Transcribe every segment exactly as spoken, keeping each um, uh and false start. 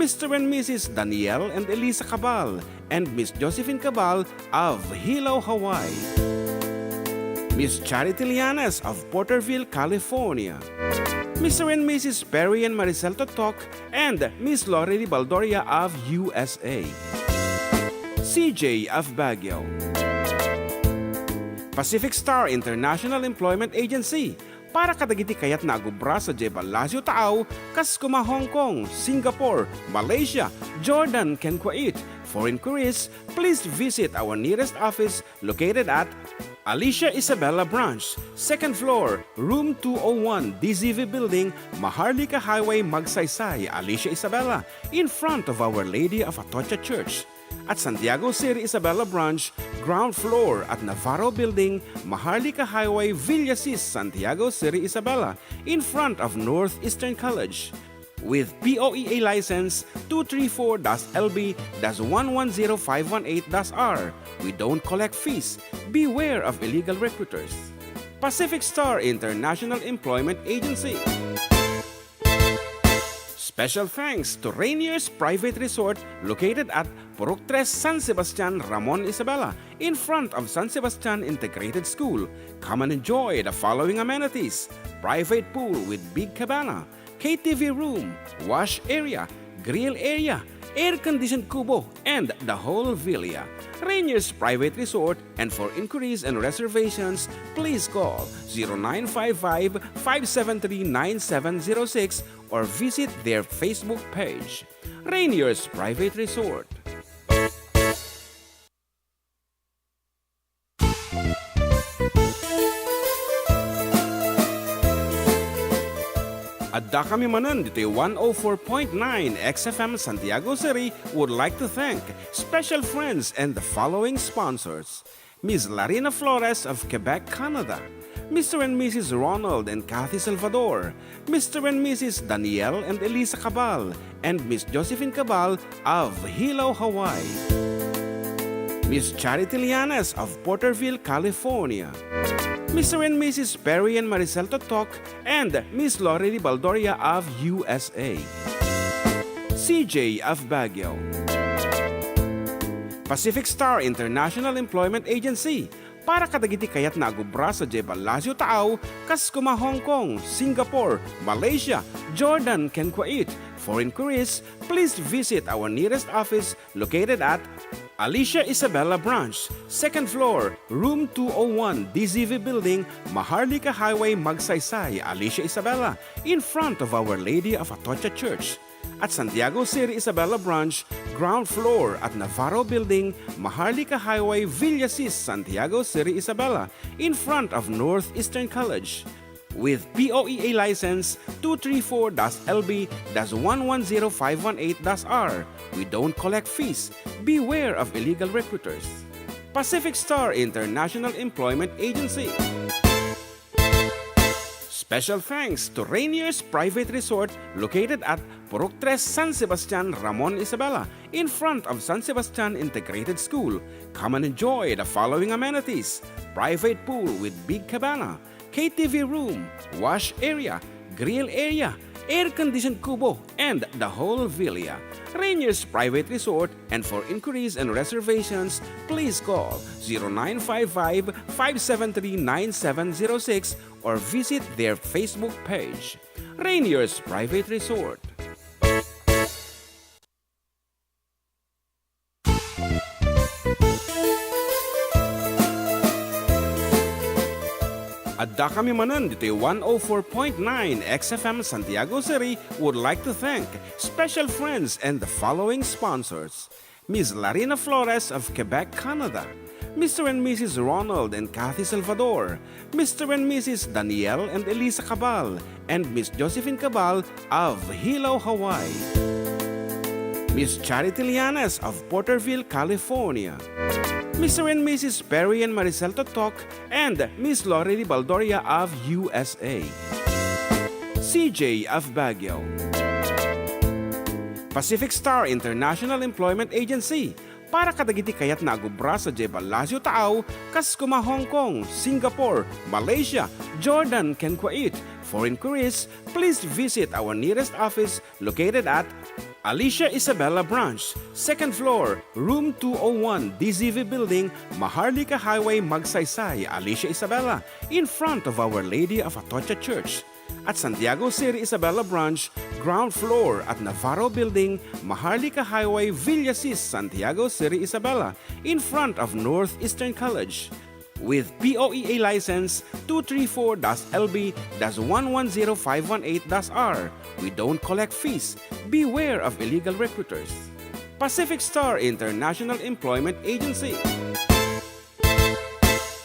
Mister and Missus Daniel and Elisa Cabal, and Miss Josephine Cabal of Hilo, Hawaii. Miss Charity Lianes of Porterville, California. Mister and Missus Perry and Maricel Totok and Miss Lori Baldoria of U S A. C J of Baguio. Pacific Star International Employment Agency, para kadagiti kayatna a agubra sadiay ballasiw taaw, kas koma Hong Kong, Singapore, Malaysia, Jordan, ken Kuwait. For inquiries, please visit our nearest office located at Alicia Isabela Branch, second floor, room two oh one, D Z V Building, Maharlika Highway, Magsaysay, Alicia Isabela, in front of Our Lady of Atocha Church. At Santiago City Isabela Branch, ground floor at Navarro Building, Maharlika Highway, Villasis, Santiago City Isabela, in front of Northeastern College. With P O E A license two three four dash L B dash one one zero five one eight dash R, we don't collect fees. Beware of illegal recruiters. Pacific Star International Employment Agency. Special thanks to Rainier's Private Resort located at Purok Tres, San Sebastian, Ramon Isabela, in front of San Sebastian Integrated School. Come and enjoy the following amenities: private pool with big cabana, K T V room, wash area, grill area, air-conditioned kubo, and the whole villa. Rainier's Private Resort, and for inquiries and reservations, please call zero nine five five, five seven three, nine seven zero six or visit their Facebook page. Rainier's Private Resort. Addakami manen ditoy one oh four point nine X F M Santiago City would like to thank special friends and the following sponsors: Miss Larina Flores of Quebec, Canada, Mister and Missus Ronald and Kathy Salvador, Mister and Missus Daniel and Elisa Cabal, and Miss Josephine Cabal of Hilo, Hawaii. Miss Charity Lianes of Porterville, California. Mister and Missus Perry and Maricel Totok and Miss Lori Baldoria of U S A. C J of Baguio. Pacific Star International Employment Agency, para kadagiti kayatna a agubra sadiay ballasiw taaw, kas koma Hong Kong, Singapore, Malaysia, Jordan, ken Kuwait. For inquiries, please visit our nearest office located at Alicia Isabela Branch, second floor, room two oh one, D Z V Building, Maharlika Highway, Magsaysay, Alicia Isabela, in front of Our Lady of Atocha Church. At Santiago City Isabela Branch, ground floor at Navarro Building, Maharlika Highway, Villasis, Santiago City Isabela, in front of Northeastern College. With P O E A license two three four dash L B dash one one zero five one eight dash R, we don't collect fees. Beware of illegal recruiters. Pacific Star International Employment Agency. Special thanks to Rainier's Private Resort located at Purok Tres, San Sebastian, Ramon Isabela, in front of San Sebastian Integrated School. Come and enjoy the following amenities: private pool with big cabana, K T V room, wash area, grill area, air-conditioned kubo, and the whole villa. Rainier's Private Resort, and for inquiries and reservations, please call zero nine five five, five seven three, nine seven zero six or visit their Facebook page. Rainier's Private Resort. Addakami manen ditoy one oh four point nine X F M Santiago City would like to thank special friends and the following sponsors: Miss Larina Flores of Quebec, Canada, Mister and Missus Ronald and Kathy Salvador, Mister and Missus Daniel and Elisa Cabal, and Miss Josephine Cabal of Hilo, Hawaii. Miss Charity Lianes of Porterville, California. Mister and Missus Perry and Maricel Totok and Miss Lori Baldoria of U S A. C J of Baguio. Pacific Star International Employment Agency, para kadagiti kayatna a agubra sadiay ballasiw taaw, kas koma Hong Kong, Singapore, Malaysia, Jordan, ken Kuwait. For inquiries, please visit our nearest office located at Alicia Isabella Branch, second floor, room two oh one, D Z V Building, Maharlika Highway, Magsaysay, Alicia Isabella, in front of Our Lady of Atocha Church. At Santiago City Isabella Branch, ground floor at Navarro Building, Maharlika Highway, Villasis, Santiago City Isabella, in front of Northeastern College. With P O E A license two three four dash L B dash one one zero five one eight dash R. We don't collect fees. Beware of illegal recruiters. Pacific Star International Employment Agency.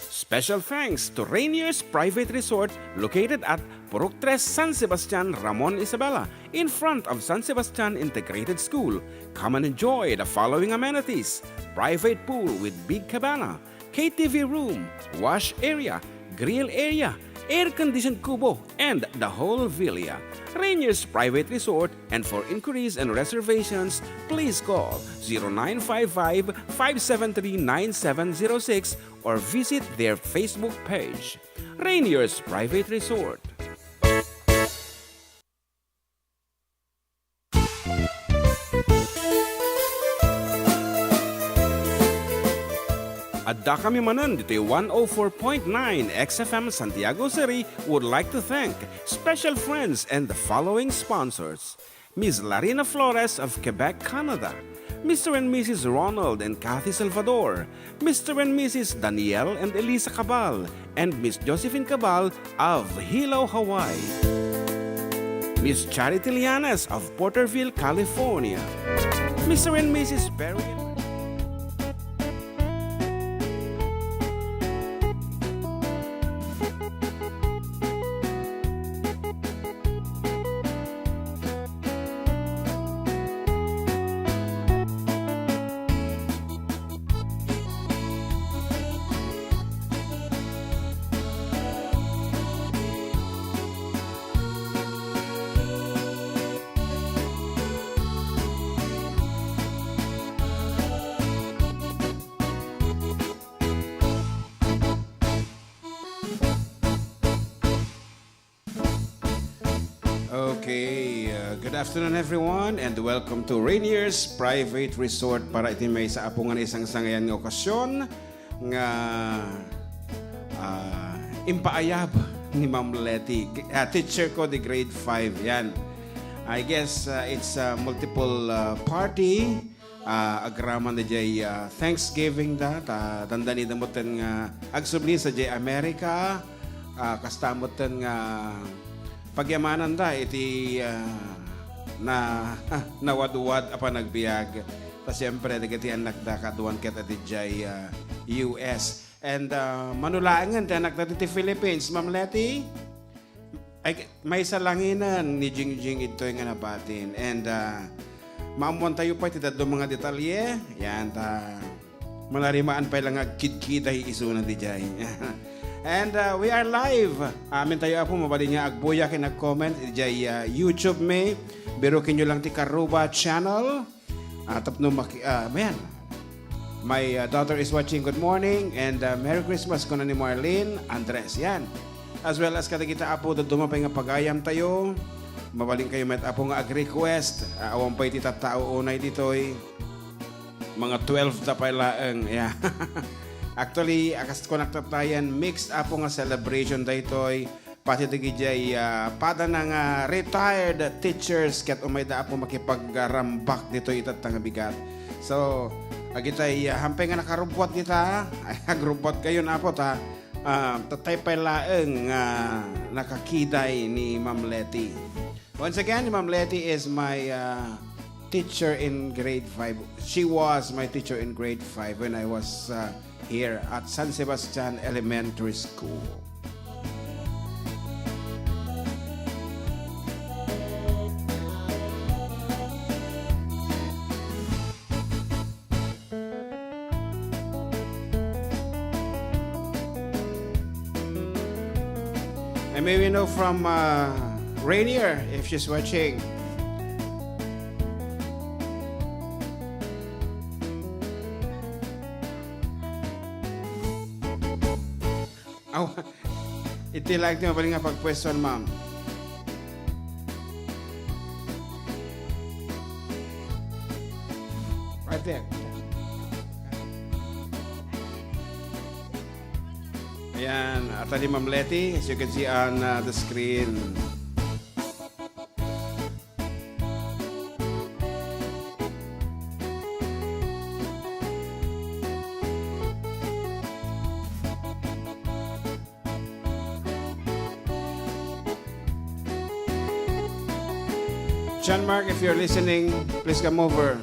Special thanks to Rainier's Private Resort located at Purok Tres, San Sebastian, Ramon Isabela, in front of San Sebastian Integrated School. Come and enjoy the following amenities: private pool with big cabana, K T V room, wash area, grill area, air-conditioned kubo, and the whole villa. Rainier's Private Resort, and for inquiries and reservations, please call zero nine five five, five seven three, nine seven zero six or visit their Facebook page. Rainier's Private Resort. Adda kami manen ditoy one oh four point nine X F M Santiago City would like to thank special friends and the following sponsors: Miss Larina Flores of Quebec, Canada, Mister and Missus Ronald and Kathy Salvador, Mister and Missus Daniel and Elisa Cabal, and Miss Josephine Cabal of Hilo, Hawaii, Miss Charity Lianes of Porterville, California, Mister and Missus Perry. Okay, uh, good afternoon, everyone, and welcome to Rainier's Private Resort para iti maysa a pungan isang sangayan nga okasyon nga, ah, impaayab ni Ma'am Letty, ah, teacher ko di grade five, yan. I guess, uh, it's a multiple, uh, party, ah, agraman diay, ah, Thanksgiving da, ta dandani da metten nga agsubli sadiay America, ah, kasta metten nga pagyamanan da iti, ah, na, nawadwad a panagbiag. Ta siempre, dagiti annak da kaduan ket adiay, ah, U S. And, ah, mano laengen ti annak da ditoy Philippines, Ma'am Letty? Ay, maysa langinen ni Jingjing idtoy nga nabatin. And, ah, maammuantayo pay ti dadduma nga detalye. Yan, ta manarimaan pay la nga agkidkiday isuna diay. And, ah, we are live. Amintayo, Apo, mabalin nga agbuya ken ag-comment idiay, ah, YouTube mi. Birukenyo lang ti Karuba Channel. Ah, tapno maki-, ah, ayan. My, ah, daughter is watching. Good morning and, ah, Merry Christmas, kuna ni Marlene Andres. Yan. As well as kadagita, Apo, dadduma pay nga pagayamtayo. Mabalinkayo met, Apo, nga ag-request. Ah, awan pay ti tattao unay ditoy. Mga twelve ta pay laeng. Yeah. Actually, akas kunak tattayan, mixed, Apo, nga celebration daytoy. Pati dagidiay, ah, padana nga retired teachers ket umayda, Apo, makipagrambak ditoy itatta nga bigat. So, agitay, ah, hampay nga nakarubbuat dita, ay, agrubbuatkayon, Apo, ta, ah, tattay pay laeng nga nakakiday ni Ma'am Letty. Once again, Ma'am Letty is my, ah, teacher in grade five. She was my teacher in grade five when I was, ah, here at San Sebastian Elementary School. And may we know from, uh, Rainier if she's watching. Aw, iti laeng ti mabalin nga pagpueston, ma'am. Ayan, at ni Ma'am Letty, as you can see on, uh, the screen. John Mark, if you're listening, please come over.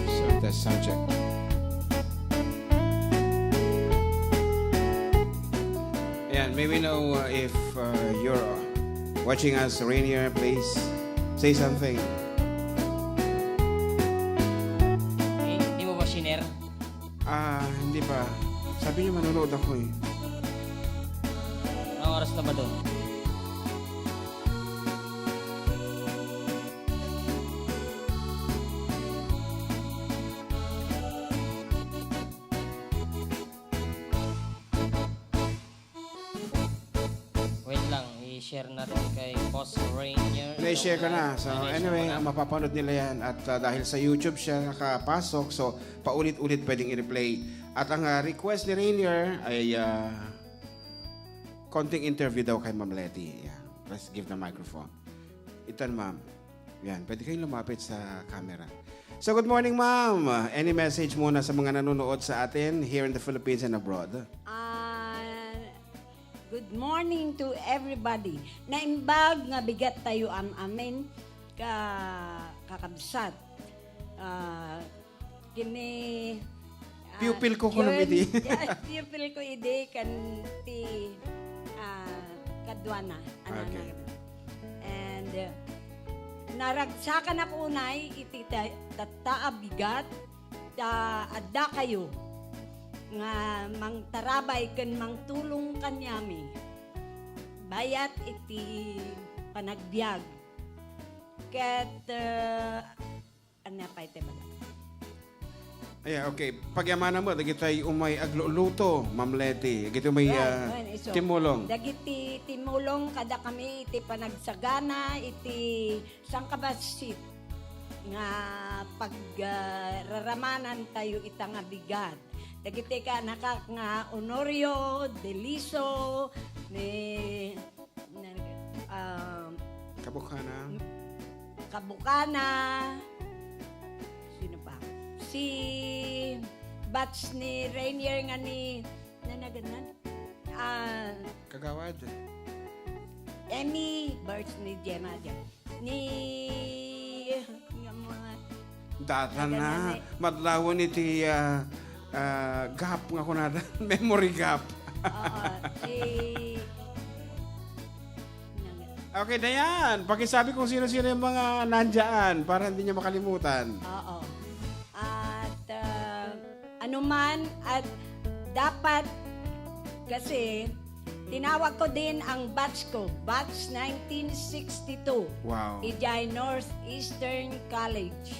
So, test, sound check. Ayan, may we know, uh, if, uh, you're watching us, Rainier, please say something. Eh, di mo ba shinare? Ah, hindi pa. Sabi niya manonood ako eh. Anong oras na ba doon? Wait lang, i-share natin kay Boss Rainier. Na-share ko na. So, anyway, ang mapapanood nila yan. At, ah, dahil sa YouTube siya nakapasok, so, paulit-ulit pwedeng i-replay. At ang, ah, request ni Rainier ay, ah, konting interview daw kay Ma'am Letty. Yeah. Let's give the microphone. Itan, ma'am. Yan, pwede kayong lumapit sa camera. So, good morning, ma'am. Any message muna sa mga nanonood sa atin here in the Philippines and abroad? Ah, good morning to everybody. Naimbag nga bigat tayo am-amin ka kakabsat. Ah, kini, ah, pupil ko kuno idi. Pupil ko idi kan ti, ah, kaduana. Ano na. And, uh, naragsakan ako unay iti ta-, tatta a bigat, ta adda kayo nga mangtarabay ken mangtulong kaniami. Bayat iti panagbiag. Ket, uh, Ania pay ti baga? Ayan, okay. Pagyamanan mo, dagitay umay agluluto, Ma'am Letty. Dagitay umay, ah, timulong. Dagiti timulong kada kami iti panagsagana, iti sangkabassit nga pag, ah, raramanan tayo ita nga bigat. Dagiti kaanakak nga Honorio, Deliso, ni Nag-, um, Kabukana. Kabukana. Sino pa? Si batch ni Rainier nga ni, nanagan man? Ah, Kagawad. Emmy, batch ni Gemma, Gemma. Ni, nga mga Data na, madlawan iti, ah, ah, gap nga kunada, memory gap. Oo, si, Okay, Dayan, pakisabi kung sino-sino yung mga nandiyan para hindi niya makalimutan. Oo. At, ah, anuman, at dapat kasi tinawag ko din ang batch ko, batch nineteen sixty-two. Wow. Ijay Northeastern College.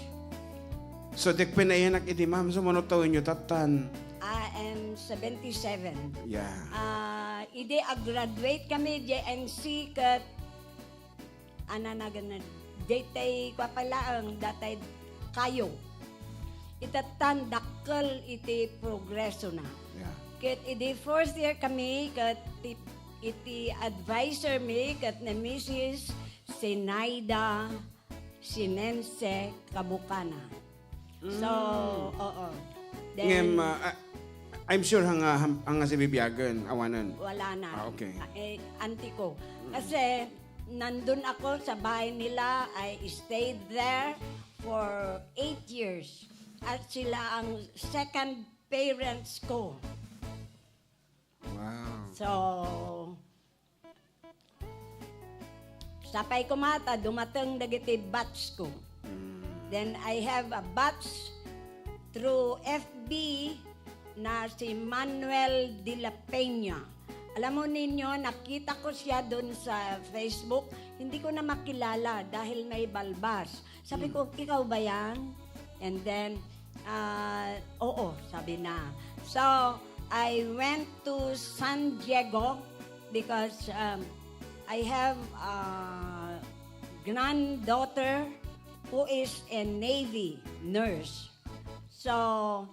So, dek pinayanak idi, ma'am, so, mano taon nyo tattan? I am seventy-seven. Yeah. Ah, idi a-graduate kami, J N C, ket ananagan na, daytay, kwa pa laeng, datay kayo. Itattan, dakkel iti progreso na. Yeah. Ket idi fourth year kami, ket ti-, iti advisor mi, ket ni Missus Zenaida Sinense Kabukana. So, Mm. Oo. Then, Ngem, ah, ah, I'm sure hanga, ham-, hanga si bibiagen, awanen. Wala na. Ah, okay. Ah, eh, auntie ko. Mm. Kasi, nandun ako sa bahay nila, I stayed there for eight years. At sila ang second parents ko. Wow. So, sapay koma ta dumateng dagiti batch ko. Mm. Then I have a batch through F B na si Manuel de la Peña. Alam mo ninyo, nakita ko siya dun sa Facebook. Hindi ko na makilala dahil may balbas. Sabi ko, "Ikaw ba yan?" And then, ah, "Oo," sabi na. So, I went to San Diego because, um, I have a granddaughter who is a Navy nurse. So,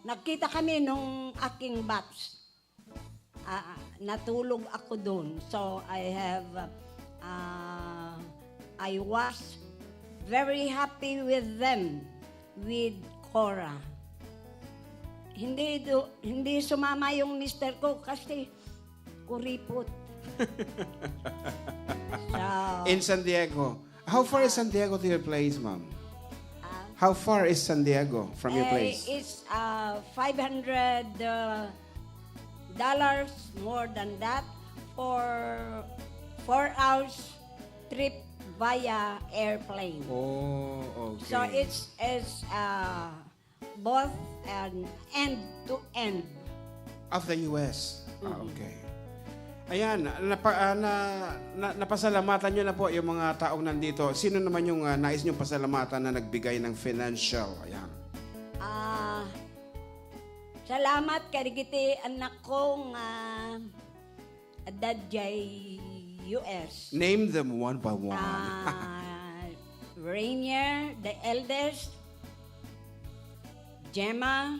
nagkita kami nung aking batch. Ah, natulog ako dun. So, I have, ah, I was very happy with them, with Cora. Hindi do, hindi sumama yung mister ko kasi kuripot. So, In San Diego. How far is San Diego to your place, ma'am? Ah, How far is San Diego from your eh, place? It's, uh, five hundred, uh, dollars more than that for four hours trip via airplane. Oh, okay. So it's, it's, uh, both an end to end. Of the U S. Ah, okay. Ayan, napa-, ah, na, na, napasalamatan nyo na po yung mga taong nandito. Sino naman yung, ah, nais nyong pasalamatan na nagbigay ng financial? Ayan. Ah, salamat kadagiti anak ko nga adda diay U S. Name them one by one. Ah, Rainier, the eldest, Gemma,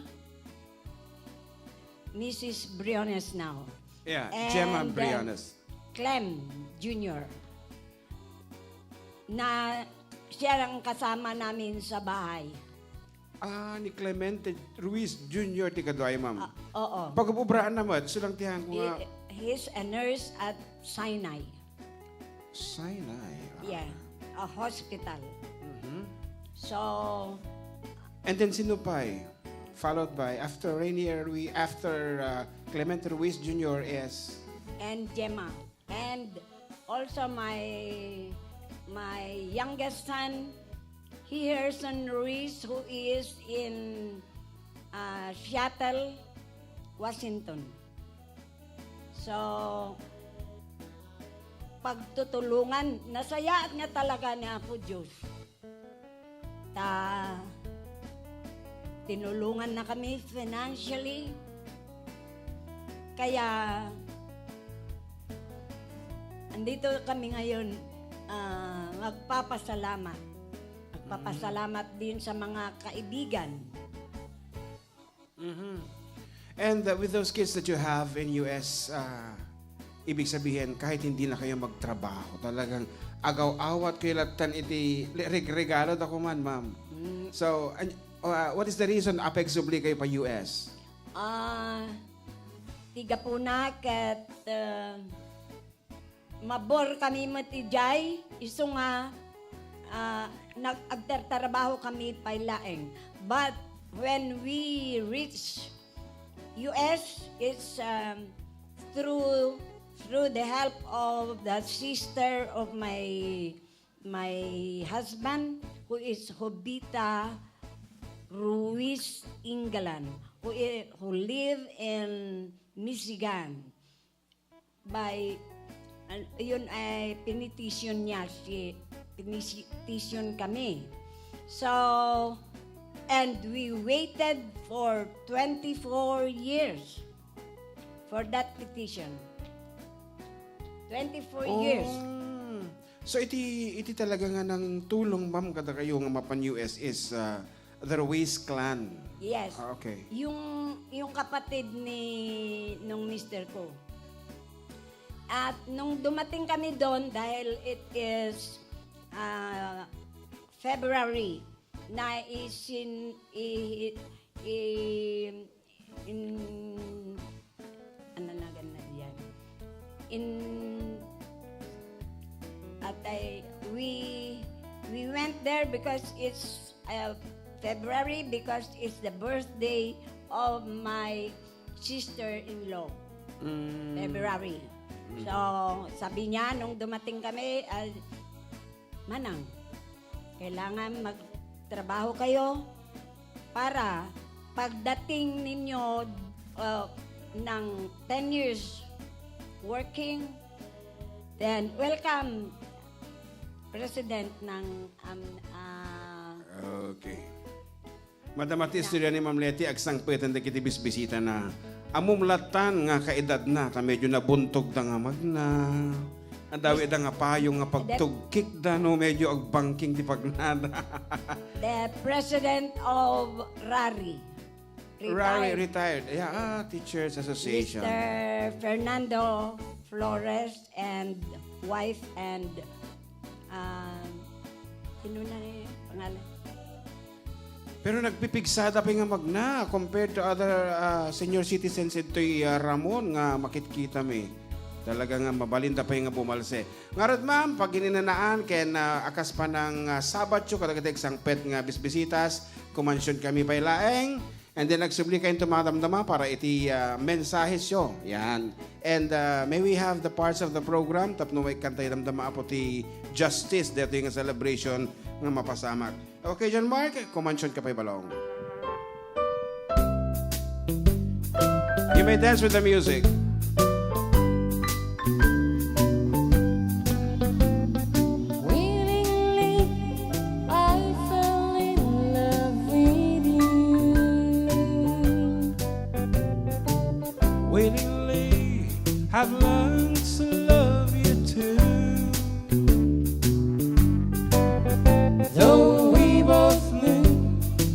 Missus Briones now. Yeah, Gemma and, uh, Briones. Clem Junior. Na siya ang kasama namin sa bahay. Ah, ni Clemente Ruiz Junior ti kaduay, ma'am. Ah, oo. Pag-ubraan na met, sulang ti hangko nga. He, he's a nurse at Sinai. Sinai, ah. Yeah, a hospital. Mhm. So, And then sino pa'y? Followed by, after Rainier Ruiz, after, uh, Clemente Ruiz Junior is? And Gemma. And also my, my youngest son, Heherson Ruiz, who is in, uh, Seattle, Washington. So, pagtutulungan, nasayaat nga talaga ni Apo Diyos. Ta, tinulungan na kami financially. Kaya, andito kami ngayon, ah, magpapasalamat. Magpapasalamat din sa mga kaibigan. Mhm. And, uh, with those kids that you have in U S, uh, ibig sabihin, kahit hindi na kayo magtrabaho, talagang agaw-awat kayo lattan iti le-, reg-, regalo da kuman, ma'am. Mm. So, an-, uh, what is the reason apagsubli kayo pa U S? Ah, ti gapuna ket, uh, Mabor kami met idiay, isu nga, ah, nag-, agtartrabaho kami pay laeng. But when we reach U S, it's, um, through, through the help of the sister of my, my husband, who is Jovita Ruiz Ingalan, who i-, who live in Michigan. By, an-, yun ay pinitition niya si, pinitition kami. So, and we waited for twenty-four years for that petition. Twenty-four years. Oh. So, iti, iti talaga nga nangtulong, ma'am, kadakayo nga mapan U S is, ah, The Ruiz clan. Yes. Ah, okay. Yung, yung kapatid ni, nung mister ko. At nung dumating kami doon, dahil it is, ah, February, na isin-, i-, i-, in, ano na ganda diyan? In, at I, we, we went there because it's, uh, February, because it's the birthday of my sister-in-law. Mm. February. Mm. So, sabi niya, nung dumating kami, ah, Manang, kailangan magtrabaho kayo para pagdating ninyo, uh, ng ten years working, then welcome, President ng, um, ah, Okay. Madam, ti istorya ni Ma'am Leti, agsangpeten dagiti bisbisita na, Ammom lattan nga kaedadna ta medyo nabuntogda nga magna. Adda ida nga payong nga pagtugkikda no medyo agbangking ti pagnada. The president of RARI, Rari retired. Retired. Yeah, ah, Teachers Association. Mister Fernando Flores and wife and, um, sino na ni pangalan? Pero nagpipigsada pay nga magna compared to other, ah, senior citizens ito'y, ah, Ramon nga makitkita mi. Talaga nga mabalinda pay nga bumalse. Ngarud, ma'am, paggininanaan ken, ah, a kas panang, ah, sabatyo kadagiti agsangpet nga bisbisitas, kumansion kami pay laeng. And then, agsubli kayo madamdama para iti, ah, mensahesyo. Yan. And, ah, may we have the parts of the program tapno maikkan tayo damdama apo ti justice daytoy nga celebration nga mapasamak. Okay, John Mark, kumansion ka pay balong. You may dance with the music. Willingly, I fell in love with you. Willingly, I've learned to love you too. Though we both knew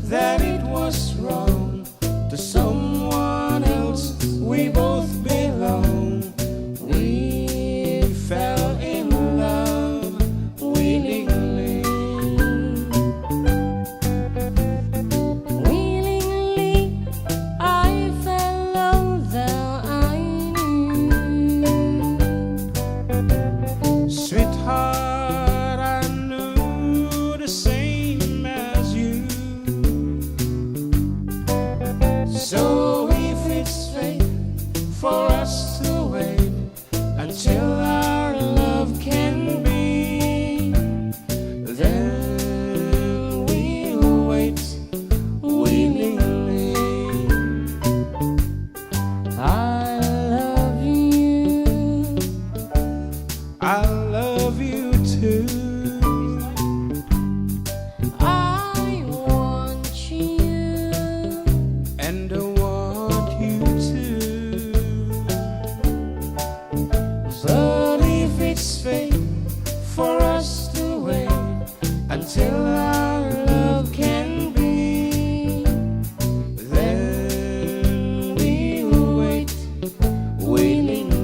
that it was wrong to someone else, we both belong. We fell in love willingly. Willingly, I fell, although I knew. Sweetheart, I knew the same as you. So if it's fate for us to wait until our love can be, then we'll wait willingly. I love you. I love you too. I want you. And I want you too. But if it's fate for us to wait until our love can be, then we will wait willingly.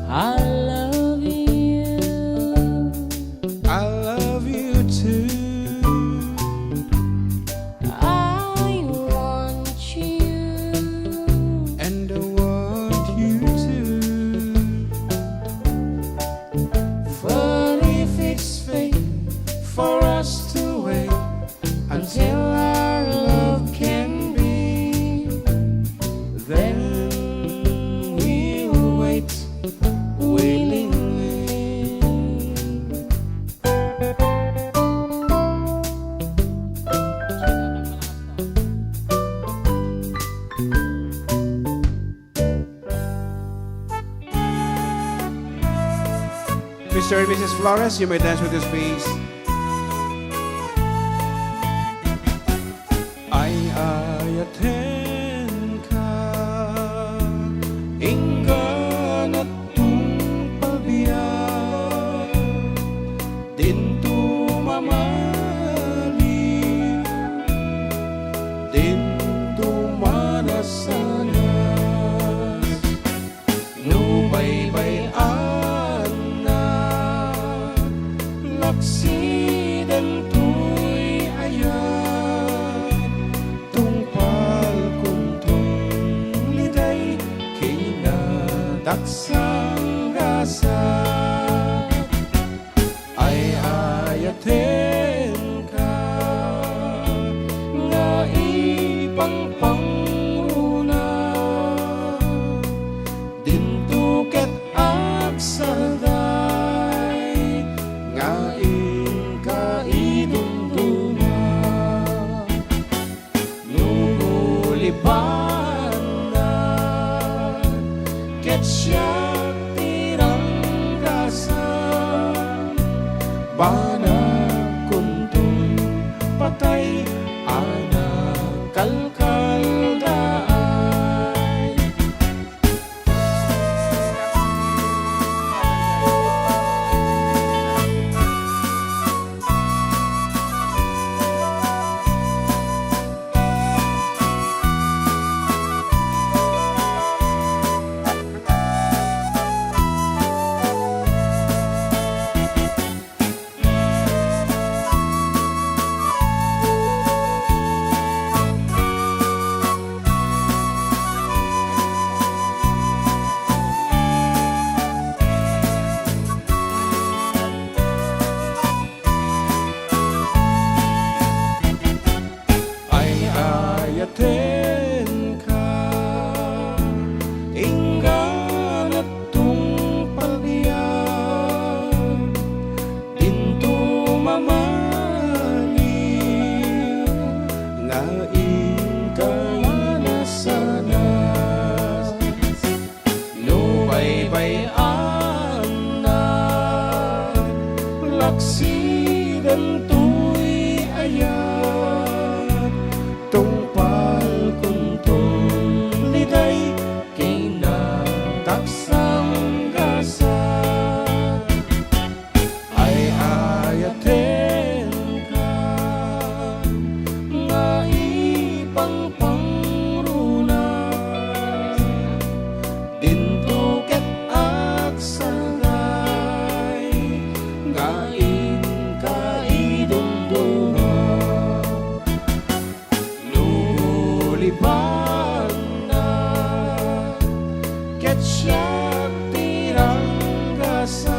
I love you. I love you too. I want you. And I want you too. For if it's fate for us to wait until our love can be, then we'll wait willingly. Mister and Missus Flores, you may dance with us, please. Ay-ayatenka, inggana tungpalbiag, dinto mamali, dinto manasanas. No baybay-anna, laksidentoy ayat, tungpalkonton liday kinadaksang gasat. Ay-ayatenka nga ipangpangruna, dinto ket agsalday nga Banag kuntong patay a nakalkaldaay. Ay-ayatenka, inggana tungpalbiag, dinto mamali, nga inka nasanas. No baybay-anna, laksidan toy ayat, tungpal kuntong liday kinataksang gasat. Ay-ayatenka nga ipangpangruna, dinto ket agsagay nga inka idumduma. No gulibanna, ket siak ti ranggasan,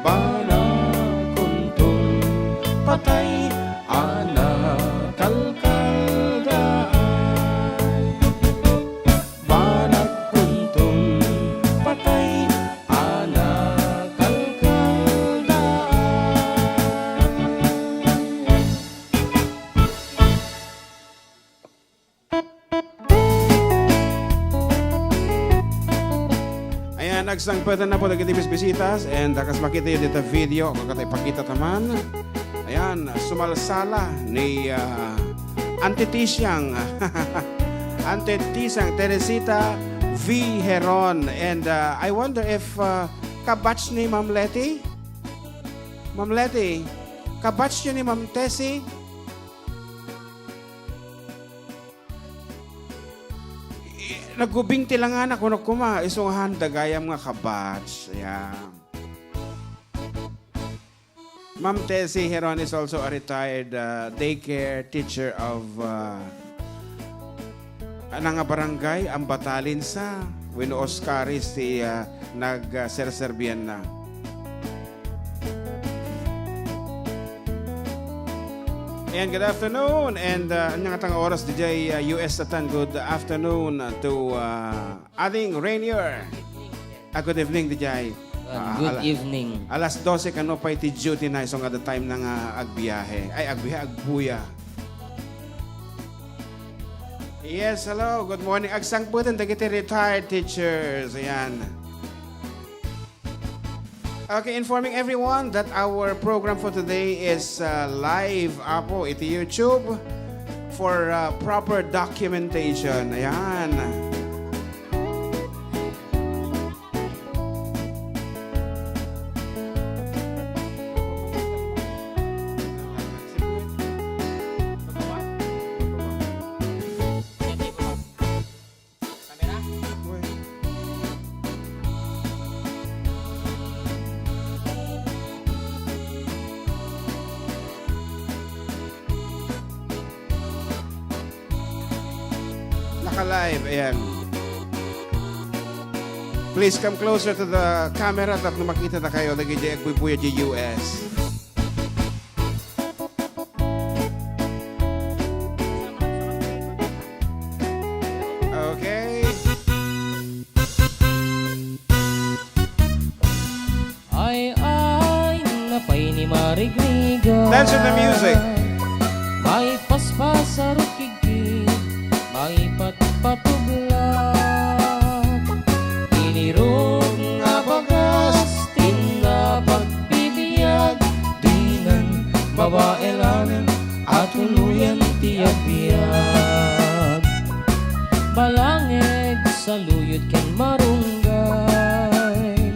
banag kuntong patay a nakalkaldaay. Banag kuntong patay a nakalkaldaay. Ayan, agsangpetan na po dagiti bisbisitas, and, ah, kas makita yo dita video, kakata ipakita ta man. Ayan, sumalsala ni, ah, Auntie Tisiang. Auntie Tisiang, Teresita V Heron. And, ah, I wonder if, ah, kabatch ni Ma'am Leti? Ma'am Leti, kabatch yo ni Ma'am Tessie? I-, nagubing ti langana, kuno koma, isu nga handa gayam nga kabatch. Ayan. Ma'am Tessie Heron is also a retired, uh, daycare teacher of, uh, ana nga barangay, Ambatalinsa, wenno Oscaris ti, uh, nag, uh, serserbianna. Ayan, good afternoon. And, uh, ania nga tanga oras diay, uh, U S atan? Good afternoon, uh, to, uh, Ading Rainier. Ah, good evening, diay. Ah, good ala-, evening. Alas dose kano pay ti duty na, isu nga the time na nga agbiahe. Ay, agbiahe, agbuya. Yes, hello. Good morning. Agsangpeten dagiti retired teachers. Ayan. Okay, informing everyone that our program for today is, uh, live, apo, iti YouTube for, uh, proper documentation. Ayan. Naka-live, ayan. Please come closer to the camera tapno makita ta kayo dagiti agbuybuya di U S. Okay. Ay, ay, napay ni Marigriga. Dance with the music. Maipaspas a rukigkig, maipatpatublat. Inirog nga bagas, tinda pagpipili. Saluyot ken marunggay,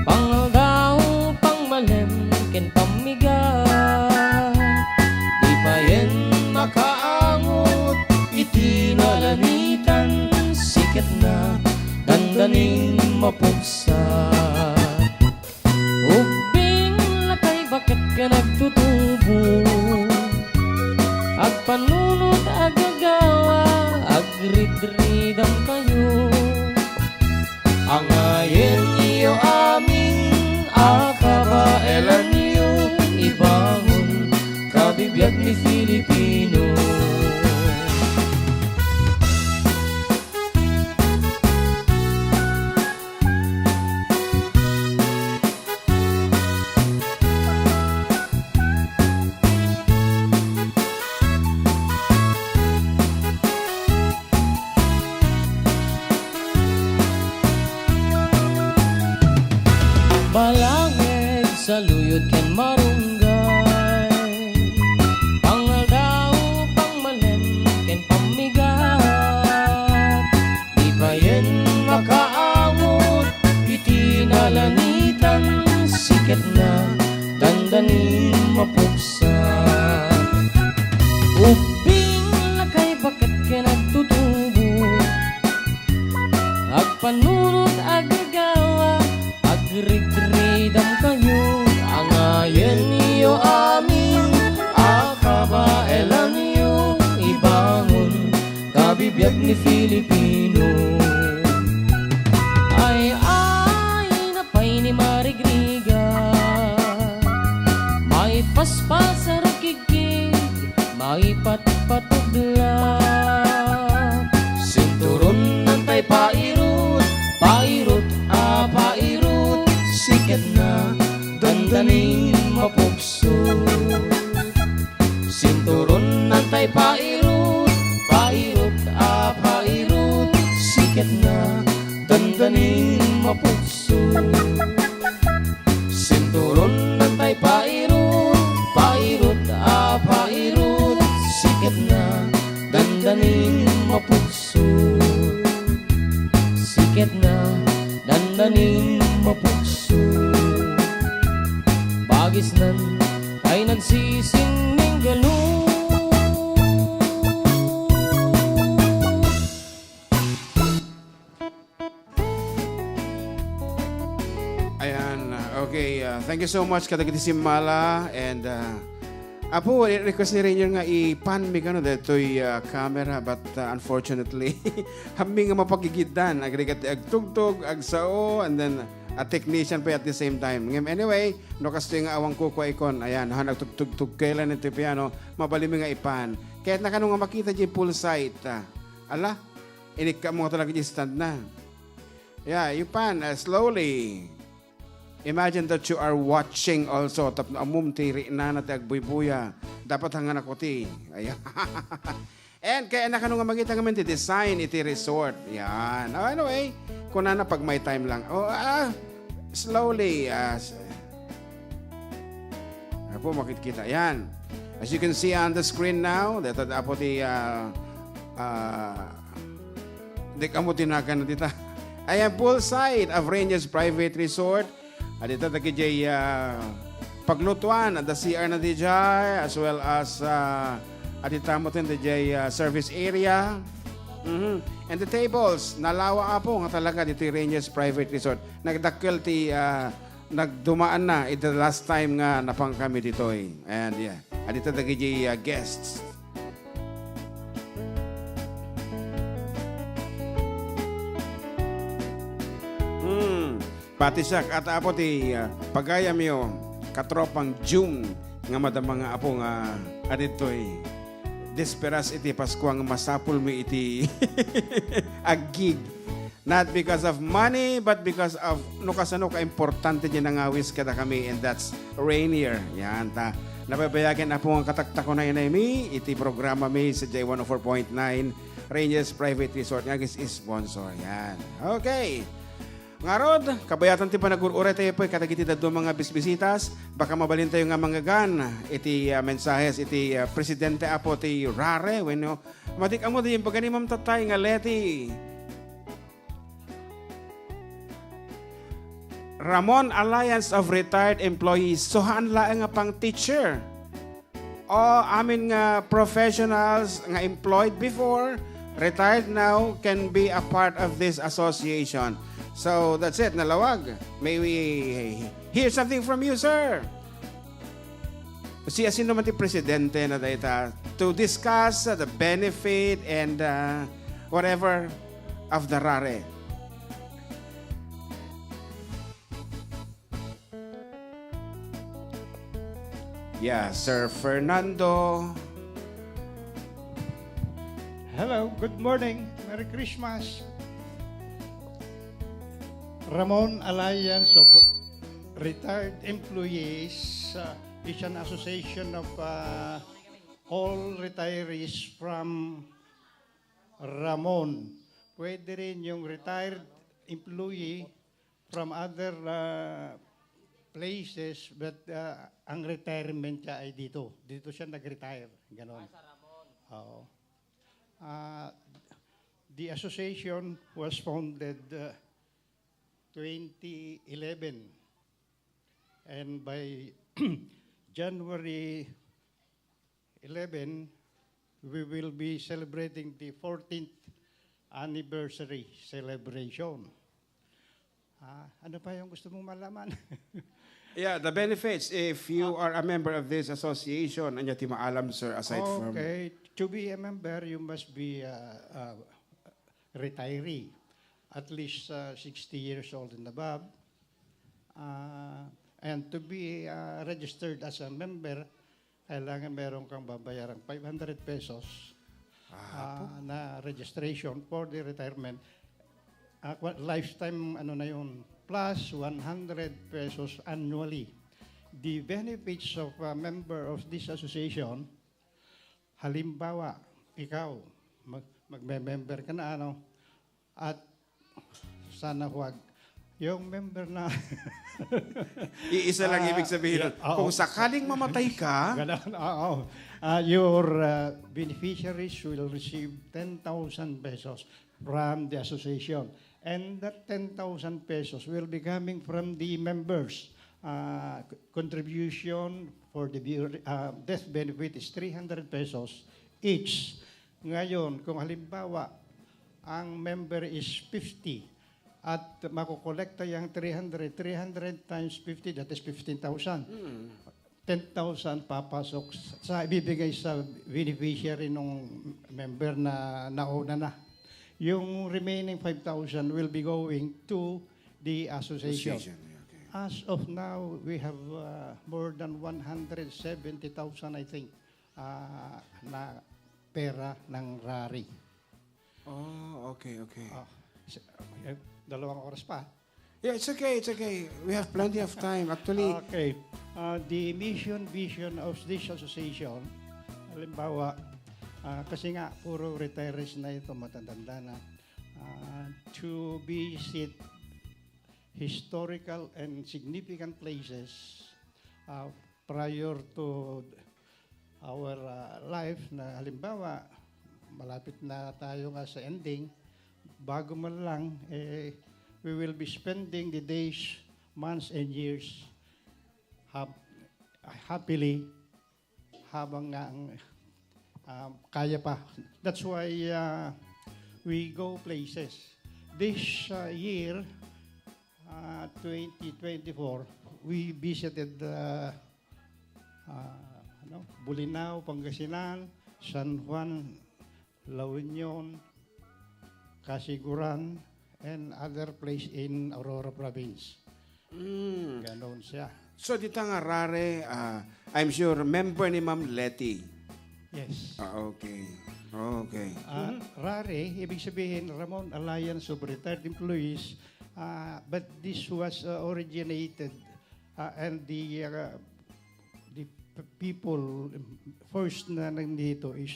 pangaldaw, pangmalem, ken pammigat. Di payen makaangot iti nalanitan, siketna, dandanin mapuksa. Ubbing, lakay, baket ken agtutubo, agpanunot, agagawa, agridridamkayo. Angayenyo amin a kabaelanyo, ibangon, kabibiag ni Filipino. Balangeg, saluyot ken marunggay, pangaldaw, pangmalem, ken pammigat. Di payen makaangot iti nalanitan, siketna, dandanin mapuksa. Ubbing, lakay, baket ken agtutubo, agpanunot, agagawa, agridridamkayo. Angayenyo amin a kabaelanyo, ibangon, kabibiag ni Filipino. Ay, ay, napay ni Marigriga, maipaspas a rukigkig, maipatpatubla. Sinturon nantay pairut, pairut a pairut, siketna, dandanin mapukso. Sinturon nantay pairut, pairut a pairut, siketna, dandanin mapukso. Sinturon nantay pairut, pairut a pairut, siketna, dandanin mapukso. Siketna, dandanin mapukso. Bagisnan, tay nagsisingning galo. Ayan, uh, okay, uh, thank you so much kadagiti simmala, and, uh, Apo, i-request ni Rainier nga i-pan mi kano daytoy, uh, camera, but, uh, unfortunately, hammi nga mapagigiddan, agrigat ti agtugtog, agsao, and then a technician pa at the same time. Ngem anyway, no kastoy nga awan kukuaikon, ayan, han agtugtugtog kay lan iti piano, mabalin mi nga i-pan. Ket nakano nga makita diay full sight, ah. Ala, inikka mo talaga diay stand na. Yeah, you pan, uh, slowly. Imagine that you are watching also. Tapno ammom ti rinana ti agbuybuya. Dapat hangan ako ti. Ayan. And kaya nakano nga makita ngamin ti design iti resort. Yan. Oh, anyway, kunana pag may time lang. Oh, ah, slowly. Ah, s-, Apo, makitkita. Yan. As you can see on the screen now, dito apo ti, ah, ah, Di kamo tinagan na dita. Ayan, poolside of Rainiers Private Resort. Adita dagiti, ah, paglutuan, adda C R na dijay, as well as, ah, adita mo tin dijay, ah, service area. Mhm. And the tables, nalawa, apo, nga talaga ditoy Rainiers Private Resort. Nagdakkel ti, ah, nagdumaanna iti last time nga napan kami ditoy. And, yeah, adita dagiti, ah, guests. Hmm. Pati siak, at apo ti, ah, pagayamyo, katropang June, nga madama nga apo nga aditoy. Desperas iti Paskua nga masapulmi iti aggig. Not because of money, but because of no kasano ka importante diay nangawis kadakami, and that's Rainier. Yan, ta. Nabaybayagen, apo, nga kataktakon a inaymi iti programa mi sa J one oh four point nine Rainiers Private Resort nga agis-sponsor. Yan. Okay. Ngarud, kabayatan ti panagur-uray tayo po kadagiti dadduma nga bisbisitas. Baka mabalin tayo nga manggagan iti, ah, mensahes iti, ah, presidente, apo, ti RARE. Wenno, matik amo di yung pagani Ma'am Tatay nga Leti. Ramon Alliance of Retired Employees. So, haan laeng nga pang teacher. O, amin nga professionals nga employed before, retired now, can be a part of this association. So, that's it, nalawag. May we hear something from you, sir? Siasino man ti presidente na dayta to discuss, uh, the benefit and, uh, whatever of the RARE. Yeah, Sir Fernando. Hello, good morning. Merry Christmas. Ramon Alliance of Retired Employees, uh, is an association of, uh, all retirees from Ramon. Pwede rin yung retired employee from other, uh, places, but, uh, ang retirement niya ay dito. Dito siya nag-retire. Ganon. Ah, sa Ramon. Oo. Ah, the association was founded, uh, twenty eleven. And by January eleven, we will be celebrating the fourteenth anniversary celebration. Ah, ano pa yung gusto mong malaman? Yeah, the benefits if you are a member of this association, ania ti maalam, sir, aside from Okay, to be a member, you must be, uh, a retiree, at least, uh, sixty years old and above. Uh, and to be, uh, registered as a member, kailangan meron kang babayarang five hundred pesos, ah, na registration for the retirement. Ah, kwa-, lifetime, ano na yun, plus one hundred pesos annually. The benefits of a member of this association, halimbawa, ikaw, mag-, magme-member ka na, ano, at sana huwag. Yung member na Iisa lang Ah, ibig sabihin yeah, nun. Oo. Kung sakaling mamatay ka, Ganun, oo. Ah, your, ah, beneficiaries will receive ten thousand pesos from the association. And that ten thousand pesos will be coming from the members. Ah, c-, contribution for the bu-, ah, death benefit is three hundred pesos each. Ngayon, kung halimbawa, ang member is fifty at makokolekta yang three hundred, three hundred times fifty, that is fifteen thousand. Mm. Ten thousand papasok sa, sa ibibigay sa beneficiary nung member na nauna na. Yung remaining five thousand will be going to the association. Association, yeah, okay. As of now, we have, uh, more than one hundred seventy thousand, I think, uh, na pera ng RARI. Oh, okay, okay. Ah, si-, eh, dalawang oras pa. Yeah, it's okay, it's okay. We have plenty of time, actually. Okay. Ah, the mission, vision of this association, halimbawa, ah, kasi nga, puro retirees na ito, matatanda na, ah, to visit historical and significant places, ah, prior to our, ah, life na halimbawa, malapit na tayo nga sa ending, bago man lang, eh, we will be spending the days, months, and years hap-, happily habang nga ang, ah, kaya pa. That's why, ah, we go places. This, ah, year, ah, twenty twenty-four, we visited, ah, ah, ano, Bolinao, Pangasinan, San Juan, La Union, Casiguran, and other place in Aurora Province. Mm. Ganon siya. So, dita nga RARE, ah, I'm sure member ni Ma'am Letty. Yes. Ah, okay. Okay. Ah, RARE, ibig sabihin, Ramon Alliance of Retired Employees, ah, but this was, ah, originated, ah, and the, ah, the p-, people, first na nandito is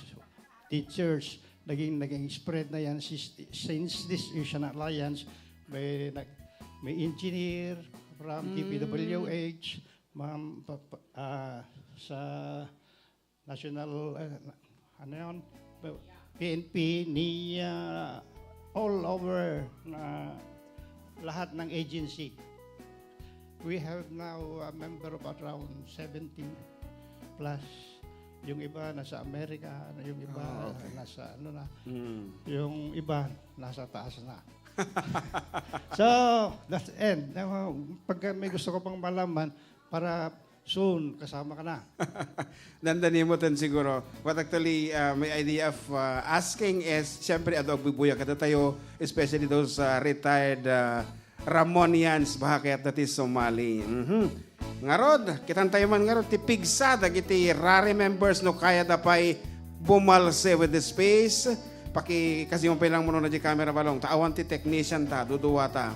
teachers. Naging, naging spread na yan since, since this is an alliance. May nag-, may engineer from Mm. D P W H, ma'am, pa-, pa-, ah, sa national, eh, ano yun? P N P, ni, ah, all over na lahat ng agency. We have now a member of around seventy plus. Yung iba nasa Amerika, yung iba Ah, okay. nasa ano na, Mm. yung iba nasa taas na. So, that's end. Pag may gusto ka pang malaman, para soon, kasama ka na. Dandani mo ten siguro. But actually, uh, my idea of, uh, asking is, siyempre, adu agbubuya kadatayo, especially those, uh, retired, uh, Ramonians, baka kayat dati sumali. Mhm. Ngarud, kitan tayo man ngarud, ti pigsa, dagiti rare members, no kaya da pay bumalse with the space. Paki, kasi mo pa lang muna di camera balong. Ta awan ti technician ta, duduwa ta.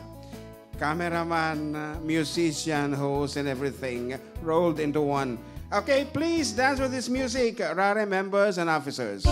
Cameraman, uh, musician, host, and everything rolled into one. Okay, please dance with this music, rare members and officers.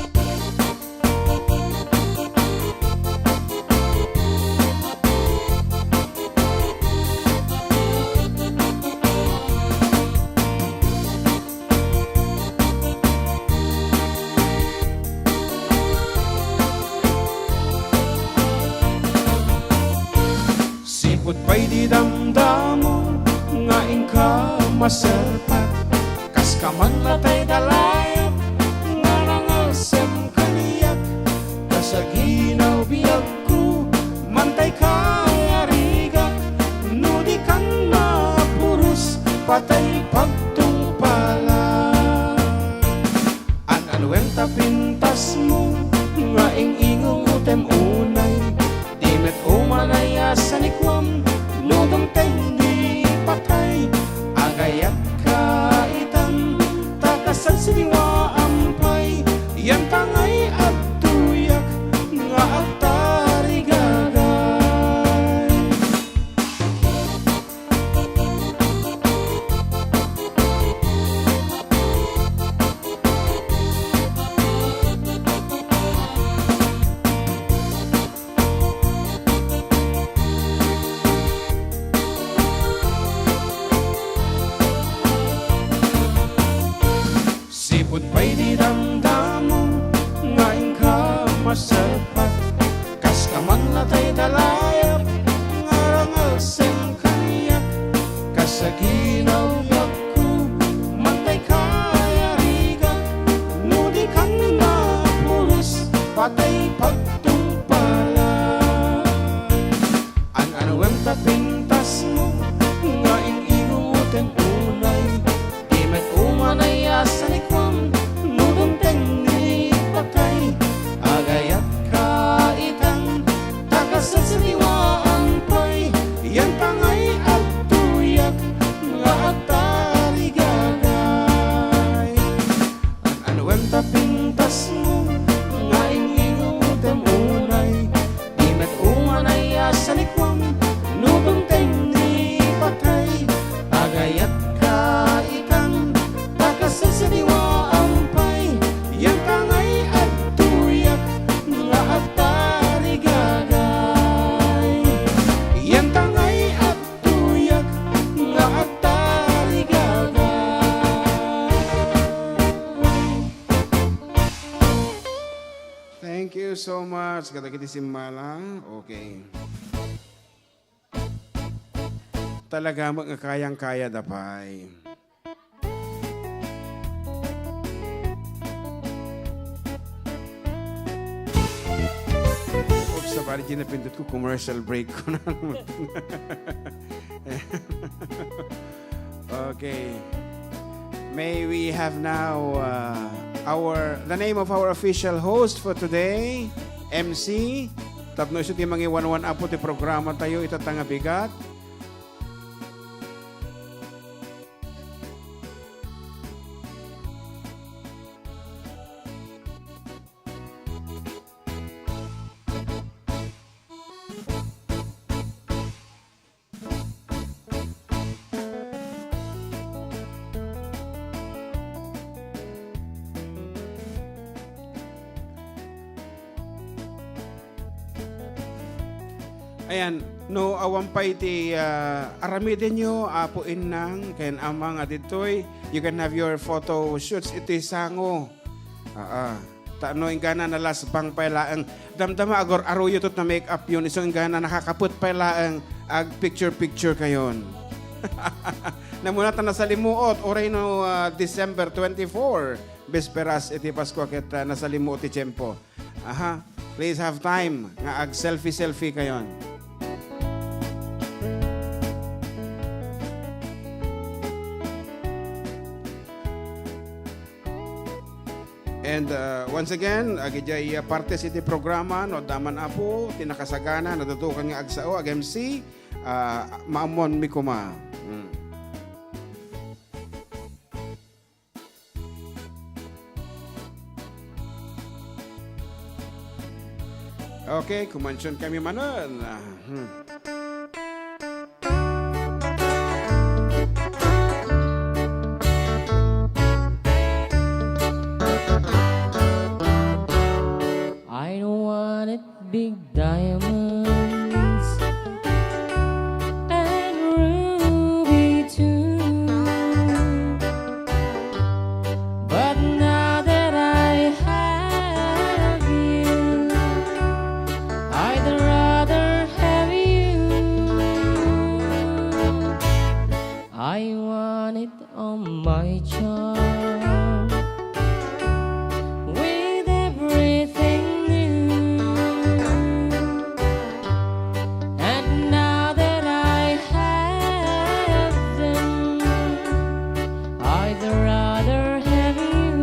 Sipud pay di damdamo nga inka maserpat, kas ka man latay dalayap nga nangalsem kaniak, kas aginaw biagko, mantay ka arigak, no di kan mapuros, patay pagtungpalan. An-anuem ta pintasmo nga ing-ingutem unay, di met umanay a sanikuam, no dumteng di patay, agayat ka itan, ta kasansandiwaam pay, yan ta ngay adtoyak nga agtarigagay. Sipud pay di damdamo nga inka maserpat, kas ka man latay dalayap nga rangalsem kaniak, kas aginaw biagko, mantay ka arigak, no di kan mapuros, patay pagtungpalan. An-anuem ta pintasmo nga ing-inutem unay, di met umanay a sanikuam, no dumteng ni patay, agayat ka itan, ta kasansandiwaam pay, yan ta ngay adtoyak nga agtarigagay. An-anuem ta pintasmo nga ing-inutem unay, di met umanay a sanikuam, no dumteng ni patay, agayat ka itan, ta kasansandiwaam pay, yan ta ngay adtoyak nga agtarigagay. Yan ta ngay adtoyak nga agtarigagay. Thank you so much. Kadagiti simmala. Okay. Talaga met nga kayang-kaya da pay. Oops, sabali, di napindot ko, commercial break ko na. Okay. May we have now, uh, our, the name of our official host for today, M C. Tapno isu ti mangiwanwan, Apo, ti programa tayo, ita ta nga bigat. Ayan, no awan pay ti, ah, aramidenyo, Apo, Inang, ken Ama nga ditoy, you can have your photo shoots iti sango. Aa. Ta no inggana nalasbang pay laeng, damdama agur-aruyo tot na make-up yon, isu inggana nakakapet pay laeng ag picture-picture kayon. Namuna ta nasalimuot, uray no, ah, December twenty-four, bisperas iti Paskua ket, ah, nasalimuot ti tiempo. Aha, please have time nga ag-selfie-selfie kayon. And, uh, once again, agidiay, uh, partes iti programa, no adda man, Apo, ti nakasagana, natutukan nga agsao, ag-M C, uh, maammuanmi koma. Mm. Okay, kumansion kami manen. Ah, hmm. I wanted big diamonds and ruby too. But now that I have you, I'd rather have you. I want it on my charm with everything new. And now that I have them, I'd rather have you.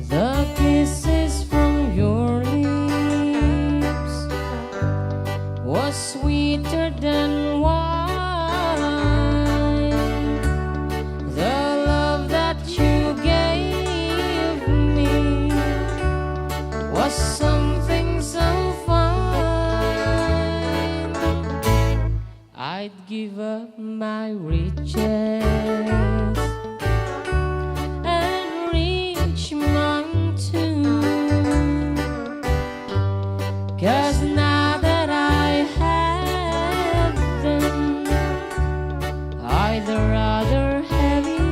The kisses from your lips was sweeter than wine. The love that you gave me was something so fine. I'd give up my riches and rich mine too. 'Cause now that I have them, I'd rather have you.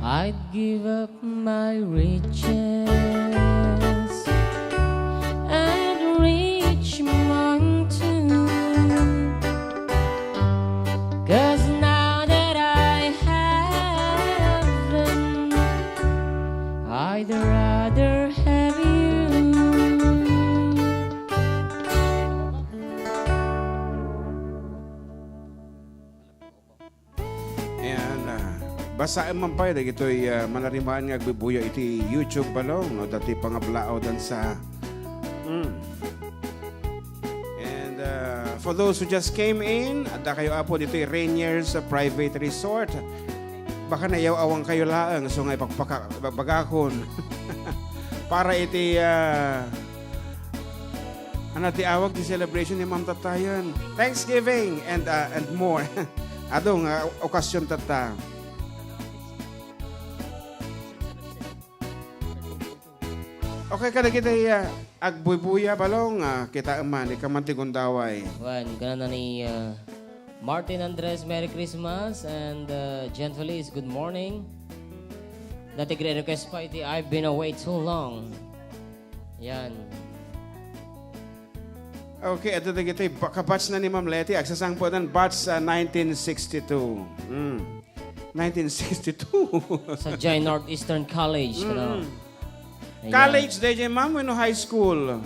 I'd give up my riches and rich mine too. 'Cause now that I have them, I'd rather have you. Ayan, ah, basaen man pay dagitoy, ah, manarimaan nga agbubuya iti YouTube, balong, no, dati pangablaawadan sa. Mm. And, ah, for those who just came in, adda kayo, Apo, ditoy Rainier's, ah, Private Resort. Baka nayaw-awan kayo laeng, so nga ipagpaka-, bagakon. Para iti, ah, Ano ti awag ti celebration ni Ma'am Tatayan? Thanksgiving and, uh, and more. Adu nga okasyon tatta. Okay, kadagiti, uh, agbuybuya, balong, uh, kitaem man, ikaman ti gundaway. Wen, kunana ni, uh, Martin Andres, Merry Christmas, and, uh, Jen Feliz, good morning. Dati nagre-request pa iti I've Been Away Too Long. Yan. Okay, adda dagiti ba-, kabatch na ni Ma'am Leti, agsasangput iti batch sa nineteen sixty-two. Mm. Nineteen sixty-two. Sa Jai Northeastern College, ano? Mm. Ayan. College, D J, ma'am, wenno high school?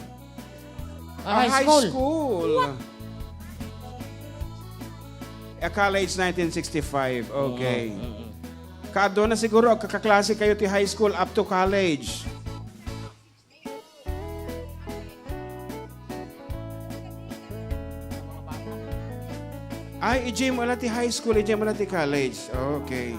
Ah, ah, high high school. School. What? A college, nineteen sixty-five. Okay. Mm, mm, mm. Kaaduna siguro, agkakaklase kayo ti high school up to college. Ay, idiay mo la ti high school, idiay mo la ti college. Okay.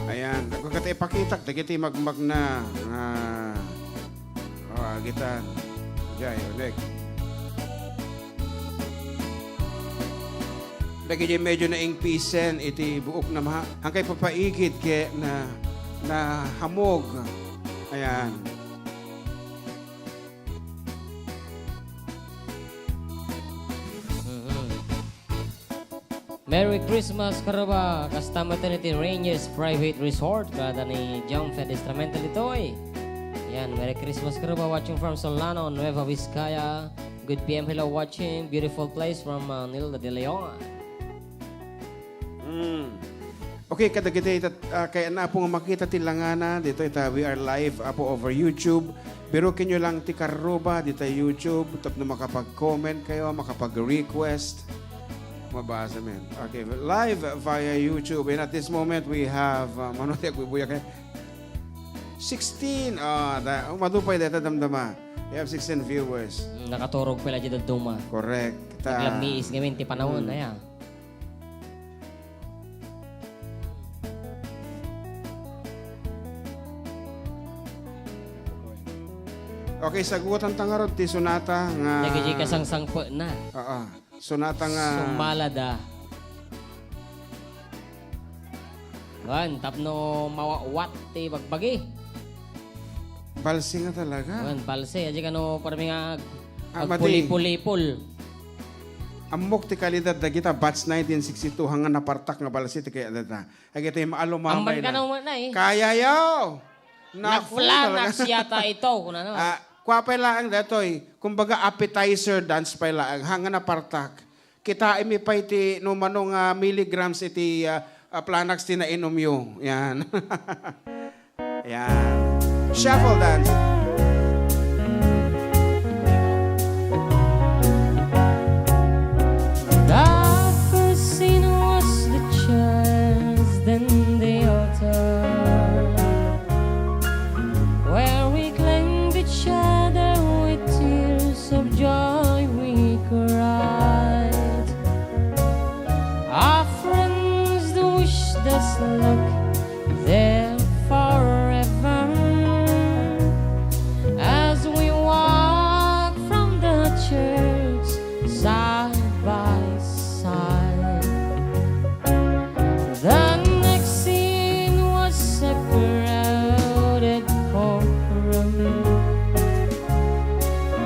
Ayan, agkakita ipakitak, dagiti magmagna, nga Kitan. Jay, unek. Dagiti medyo naingpisen iti buokna, ma-, hangkay papaigid ket na, nahamog. Ayan. Mhm. Merry Christmas, Karuba! Kasta met iti Rangers Private Resort, kada ni John Fed Instrumental itoy. Yan, Merry Christmas, Karuba, watching from Solano, Nueva Vizcaya. Good P M, hello, watching. Beautiful place from, uh, Nilda de Leon. Mm. Okay, kadagiti tat-, ah, kay Apo nga makita ti langana, dito ita, we are live, Apo, over YouTube. Birukenyo lang ti Karuba, dita YouTube, tapno makapag-comment kayo, makapag-request. Mabasa men. Okay, live via YouTube. And at this moment, we have, uh, mano ti agbubuya kay? Sixteen. Ah, da, oh, madupay deta damdama. We have sixteen viewers. Mm, nakaturog pala di dadduma. Correct. Ta- Naglammiis ngamin ti panahon, Mm. aya. Okay, sagutan ta ngarud ti sonata nga Dagiti kasangsangpetna. Oo. Sonata nga Sumalada. Wen, tapno mawawat ti bagbagi. Balse nga talaga. Wen, balse. Adi kano parmi nga ag-, Ah, mati. agpulipulipol. Ammok ti kalidad dagita batch nineteen sixty-two, hanga napartak nga balse ti kayat data. Dagitoy maalumamay Amman na. Kano man na eh. Kaya yaw! Naku, Nagflanax talaga. yata ito, kunano. Ah, kua pay laeng datoy. Kumbaga, appetizer dance pay laeng. Hanga napartak. Kitaenmi pay ti no mano nga milligrams iti, ah, ah, Flanax ti nainumyo. Yan. Yan. Shuffle dance. The first scene was the church, then the altar, where we claimed each other with tears of joy we cried. Our friends wished us luck there forever as we walk from the church side by side. The next scene was a crowded courtroom,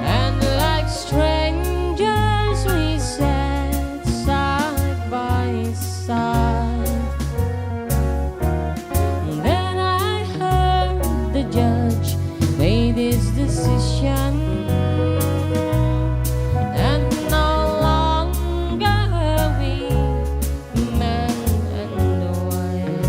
and like strangers we sat side by side. Then I heard the judge made his decision, and no longer we men and wife.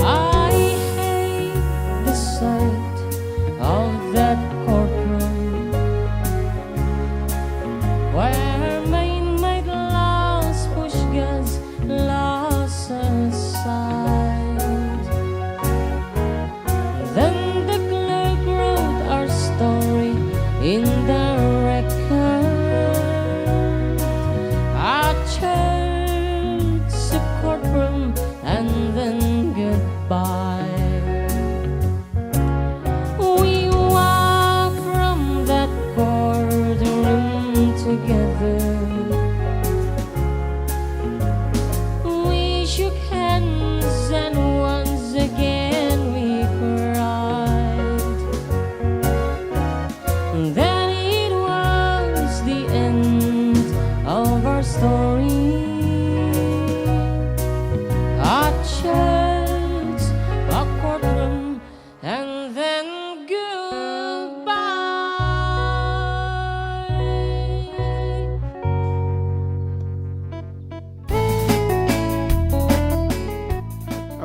I hate the sight of that courtroom where my inmate lost push gas lost her sight. Then the clerk wrote our story in the record. A church, a courtroom, and then goodbye. We walk from that courtroom together. We shook hands and once again we cried. Then it was the end of our story. A church, a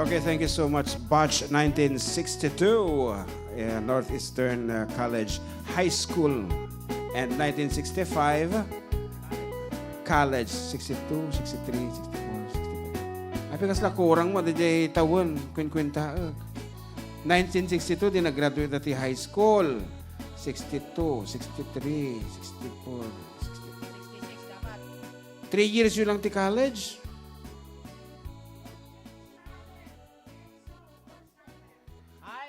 Okay, thank you so much. Batch nineteen sixty-two, uh, Northeastern, uh, College High School. And nineteen sixty-five, college, sixty-two, sixty-three, sixty-four, sixty-five. Apay kasla kurang mo, di jay tawen, kuenkuentaek. Nineteen sixty-two, di nag-graduate ti high school. Sixty-two, sixty-three, sixty-four, sixty-five. Three years yun lang ti college.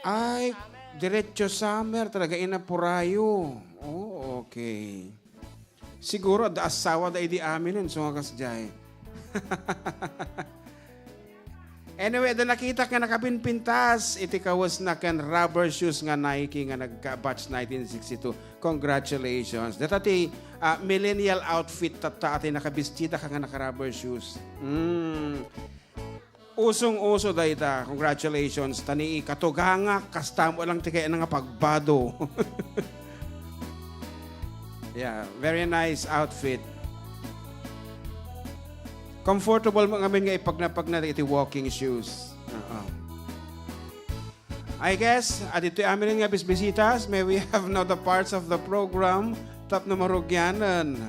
Ay, diretso summer talaga, inapurayo. Oh, okay. Siguro, da asawa da idi aminen, so nga kasjay. Anyway, da nakitak nga nakapinpintas iti kawesna ken rubber shoes nga Nike nga nagka-batch nineteen sixty-two. Congratulations. Data ti, ah, millennial outfit tatta, ati nakabistida ka nga naka-rubber shoes. Mm. Usong-uso dayta. Congratulations. Ta ni katugangak, kasta mo lang ti kayatna nga pagbado. Yeah, very nice outfit. Comfortable mo ngamin nga ipagnapagna iti walking shoes. Oo. I guess, aditoy amin nga bisbisitas, may we have now the parts of the program tapno marugyanan.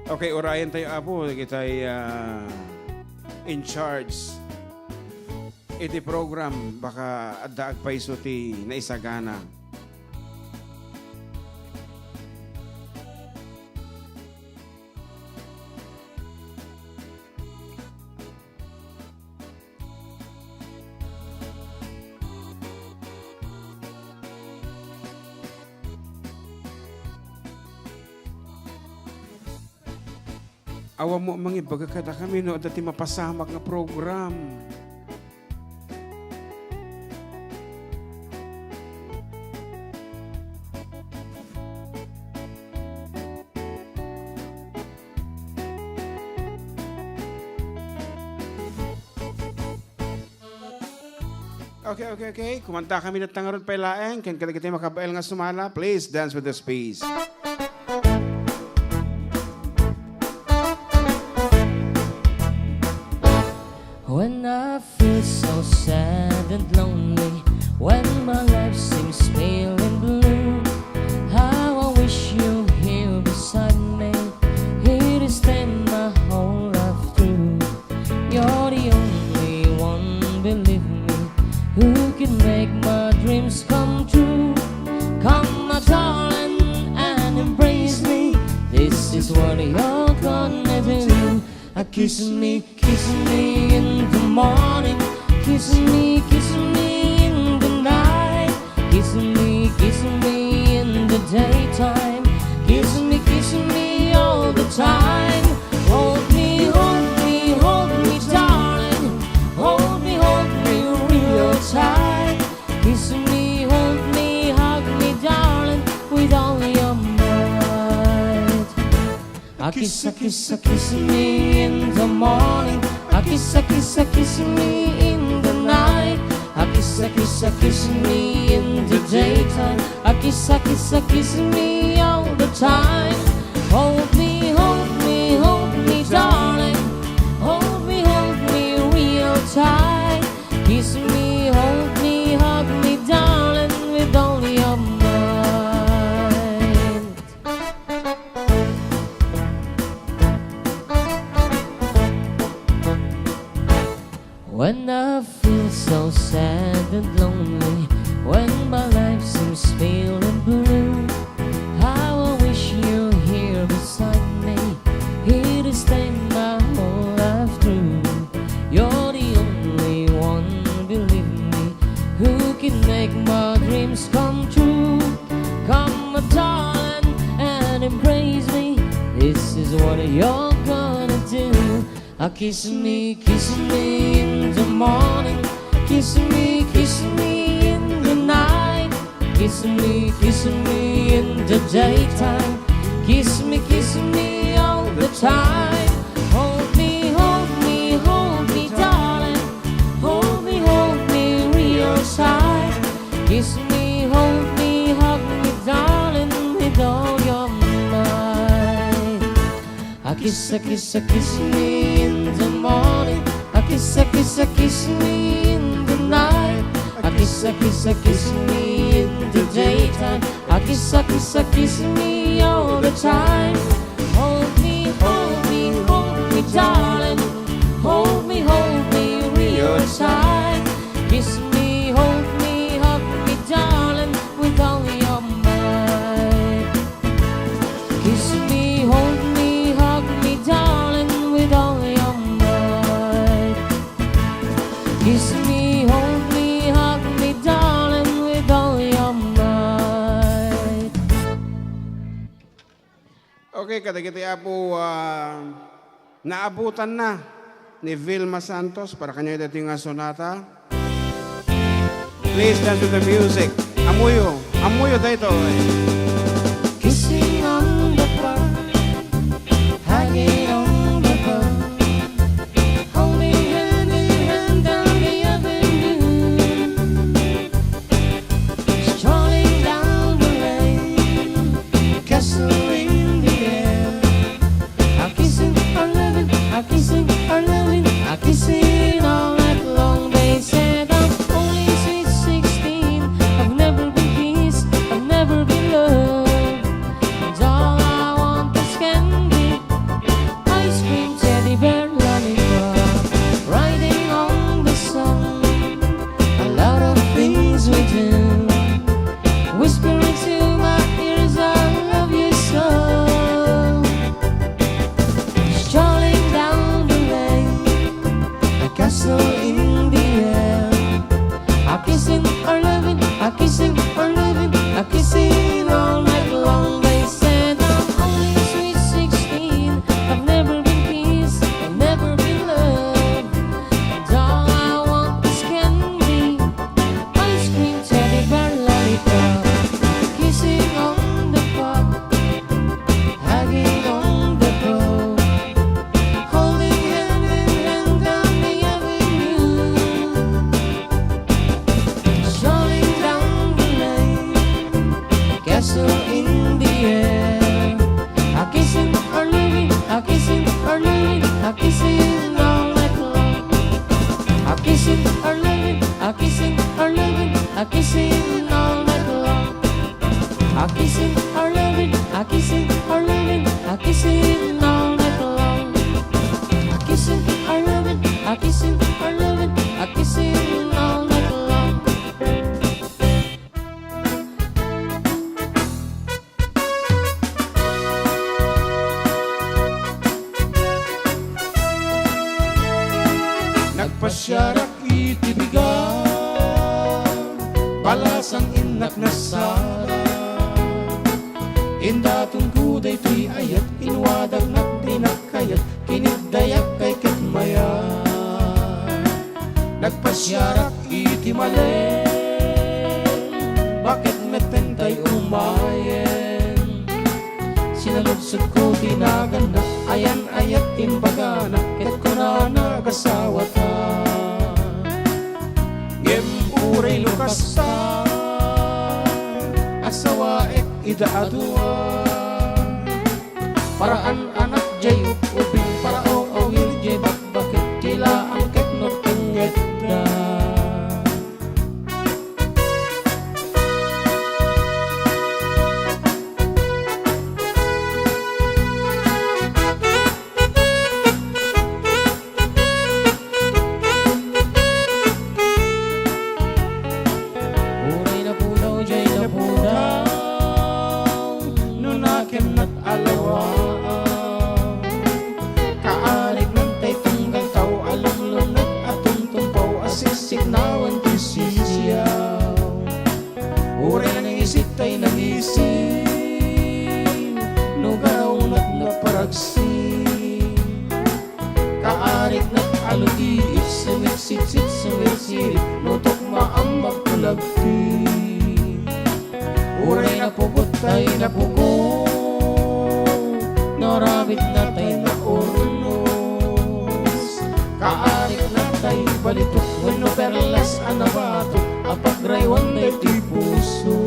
Okay, urayen tayo, Apo, kitay, ah, in charge iti program, baka adda agpayso ti naisagana. Awan mo mangibaga kadakami no adda ti mapasamak nga program. Okay, okay, okay. Kumanta kami na tangarod pay laeng. Ken kadagiti makabael nga sumala, please dance with us, please. When I feel so sad and lonely, when my life seems pale and blue, how I wish you here beside me. Here to spend my whole life through. You're the only one, believe me, who can make my dreams come true. Come, my darling, and embrace me. This is what you're gonna do. Uh, kiss me, kiss me in the morning. Kiss me, kiss me in the night. Kiss me, kiss me in the daytime. Kiss me, kiss me all the time. Hold me, hold me, hold me, darling. Hold me, hold me real tight. Kiss me, hold me, hug me, darling, with all your might. A kiss, a kiss, a kiss me in the morning. A kiss, a kiss, a kiss me in the night. A kiss, a kiss, a kiss me in the daytime. A kiss, a kiss, a kiss me all the time. Hold me, hold me, hold me, darling. Hold me, hold me real tight. Kiss me, hold me, hug me, darling, with all your might. When I feel so sad and lonely, when my life seems pale and blue, how I wish you here beside me, here to stay my whole life through. You're the only one, believe me, who can make my dreams come true. Come, my darling, and embrace me. This is what you're gonna do. A kiss me, kiss me in the morning. Kiss me, kiss me in the night. Kiss me, kiss me in the daytime. Kiss me, kiss me all the time. Hold me, hold me, hold me, darling. Hold me, hold me real tight. Kiss me, hold Kiss, a kiss, a kiss me in the morning. A kiss, a kiss, a kiss me in the night. A kiss, a kiss, a kiss me in the daytime. A kiss, a kiss, a kiss me all the time. Hold me, hold me, hold me, darling. Hold me, hold me real tight. Kiss me, hold me, hug me, darling, with all your might. Kiss me, hold me, hug me, darling, with all your might. Kiss me, hold me, hug me, darling, with all your might. Okay, kadagiti Apo, ah, naabutanna ni Vilma Santos para kaniada ti nga sonata. Please dance to the music. Ammoyo, ammoyo daytoy. Kissing on the brow, hugging on the brow, holding hand in hand down the avenue, strolling down the lane, castle in the air. A kissing, a loving, a kissing, a loving, a kissing all night long. They said I'm only sweet sixteen. I've never been kissed, I've never been loved. And all I want is candy, ice cream, teddy bear, lollipop. Riding on the sun, a lot of things we do. Whispering to my ears, "I love you so." Strolling down the lane, a castle in the air. A kissing or loving, a kissing or loving, a kissing all night long. They said I'm only sweet sixteen. I've never been kissed, I've never been loved. And all I want is candy, ice cream, teddy bear, lollipop. Kissing on the pop, hugging on the pole, holding hand in hand down the avenue, strolling down the lane, castle in the air. A kissing or living, a kissing or living, a kissing all night long. A kissing or living, a kissing or living, a kissing all night long. A kissing or loving, a kissing or loving, a kissing all night long. A kissing or loving, a kissing or loving, a kissing all night long. Nagpasiarak iti bigat, palasang innak nasala. Indatonko daytoy ayat, inwadagnak ti nakayat, kiniddayak kay ket mayat. Nagpasiarak iti malem, baket metten tay umayen. Sinaludsodko ti naganna, ayan-ayat imbagana, ket kunana, "Agasawata." Ngem uray no kasta, asawaek ida a dua. Paraan anak jay ubing, paraawir jay bakbaket, ti laang ket nurtengngedda. Uray napudaw jay napudaw, no nakemnak a lawaaw. Kaarignak tay tunggal tao a lumlumneg a tumtumpaw a siksiknawan ti sisiaw. Uray nangisit tay nangisit, no garawnak nga paragsit. Kaarignak a lutiit, sumiksitsit, sumirsirit, no tukma a magkulagti. Uray napugot tay napugot, no rabitna tay naurnos. Kaarignak tay balitok, wenno perlas a nabatok, a pagraywan daytoy puso.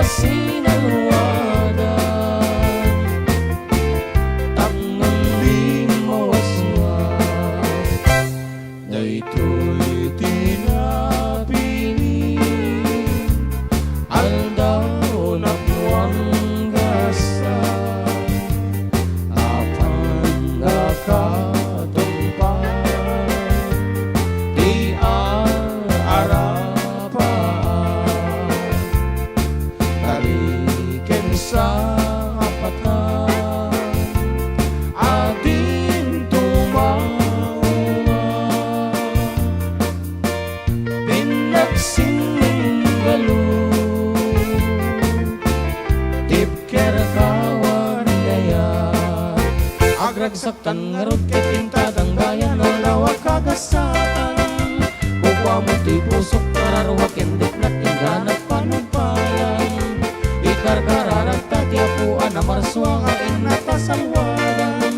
Sinaluadan, tapno di mawaswas. Daytoy ti napili, aldaw napno anggasan, a pannakatungpal ti aarapaan. Taliken sa apatan a dinto mauma. Pinagsininggalu, tipker kawan dayat. Agragsaktan ngarud ket inta danggayan, aldaw a kagasatan. Kukuamon ti pusok, pararuak ken riknak, inggana panungpalan. Ikarkararagta ti Apo a namarsua nga inna ta salwadan.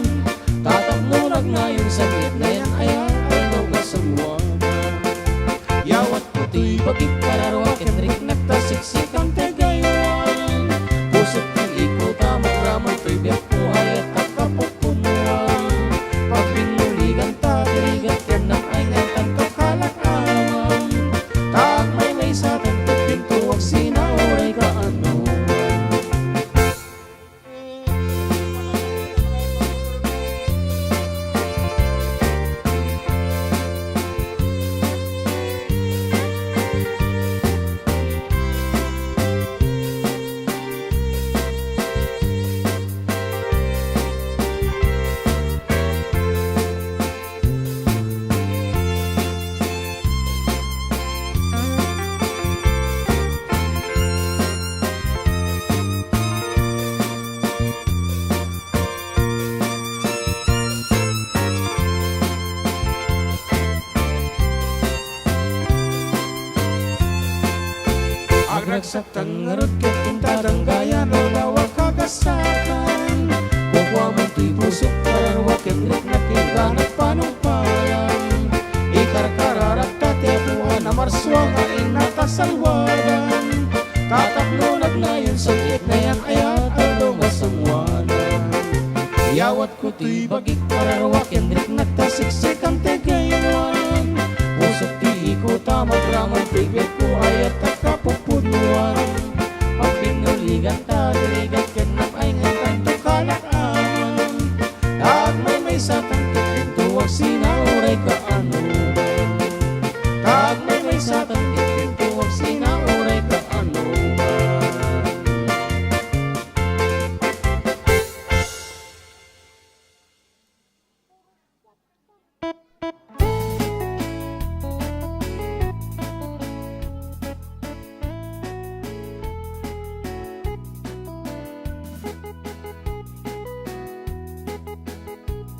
Ta tapno nagnayon, sangit nayan ayat, aldaw nga salwadan. Yawatko toy bagik, pararuak ken riknak, ta siksikan ti gayuan. Pusok ti ikutam, agraman toy biagko, ayat a kapupunuan. Pagbinuliganta ti rigat ken nam-ay nga intanto kalakaman. Ta agmaymaysatanto, dinto agsina uray kaanoman. Agragsaktan ngarud ket inta danggayan, aldaw a kagasatan. Kukuamon toy pusok, pararuak ken riknak, inggana panungpalan. Ikarkararagta ti Apo a namarsua nga inna ta salwadan. Ta tapno nagnayon, sangit nayan ayat, aldaw nga sanguanan. Yawatko toy bagik, pararuak ken riknak, ta siksikan ti gayuan. Pusok ti ikutam, agraman ti biagko, ayat a kapupunuan. Pagbinuliganta ti rigat ken nam-ay nga intanto kalakaman. Ta agmaymaysatanto, dinto agsina uray kaanoman. Ta agmaymaysatanto, dinto agsina uray kaanoman.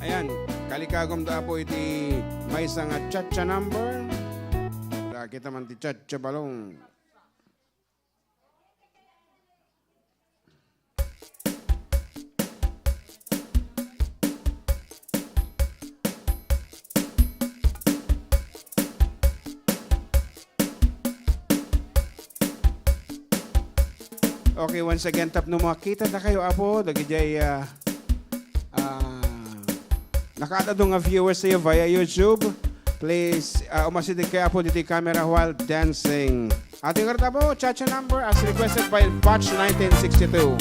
Ayan, kalikagumda, Apo, iti maysa nga cha-cha number. Nakita man ti cha-cha balong. Okay, once again, tapno makita dakayo, Apo, dagidiay, ah, ah, nakaad-adu nga viewers tayo via YouTube. Please, ah, umasideg kayo, Apo, ditoy camera while dancing. Ating ngarud, Apo, cha-cha number as requested by Batch nineteen sixty-two.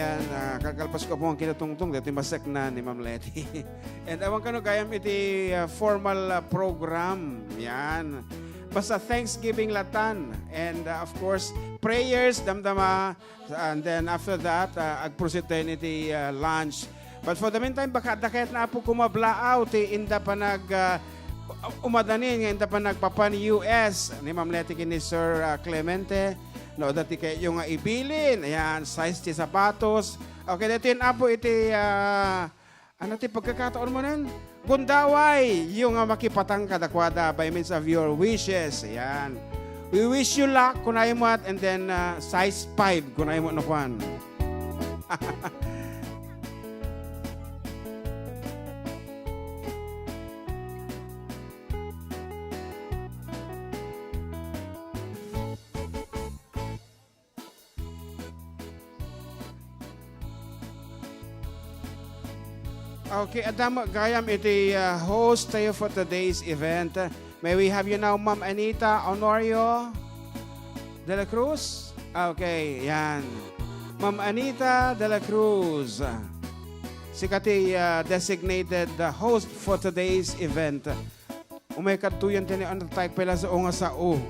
Yan, ah, kalkalpasko po nga kinatungtong, daytoy masekna ni Ma'am Leti. And awan kano gayam iti, ah, formal, ah, program. Yan. Basta Thanksgiving latan. And, ah, of course, prayers, damdama. And then after that, ah, ag-proceed tayo iti, ah, lunch. But for the meantime, baka dakayat na po kumablaaw ti inda panag, ah, umadanin nga inda panagpapan U S ni Ma'am Leti ken ni Sir, ah, Clemente. No, dati kayo nga ibilin. Ayan, size ti sapatos. Okay, dati yun, apo, iti, ah, ano ti pagkakataon mo nen? Gundaway, yung nga makipatang kadakwada by means of your wishes. Ayan. We wish you luck, kunay mo at, and then, ah, size five, kunay mo no kwan. Okay, adda gayam iti, uh, host tayo for today's event. May we have you now, Ma'am Anita Honorio de la Cruz? Okay, yan. Ma'am Anita de la Cruz. Sika ti, uh, designated, uh, host for today's event. Umay kadto yan, tini, ano, tayo pala sa unga sao.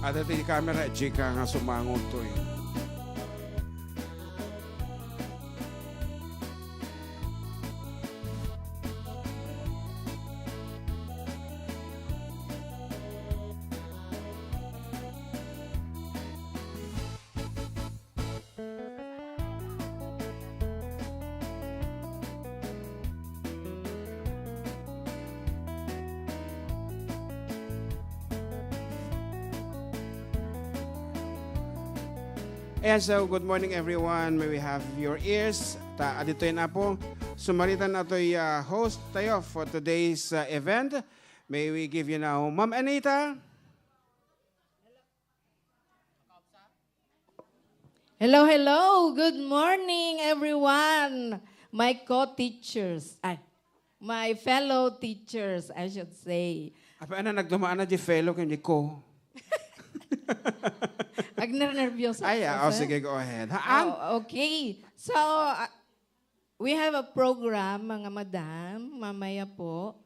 Ada ti camera, Jika nga sumangot to eh. Ayan, so good morning everyone. May we have your ears. Ta, aditoy na po. Sumaritan na to'y, ah, host tayo for today's, ah, event. May we give you now, Ma'am Anita. Hello, hello. Good morning, everyone. My co-teachers. Ay, my fellow teachers, I should say. Apa na nagdumaan na di fellow ken di co. Agner-nervioso Ay, ako, ah, oh, sir. Sige, go ahead. Haan? Oh, okay. So, ah, we have a program, mga madam, mamaya po,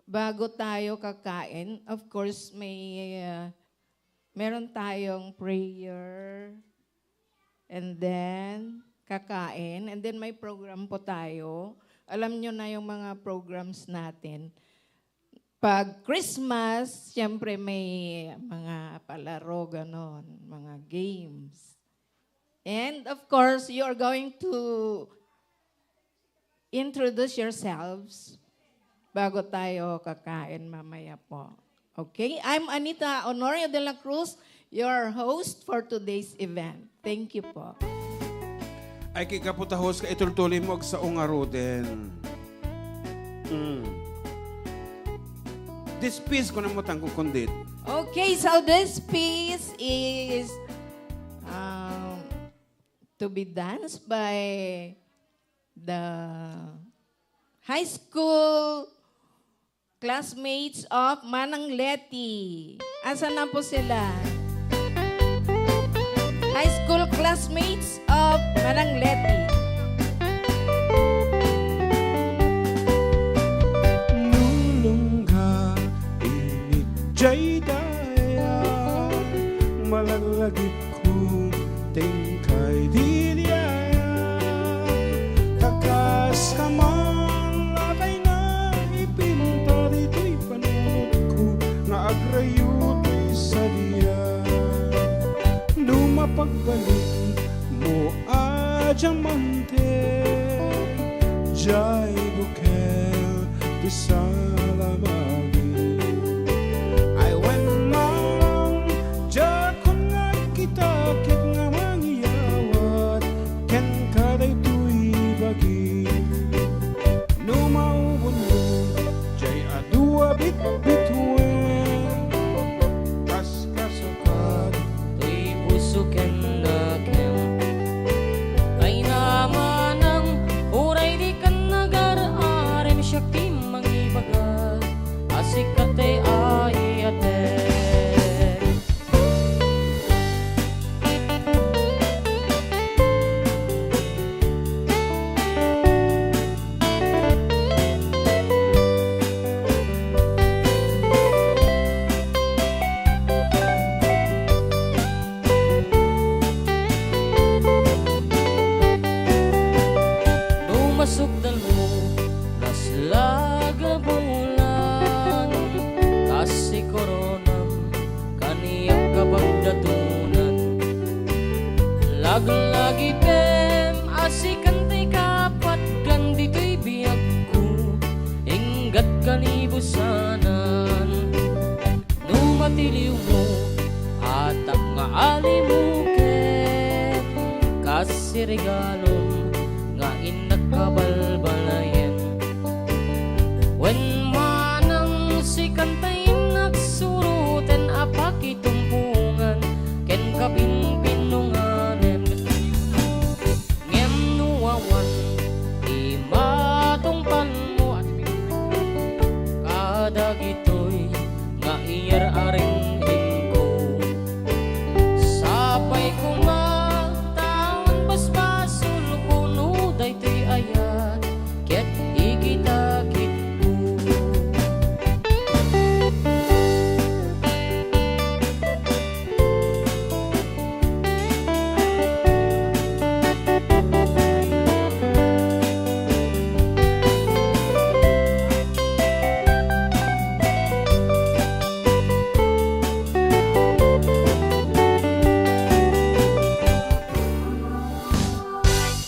bago tayo kakain. Of course, may, ah, meron tayong prayer, and then kakain, and then may program po tayo. Alam nyo na yung mga programs natin. Pag Christmas, siyempre may mga palaro, ganon, mga games. And of course, you are going to introduce yourselves bago tayo kakain mamaya po. Okay? I'm Anita Honorio de la Cruz, your host for today's event. Thank you po. Ay, kikaputa host ka, itultuloy mo agsao nga Roden. Mm. This piece, kung mo tangko kundit. Okay, so this piece is, um, to be danced by the high school classmates of Manang Leti. Asan na po sila? High school classmates of Manang Leti. Nulungga initjay daya, malaglagitkon ti inkay didiayan. Kakas kaman lakay na ipinta ditoy panunotko nga agrayo toy sadian. No mapagbalinmo a diamante, jay bukel ti salamagi. Ay wen, manang, diakon nga agkita ket nga mangiyawat kenka daytoy bagi. No maubonmo, jay adu a bitbituen, kas kasukat, toy puso ken nakem. Lagabulan, kas si koronam, kaniak kapagdatonan. Laglagipem a sikan ti kapatgan ditoy biagko, inggat kanibusanan. No matiliwmo, atak nga alimuken, kas si regalom nga innak kabalbalayen. Wen manang sikan ta innak suroten a pakitumpongan ken kapinpinunganen. Ngem no awan ti matungpalmo kadagitoy nga iyar-aring-ingko, sapay koma ta awan basbasolko no daytoy ayat ket ikitakitko.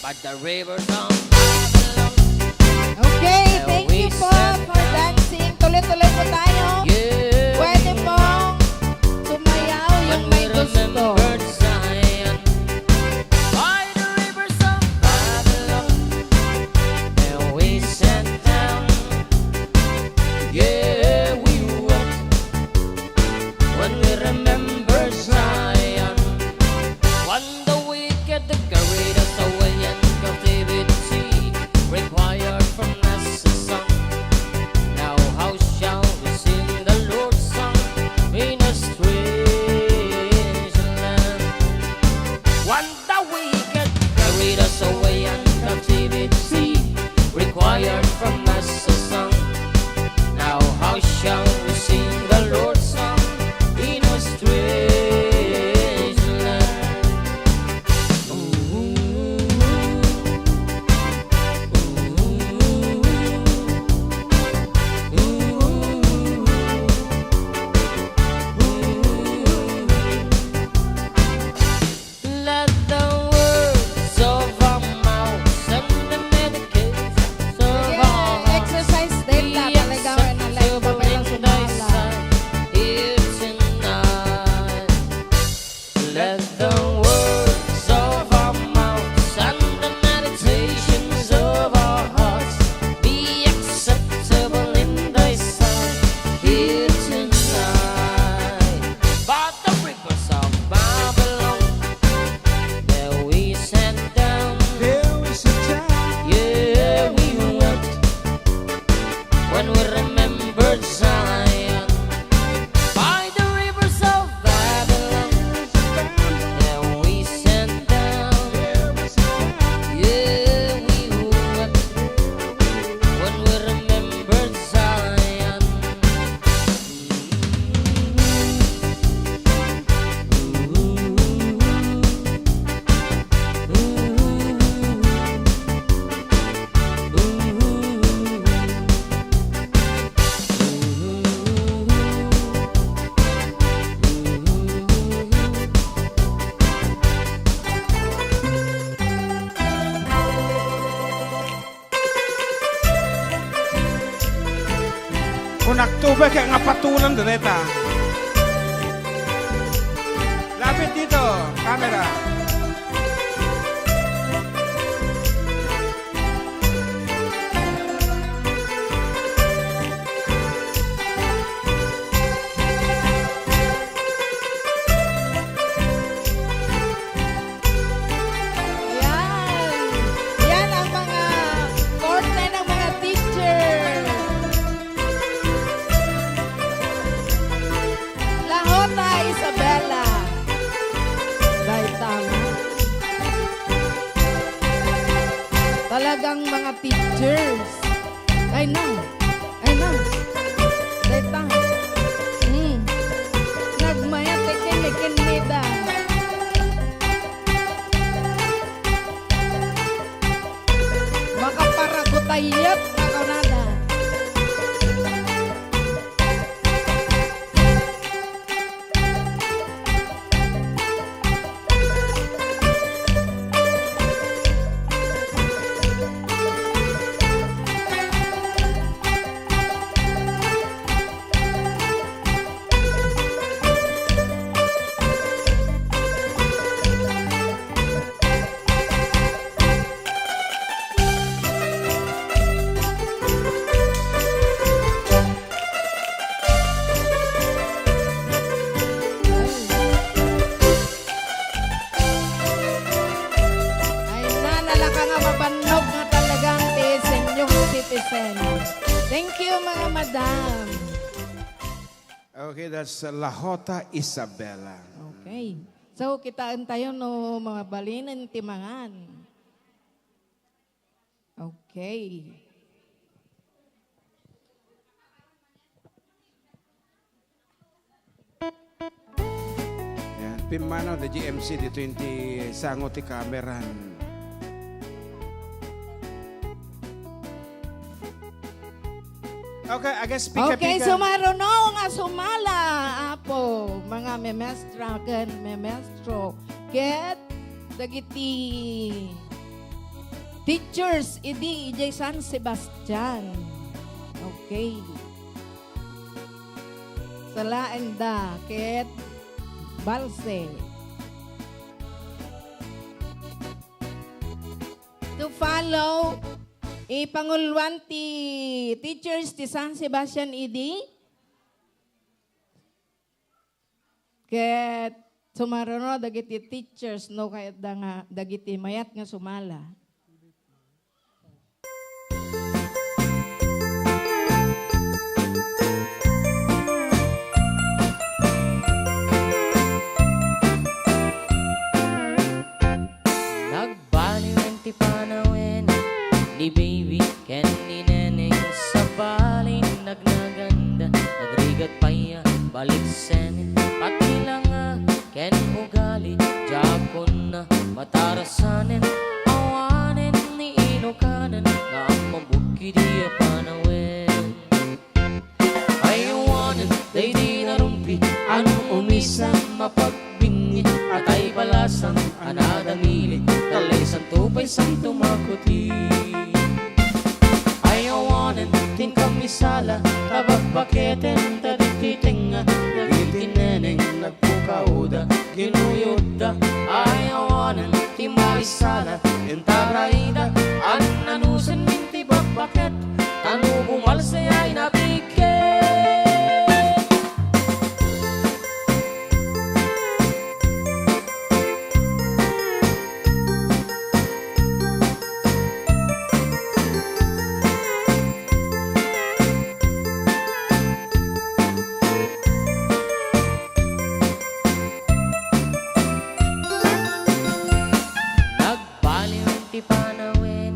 By the rivers of Babylon. Okay, thank you po for dancing. Tuloy-tuloy po tayo. Yeah. Pwede po sumayaw yung may gusto. When we remember Zion, by the rivers of Babylon, and we sat down. Yeah, we wept when we remember Zion. When the wicked carried us away in captivity, required from us a song. Now how shall we sing the Lord's song in a strange land? When the wicked carried us away in captivity, required from us a song. Now how shall we sing the Lord's song in a strange land? Let the words of our mouths and the meditations of our hearts be acceptable in thy sight tonight. Let the words of our mouths and the meditations of our hearts be acceptable in thy sight here tonight. But the rivers of Babylon, there we sat down. There we sat down. Yeah, we wept when we remembered Zion. By the rivers of Babylon, there we sat down. Yeah, we wept when we remembered Zion. Kunak tubig kaya nga patulan deta. Lapit dito, camera. Yan. Yan ang mga korte ng mga teacher. Lahota, Isabela. Dahil tama. Talagang mga teachers. Ay na. Ay na. Deta. Mm. Nagmayat, ikin, ikin, nida. Makaparagutayat na kunada. Thank you, mga madam. Okay, that's, uh, Lahota Isabela. Okay. So, kitaentayo no mabalinen ti mangan. Okay. Yan, pimmanaw da G M C dito yung ti sango ti kameran. Okay, I guess pika-pika. Okay, sumaruno nga sumala, Apo, mga memestra ken memestro, ket dagiti teachers idi idiay San Sebastian. Okay. Salaenda ket balse. To follow, ipanguluan ti teachers ti San Sebastian idi. Ket sumaruno dagiti teachers no kayatda nga dagiti mayat nga sumala. Nagbaliwen ti panawen ni baby ken ni neneng, sabali nagnaganda, nagrigat pay a baliksen, pati langa ken ugali, diakonna matarasanen, awanen ni inukanen nga ammabugki di a panawen. Ay awanen daydi narumpi, ano umisan mapagbingi, atay balasang a nadamili, kalay santo pay santo makuti. Ay awanen ti kamisala, ta bakbaketen ta dagiti tengnga, dagiti neneng nagpukaoda, ginuyodda. Ay awanen ti maisala, intarayda, annanusen min ti bakbaket, tano bumalse ay napiket. Nagbaliwen ti panawen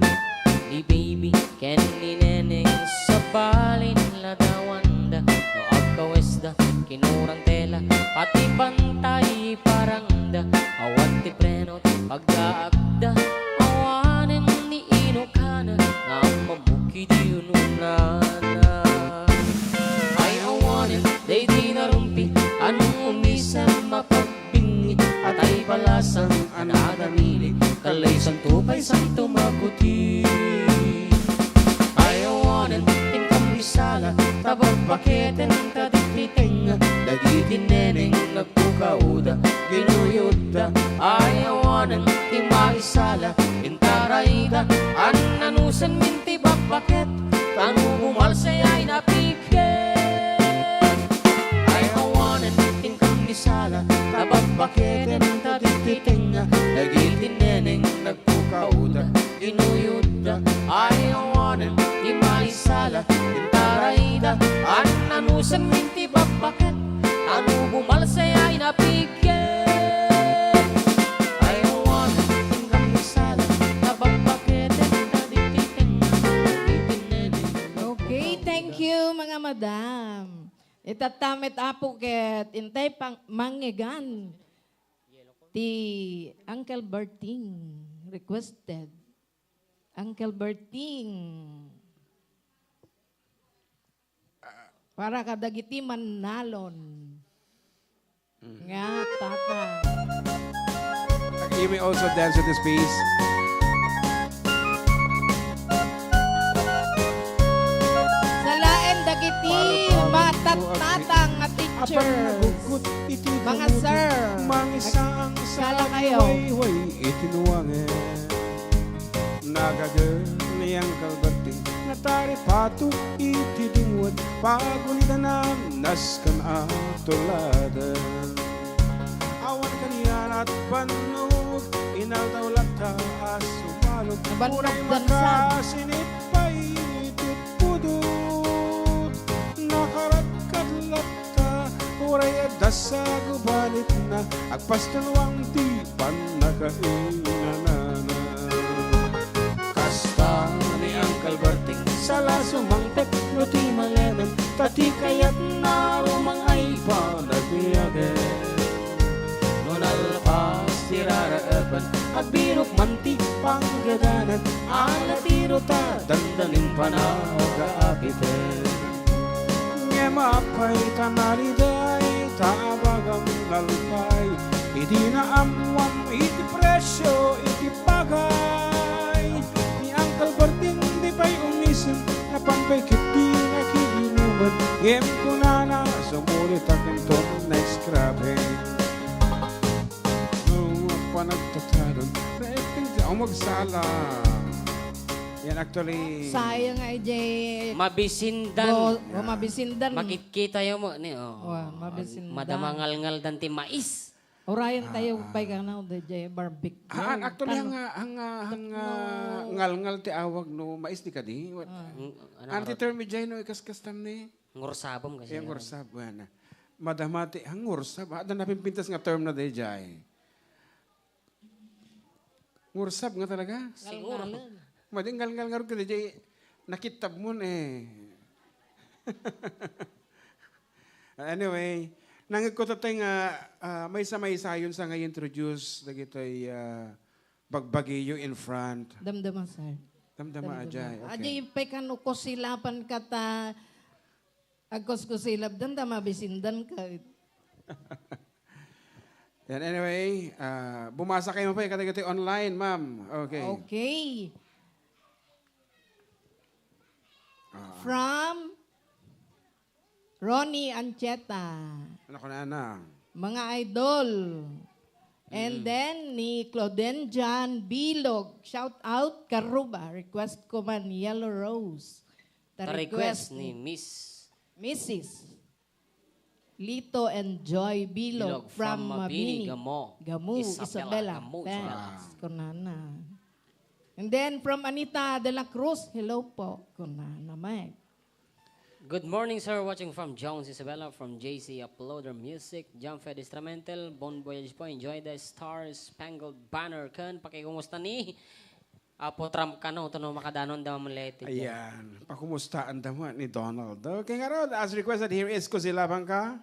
ni baby ken ni neneng, sabalin ladawanda no agkawesda, kinurang tela, pati pantay parangda, awan ti preno, pagdaakda, awanen ni inukana, nga ammabukid ti ununana. Ay awanen daydi narumpi, ano umisan mapagbingi, atay balasang a nadamili, kalay santo pay santo makuti. Ay awanen ti kamisala, ta bakbaketen ta dagiti tengnga, dagiti neneng nagpukaoda, ginuyodda. Ay awanen ti maisala, intarayda, annanusen min ti bakbaket, tano bumalse ay napiket. Ay awanen ti kamisala, ta bakbaketen ta dagiti tengnga, dagiti neneng nagpukaoda, ginuyodda. Ay awanen ti maisala, intarayda, annanusen min ti bakbaket, tano bumalse ay napiket. Ay awanen ti kamisala, ta bakbaketen ta dagiti tengnga, dagiti neneng. Okay, thank you, mga madam. Itatta met, Apo, ket intay pang-, mangngegan ti Uncle Berting. Requested. Uncle Berting. Para kadagiti mannalon nga tatang. You may also dance with this piece. Salaen dagiti matattatang nga teachers. Mga sir, mangisang sala kayo. Wayway iti nuangen. Nagader ni Uncle Berting, nataripato iti dungwet, pagulidanam nasken a tuladen. Awan kanian a pannurog, inaldaw latta a sumalog. Uray makasinit pay iti Sagubanitna, agpastelwang ti pannakainanana. Kasta ni Uncle Berting, sala sumangpet no ti malemen, ta ti kayatna rumang ay panagbiagen. No nalpas ti raraepen, agbirok man ti panggadanan, ala ti ruta, dandanin panagaapiten. Ngem apay ta naliday ta abagam nalpay, idi naammuam iti presio iti bagay. Ni Uncle Berting di pay umisen, napan pay ket ti nakiinuman. Ngem kunana, sumulita kenton na-scrapping. No, panagtatadon, naipin ti umagsala. Yan, actually. Sayang ay jay Mabisindan. Bo-, o, mabisindan. Makitkitayo mo ni, oh. Wa, mabisindan. Madama ngalngaldan ti mais. Urayan tayo pay kanaw, di jay barbecue. Ah, actually, Ano? Hanga, hanga, hanga, Tapno. Ngalngal ti awag no, mais di kadi? What? Ah. Mm, ano, Anti term jay no, ikaskastan ni? Ngursabom kasi. Yan, ngursab, wala. Madama ti, ah, ngursab. Ah, da napimpintas nga term na di jay. Ngursab nga talaga? Siguro. Ngalngalan. Madingalngal nga rod ka, di jay nakittab mo, eh. Anyway, nangegko tatay nga, ah, maysa-maysayon sa nga introduce dagitoy, ah, bagbagiyo in front. Damdama, sir. Damdama, Damdama. Ajay. Okay. Ajay, pay kan ukosilap kata, agkuskusilap, damdama, bisindan ka. Yan, anyway, ah, bumasa kayo mo pa, eh, kadagiti online, ma'am. Okay. Okay. Ah. From Ronnie Ancheta. Ano ko na, na? Mga idol. And Mm. then, ni Clauden John Bilog, shout out, Karuba, request ko man, Yellow Rose. Ta Ta request request ni ni Miss Missus Lito and Joy Bilog Bilog from from Mabini, Mabini, Gamo. Gamu, Isabela, Isabela. Gamu, Thanks, Isabela. Kunana. And then from Anita de la Cruz, "Hello po," kunana, Mike. Good morning, sir. Watching from Jones, Isabela, from J C Uploader Music, John Fed Instrumental, Bon Voyage po, enjoy the Star Spangled Banner. Ken, pakikumusta ni Apo Trump kano, to no makadanon da mamuleti. Ayan. Pakumustaan da mo ni Donald. Okay, ngarud, as requested, here is Kusilaban Ka.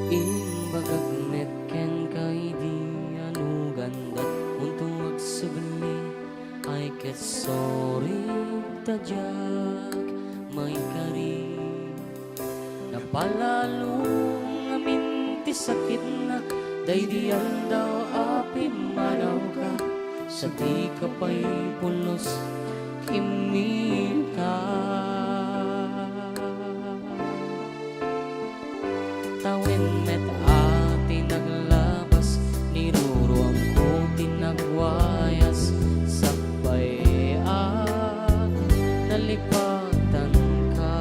Imbagak met kenka idi anugandak unto agsubli, ay ket sorry ta diak maikari. Napalalo ngamin ti sakitna, daydi aldaw a pimmanawka, sa dika pay pulos kimmita. Tawen met a ti naglabas, niruruamko ti nagwayas, sakbay a nalipatanka.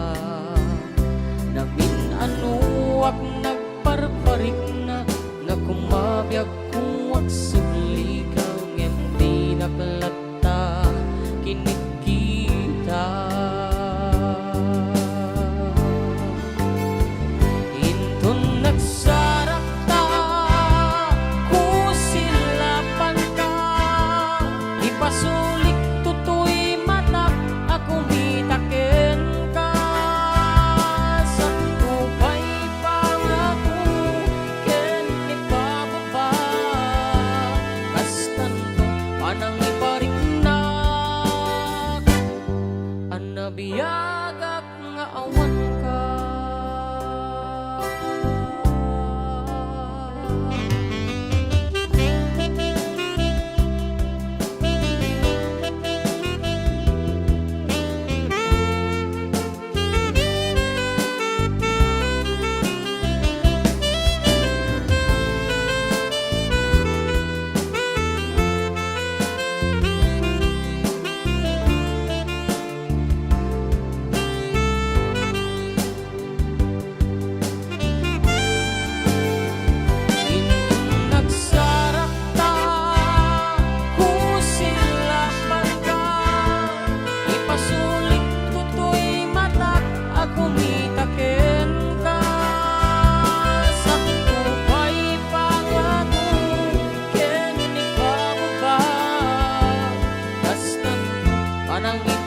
Namin-anoak nagparparikna, nga kumabiagko agsublika, ngem dinak latta kinikkita. Inton nagsarakta, kusilapanka, ipasulik toy matak a kumita kenka. Sakto pay pangako ken ipababa, kastanto panangipariknak a nabiagak nga awanka.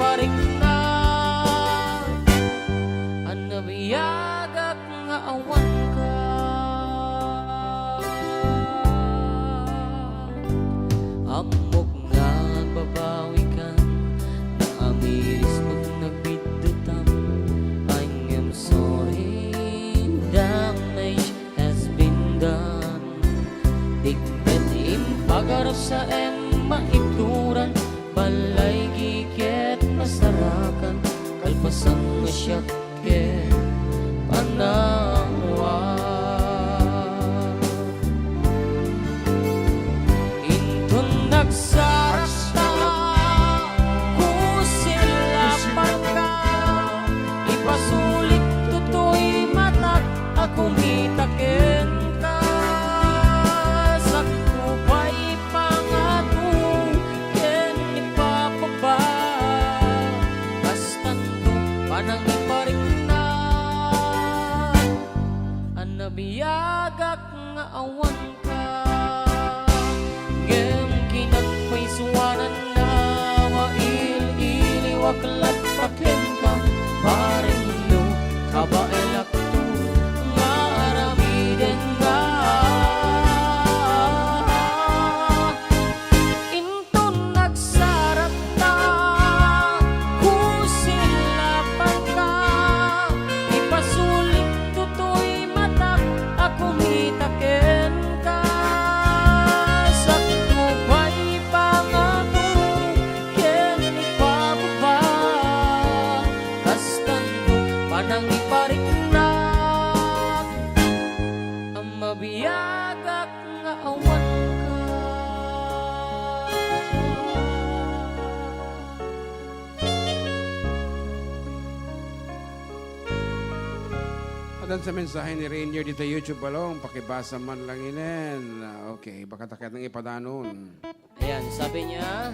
Parikna, ania biagak nga awanka. Ammok nga agbabawikan, naamiris met nagbiddutam. I'm sorry, damage has been done. Dikmet impagarsa em maituran, balay giket masarakan, kalpasan nga siak ket panawa. Inton nagsarakta, kusilapanka, ipasulit toy matak a kumita kenka. Sakto pay pangato ken ipababa, kastanto panangiparikna. Ania biagak nga awanka. Ngem kinagpaysuananna, mail-iliwak latta kenka, pareho kabaelakto nga aramidenna. Inton nagsarakta, kusilapanka, ipasulit toy matak a kumita kenka. Sakto pay pangato ken ipababa, kastanto panangiparikna. Ania biagak nga awanka. Adda sa mensahe ni Rainier dita YouTube, balong, pakibasa man lang inen. Ah, okay, baka ta kayatna ipadanon. Ayan, sabi niya,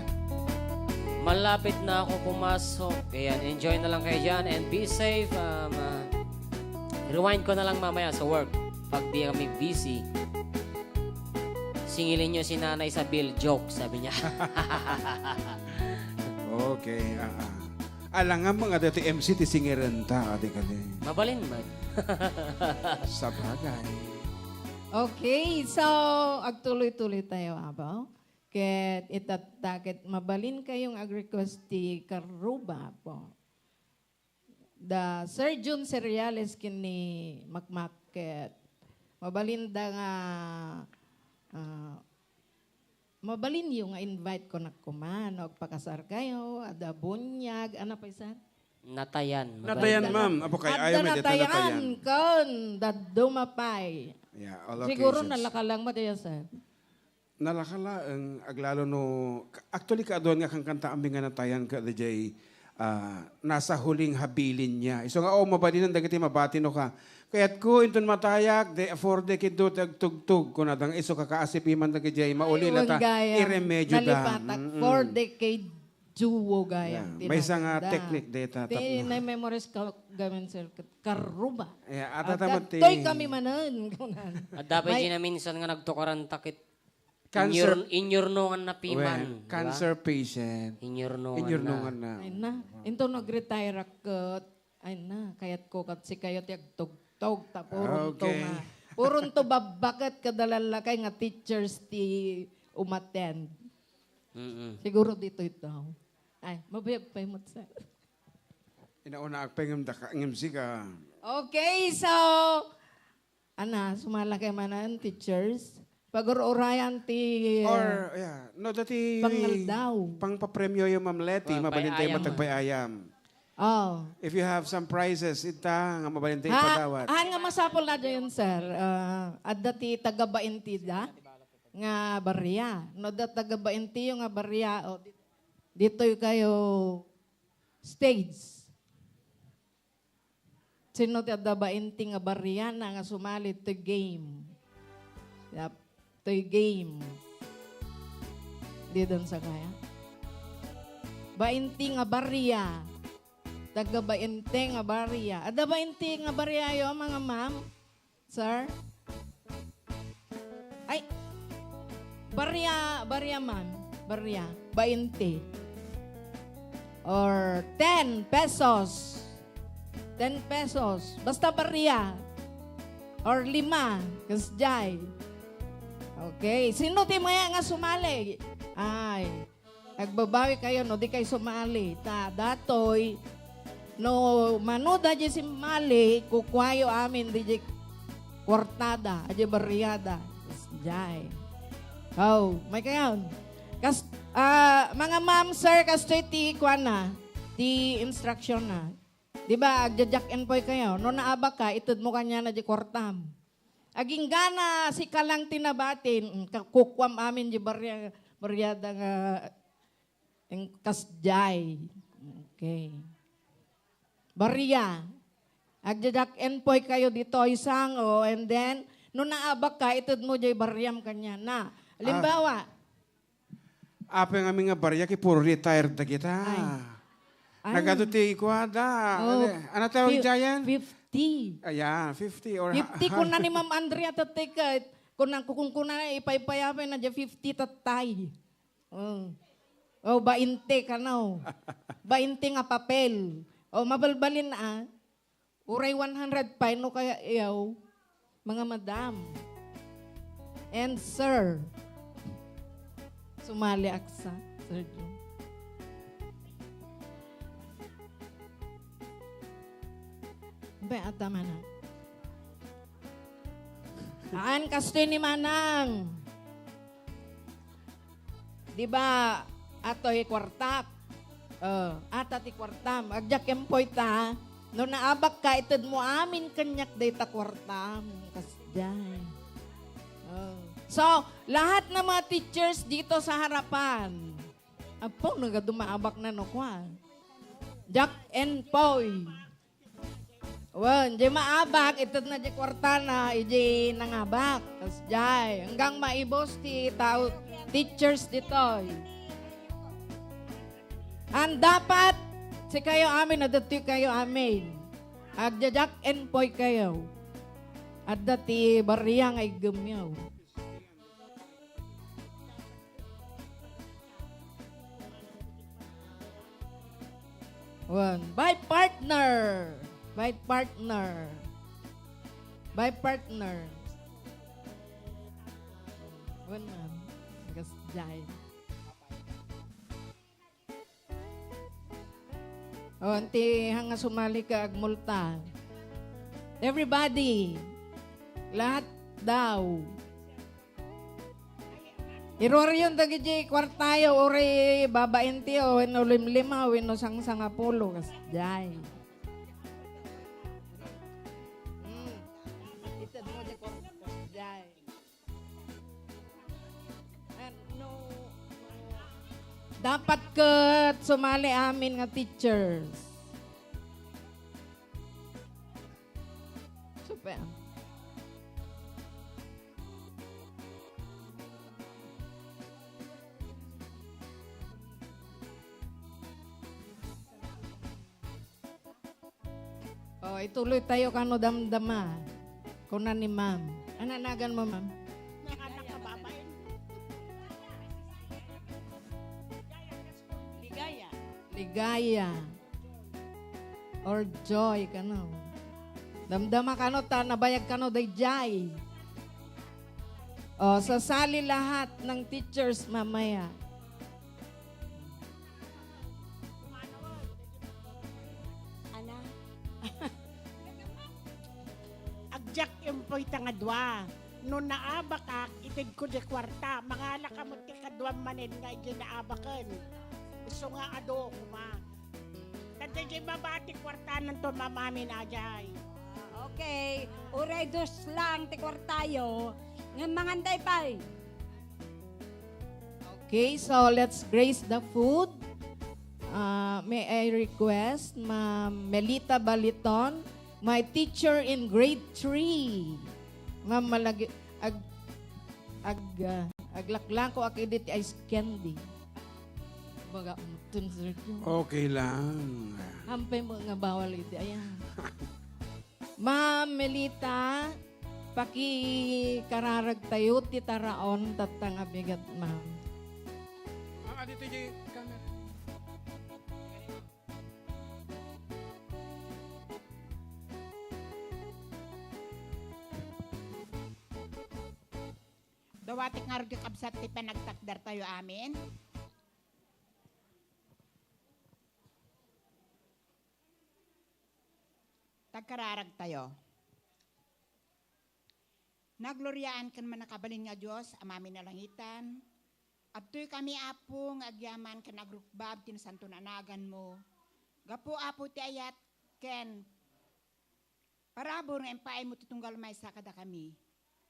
"Malapit na ako pumasok." Ayan, enjoy na lang kayo dyan and be safe. Um, ah, rewind ko na lang mamaya sa work pag di kami busy. Singilin nyo si Nanay sa bill. Joke, sabi niya. Okay, ah, ah. Alangan mga dati M C ti singirenta, adi kadi. Mabalin man. Sabagay. Okay, so agtuloy-tuloy tayo, apo. Ket itatta, ket mabalin kayong ag-request ti Karuba, apo. Da Sir Jun Seriales ken ni Makmak, ket mabalinda nga, ah, mabalinyo nga invite ko na kuman, no, agpakasar kayo, adda bunyag, ano pa isa? Natayan. Natayan, ma'am. Apo kay adda ayo, may deta natayan, natayan. Kun dadduma pay. Yeah, all occasions. Siguro nalaka lang mo tayo, sir. Nalaka laeng, aglalo no, actually, kaaduan nga kankanta amin nga natayan ka, D J, ah, nasa huling habilin niya. Isu nga, oo, mabalinan dagiti mabati no ka. Kayat ko, inton matayak, de, four decade do, ti agtugtog, kunada nga isu ka kaasipiman dagiti, mauli la ta, iremedyo da. Nalipatak, mm-mm. Four decade duo gayam. Yeah, maysa nga technique deta, ti tapno. Na-memorize ko gamin, sir, ket Karuba. Yeah, adda ta met ti toy kami manen, kunan. Adda pay di naminsan nga nagtukaran takit. Cancer. Inyor-, inyurnongan na piman, well, di ba? Cancer patient. Inyurnongan na. Inyurnongan na. Ay na, into nag-retire ak ket, ay na, kayat ko ket sikayo ti agtugtog, ta puron to nga, puron to babbaket kada lallakay nga teachers ti umattend. Mm-mm. Siguro ditoy daw. Ay, mabayag pay met, sir. Inauna ak pay ngem daka, ngem sika. Okay, so, ana, sumala kay manen, teachers. Pagur-urayan ti, or, yeah, no, dati pangaldaw. Pangpapremyo yo, Ma'am Leti, mabalin tayo matagpay-ayam. Oh. If you have some prizes, ita nga mabalin tayo ipadawat. Haan nga masapul na dayon, sir. Ah, adda ti taga-bainti da nga barya. No, adda taga-bainti yo nga barya, o, di-, ditoy kayo stage. Sino ti adda bainti nga barya na nga sumali ti game? Yap, ti game. Didon sa kaya? Bainti nga barya. Taga bainti nga barya. Adda bainti nga barya yo, mga ma'am? Sir? Ay, barya, barya man. Barya. Bainti. Or ten pesos. Ten pesos. Basta barya. Or lima. Kasdiay. Okay. Sino ti maya nga sumali? Ay. Agbabawi kayo, no? Di kayo sumali. Ta, datoy, no, mano da di simmali, kukuayo amin di di kwartada, di barya da. Kasdiay. Oh, may kayon. Kas, ah, mga ma'am, sir, kastoy ti kuana, ti instruction na. Di ba, agja-Jack and Poy kayo. No naabak ka, ited mo kanya na di kwartam. Aginggana, sika lang ti nabatin, mm, ka-, kukuam amin di barya-, baryada nga, ing-, kasdiay. Okay. Barya. Agja-Jack and Poy kayo ditoy, sango, and then, no naabak ka, ited mo di baryam kanya na. Halimbawa, Apay ngamin nga barya, ket puro retired dagita. Ay. Ay. Nagadu ti kuada. Oh, ano, ano tawag fif-, diyan? Fifty. Ayan, fifty or ha-, fifty, kuna ni Ma'am Andrea, tatay ka, kuna, kun-, kuna, ipaypayapay na dyan, fifty tatay. Oh. Oh, bainte kano. Bainte nga papel. Oh, mabalbalin, ah. Uray one hundred pay no kaya iyaw, mga madam and sir. Sumali aksa, Sir Joe. Bay, ata mana. Aan, kastoy ni Manang. Di ba, atoy kwartak? Oh, ata ti kwartam. Agdiak empoy ta. No naabak ka, ited mo amin kaniak dayta kwartam. Kasdiay. Oh. So, lahat ng mga teachers dito sa harapan. Apo, nagadu maabak na no kwa. Jack and Poy. Wen, di maabak, ited na di kwartana, idi nangabak. Kasdiay, hanggang maibos ti tao, teachers ditoy. Ang dapat, sikayo amin, adda ti kayo amin. Agdiak and Poy kayo. Adda ti barya nga iggemyo. Wen, by partner. By partner. By partner. Wen, ma'am. Kasdiay. Oh, anti hanga sumali ka agmulta. Everybody. Lahat daw. Irorion dagiti kwartayo, uri babaen ti, o wenno limlima, wenno sangsangapulo, kasdiay. Hmm. Ited mo di kwarta, kasdiay. Ano? Dapat ket sumali amin nga teachers. Super. Oh, ituloy tayo kano damdama. Kuna ni ma'am. Ano nagan mo, ma'am? May anak na babae. Ligaya. Ligaya. Or joy kano. Damdama kano ta, nabayag kano dayjay. Oh, sasali lahat ng teachers mamaya. Ana? Agdiak empoy ta nga dua. No naabakak, itedko di kuarta. Mangala kamo ti kaduam manen nga idi naabaken. Isu nga adu koma. Tadja di mabati kuartanan to mamamin ajay. Ah, okay. Uray dos lang ti kuartayo. Ngem manganday pay. Okay, so let's grace the food. Uh, may I request Ma'am Melita Baliton, my teacher in grade three. Ma'am, malagi-, ag-, ag-, uh, aglaklako ak idi ti ice candy. Baga umtun, sir. Okay lang. Hampay mo nga bawal idi, ayan. Ma'am Melita, pakikararagtayo ti taraon tatta nga bigat, ma'am. Ma'am, adito di camera. Dawatek ngarud ti kabsat ti panagtakdertayo amin. Tagkararagtayo. Nagloriaan ken mannakabalin nga Dios, Ama mi nalangitan. Adtoy kami, Apo, nga agyaman ken agrukbab ti nasanton a naganmo. Gapu, Apo, ti ayat ken parabur nga impaaymo ti tunggal maysa kadakami.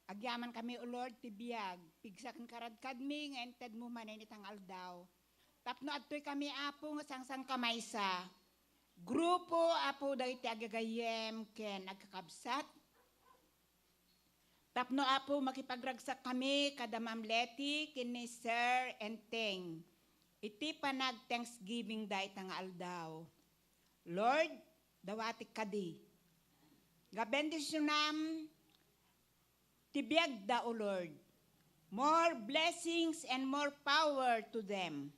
Agyaman kami, O Lord, ti biag, pigsa ken karadkadmi nga intedmo manen ita nga aldaw. Tapno adtoy kami, Apo, nga sangsanka maysa. Grupo, Apo, dagiti agagayyem ken agkakabsat. Tapno, Apo, makipagragsak kami kada Ma'am Letty ken ni Sir Enteng iti panag-Thanksgiving da ita nga aldaw. Lord, dawatek kadi nga bendisionam ti biagda, O Lord. More blessings and more power to them.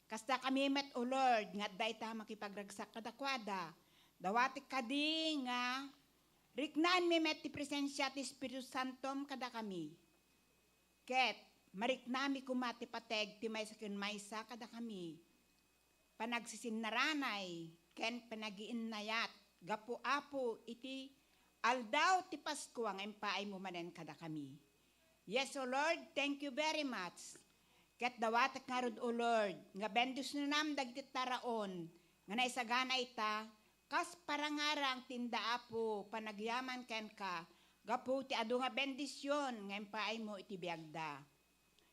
Kasta kami met, O Lord, nga adda ita makipagragsak kadakuada. Dawatek kadi nga riknaanmi met ti presensia ti Espiritu Santom kadakami. Ket mariknami koma ti pateg ti maysa ken maysa kadakami. Panagsisinaranay ken panagiinnayat gapu, Apo, iti aldaw ti Paskua nga impaaymo manen kadakami. Yes, O Lord, thank you very much. Ket dawatek ngarud, O Lord, nga bendisionam dagiti taraon nga naisagana ita kas parangarang ti inda, Apo, panagyaman kenka gapu ti adu nga bendision nga impaaymo iti biagda.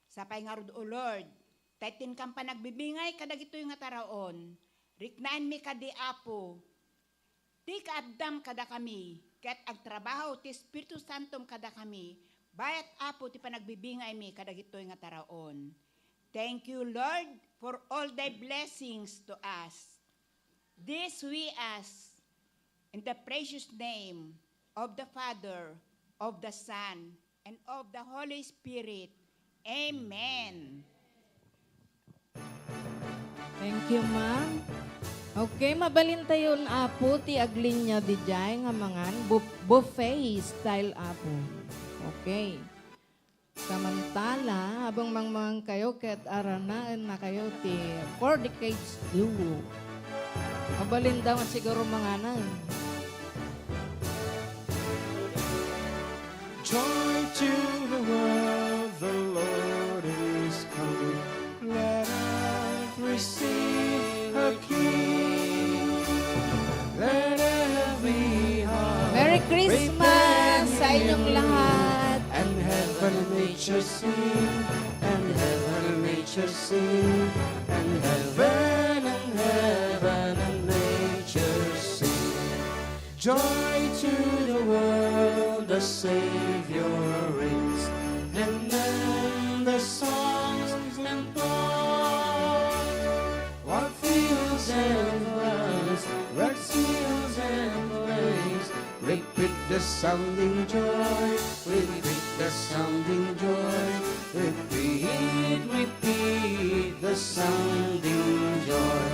Sapay ngarud, O Lord, ta ittinkam panagbibingay kadagitoy nga taraon, riknaanmi kadi, Apo, ti kaaddam kadakami, ket agtrabaho ti Espiritu Santom kadakami, bayat, Apo, ti panagbibingaymi kadagitoy nga taraon. Thank you, Lord, for all thy blessings to us. This we ask in the precious name of the Father, of the Son, and of the Holy Spirit. Amen. Thank you, ma'am. Okay, mabalintayon, Apo, ti aglinia didiay nga mangan. Bu-, buffet style, Apo. Okay. Samantala, habang mangmangan kayo, ket aranaen na kayo ti Four Decades Duo. Mabalin daw nga siguro manganan. Joy to the world, the Lord is come. Let earth receive her King. Let every heart Merry Christmas sa inyong lahat. And heaven and nature sing, and heaven and nature sing, and heaven and heaven and nature sing. Joy to the world, the Savior reigns, and then the songs employ. What fields and floods, what fields and plains, repeat the sounding joy, repeat the sounding joy, repeat, repeat the sounding joy.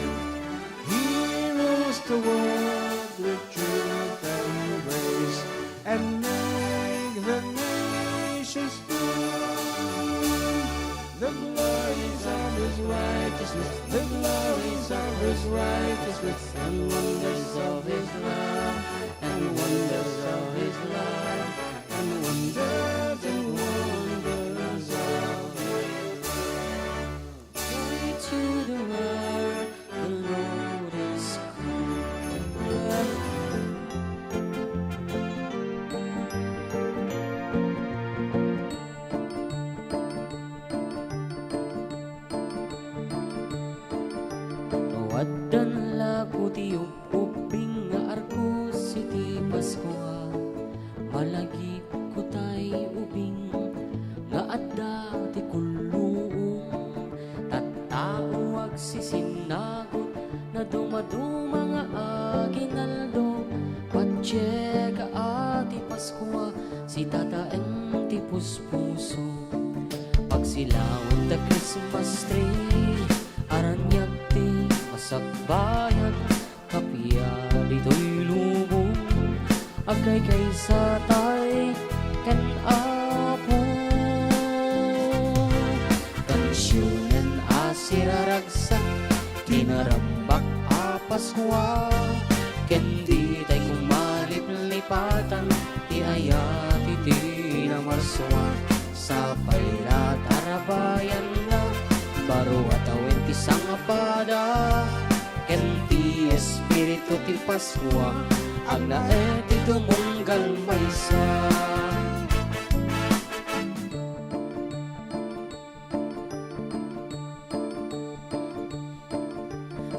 He rules the world with truth and grace, and make the nations bloom. The glories of his righteousness, the glories of his righteousness, and wonders of his love, and wonders of his love, and wonders and wonders of his love. Joy to the world, the Lord is come. Waddan la ko ti ub-ubbing nga arkus iti Paskua. Malagipko tay ubing nga adda ti kulluong. Tattao agsisinagut, nadumaduma nga aginaldo. Patse ka a ti Paskua, sitataeng ti puspuso. Pagsilawen ta Christmas tree, araniag ti masakbayan, kappia ditoy lubong, agkaykaysa tay ken Apo. Paskua, ken ditay kumaliplipatan ti ayat iti namarsua. Sapay la tarabayanna, baro a tawen ti sangapada, ken ti Espiritu ti Paskua, agnaed ti tumunggal maysa.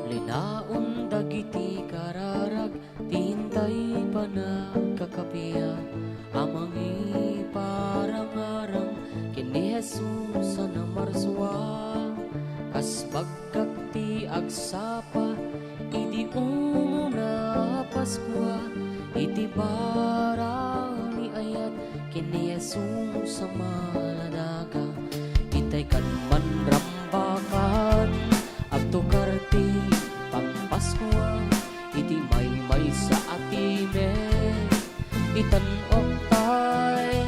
Linaon dagiti kararag ti intay panagkakapian a mangiparangarang ken ni Jesus a namarsua. Kas baggak ti agsapa iti umuna a Paskua, iti barani ayat ken ni Jesus a maladaga, itay kad manrambakan agtukar ti pangpaskua iti maymaysa a timek. Itan-oktay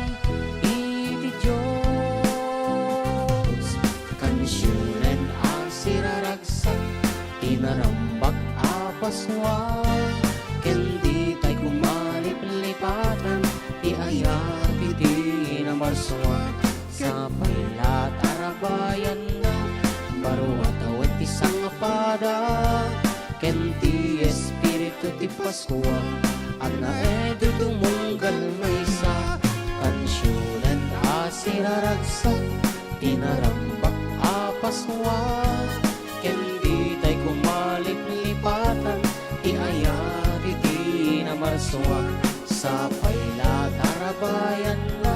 iti Dios, kansionen a siraragsak ti narambak a Paskua, ken ditay kumaliplipatan ti ayat iti namarsua. Sapay la tarabayanna, baro a tawen ti sangapada, ken ti Espiritu ti Paskua, agnaed ti tumunggal maysa, kansionen a siraragsak ti narambak a Paskua, ken ditay kumaliplipatan ti ayat iti namarsua. Sapay la tarabayanna,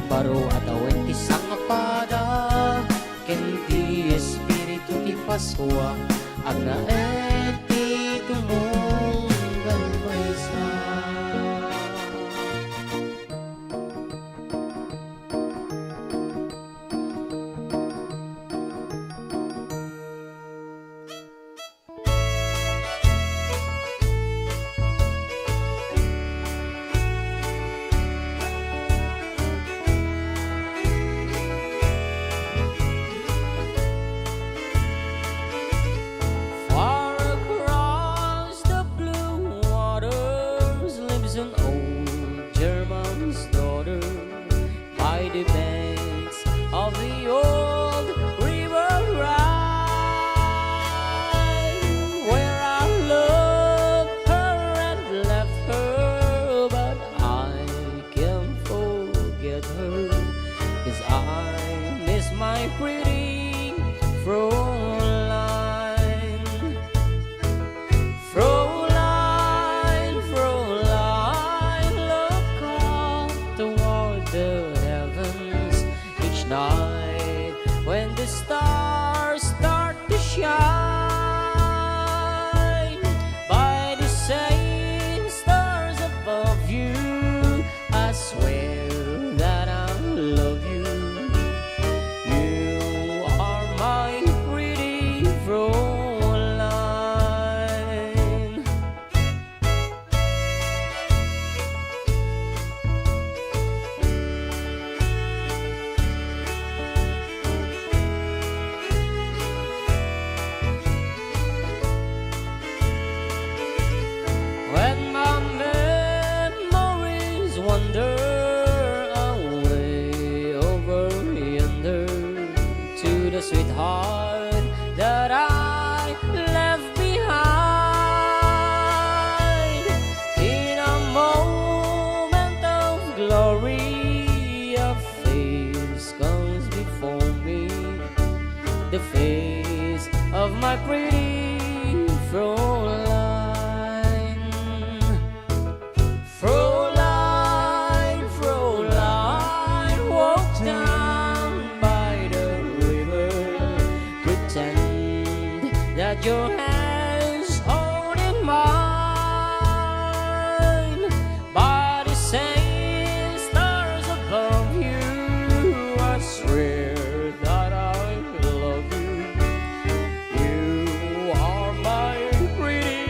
baro a tawen ti sangapada, ken ti Espiritu ti Paskua, agnaed ti tumunggal maysa. Far across the blue waters lives an old German's daughter. By the banks of the old river Rhine, where I love her and left her, but I can't forget her, 'cause I miss my pretty Fräulein. Fräulein, Fräulein, look up toward the heavens each night when the stars start to shine. By the same stars above you, I swear that I love you. You are my pretty Fräulein. When my memories wander away over yonder to the sweetheart that I left behind, in a moment of glory, a face comes before me, the face of my pretty Fräulein. Fräulein, Fräulein, walk down by the river. Pretend that your hands holding mine. By the same stars above you, I swear that I love you. You are my pretty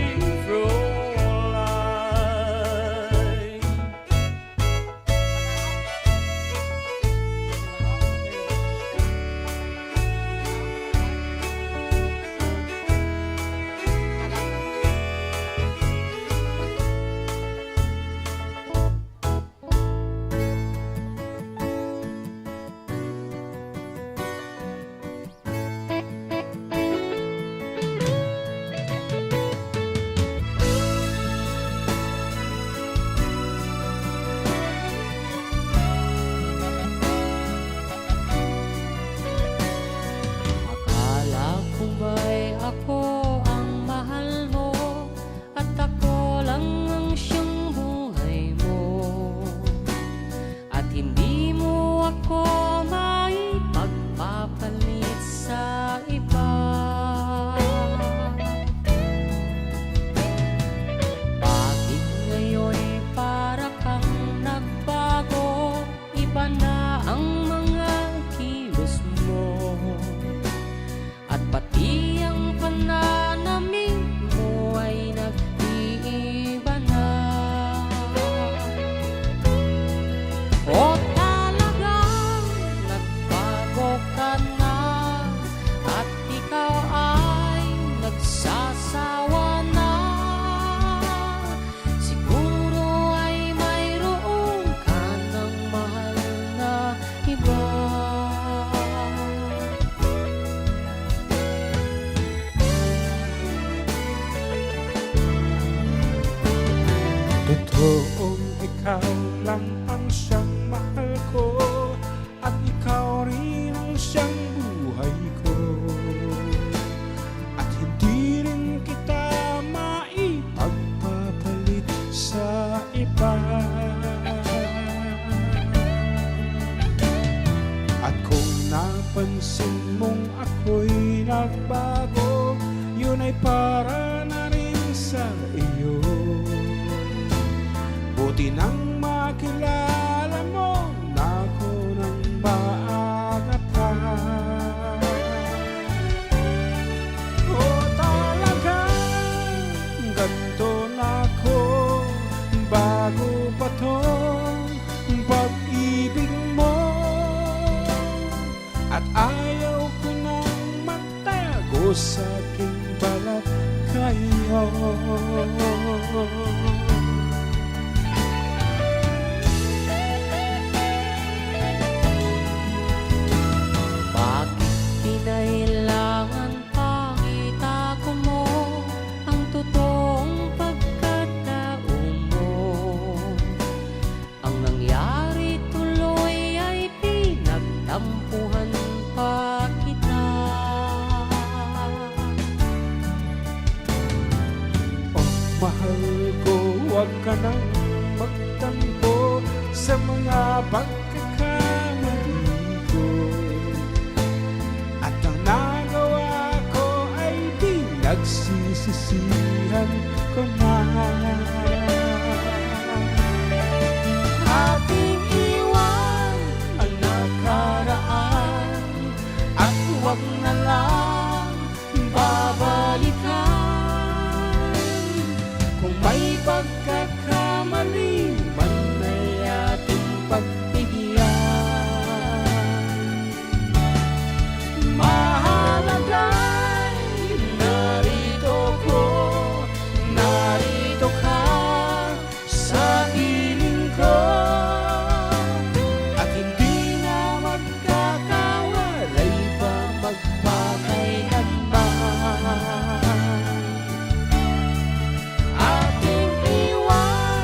Totoong ikaw lang ang siyang mahal ko, at ikaw rin ang siyang buhay ko. At hindi rin kita maipagpapalit sa iba. At kung napansin mong ako'y nagbago, yun ay para na rin sa iyo. Buti nang makilala mo na ako ng maaga pa. O talagang ganto na ako, bago pa tong pag-ibig mo. At ayaw ko nang magtago sa aking balat kayo. Bakit kinailangan pang itago mo ang totoong pagkatao mo? Ang nangyari tuloy ay pinagtampuhan pa kita. Oh, mahal ko, huwag ka nang magtampo sa mga pagkakamali ko. At ang nagawa ko ay pinagsisisihan ko na. Ating iwan ang nakaraan at huwag na lang babalikan. Kung may pagkakamali man ay ating pagbigyan. Mahalaga'y narito ko, narito ka sa piling ko, at hindi na magkakawalay pa magpakailanman. Ating iwan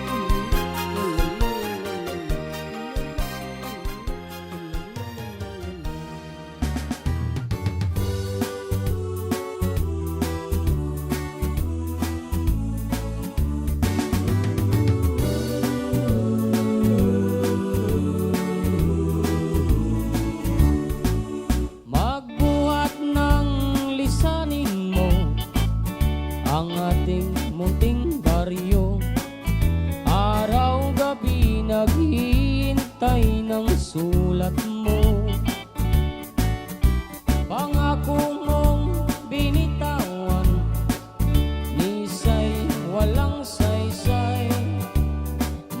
Magbuhat ng lisanin mo ang ating munting baryo. Araw-gabi naghihintay ng sulat mo. Pangako mong binitawan, nisay walang saysay.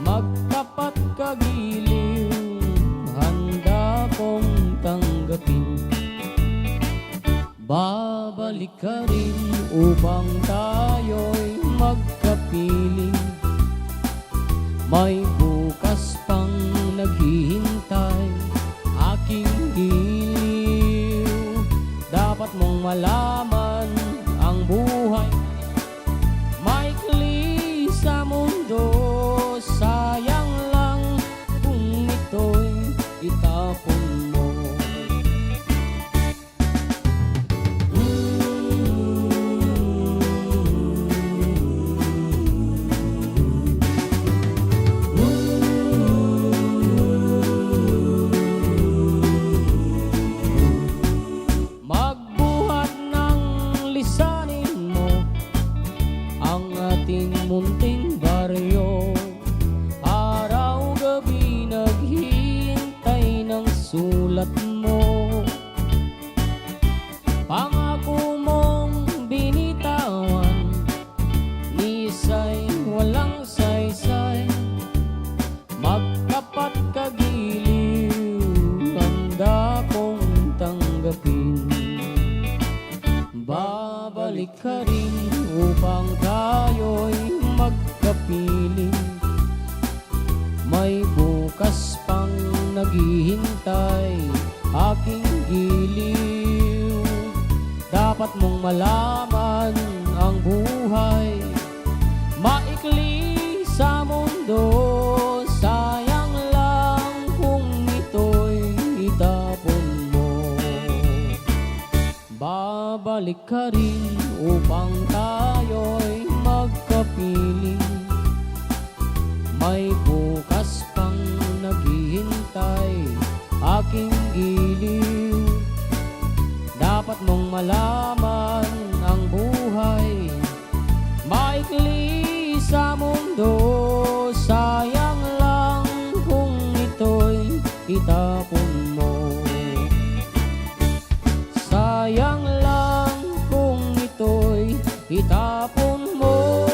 Magtapat kagiliw, handa kong tanggapin. Babalik ka rin upang tayo'y magkapiling. May bukas pang naghihintay, aking giliw. Dapat mong malaman ang buhay maikli sa mundo. Sayang lang kung ito'y itapon mo. Karin upang tayo'y magkapiling. May bukas pang naghihintay, aking giliw. Dapat mong malaman ang buhay maikli sa mundo. Sayang lang kung ito'y itapon mo. Babalik ka rin upang tayo'y magkapiling. May bukas pang naghihintay, aking giliw. Dapat mong malaman ang buhay maikli sa mundo. Sayang lang kung ito'y itapon mo. Sayang lang kung ito'y itapon mo.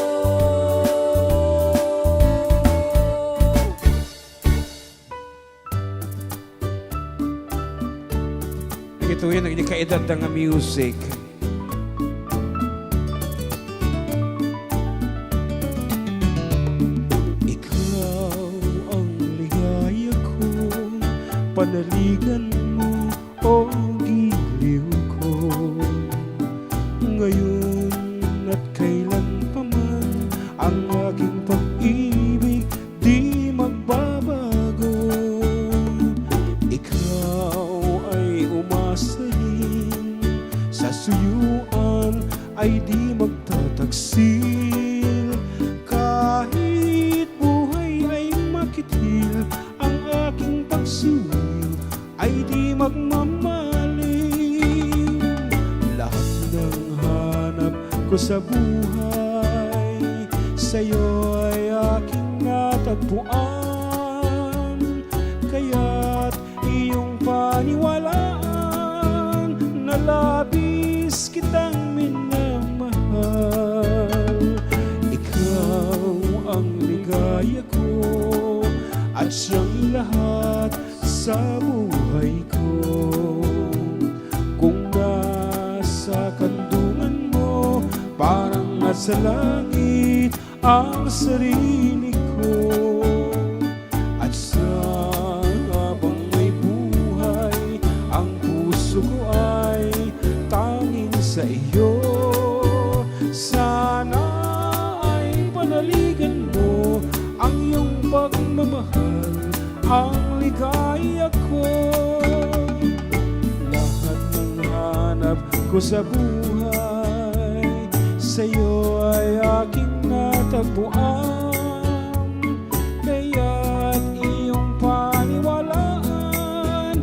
Ito yan ang kaedad nga music. Ikaw ang ligaya ko, panaligan mo, o giliw ko. Ngayon at kailan pa man, ang aking pag-ibig di magbabago. Ikaw ay umasahin, sa suyuan ay di magtataksil. Kahit buhay ay makithil, ang aking pagsuyo ay di magmamaliw. Lahat ng hanap ko sa buhay, sa'yo ay aking natagpuan. Kaya't iyong paniwalaan na labis kitang minamahal. Ikaw ang ligaya ko at siyang lahat sa buhay ko. Kung nasa kandungan mo, parang nasa langit ang sarili ko. At sa habang may buhay, ang puso ko ay tanging sa iyo. Sana ay panaligan mo ang iyong pagmamahal, ang ligaya ko. Lahat ng hanap ko sa buhay, sa'yo ay aking natagpuan. Kaya't iyong paniwalaan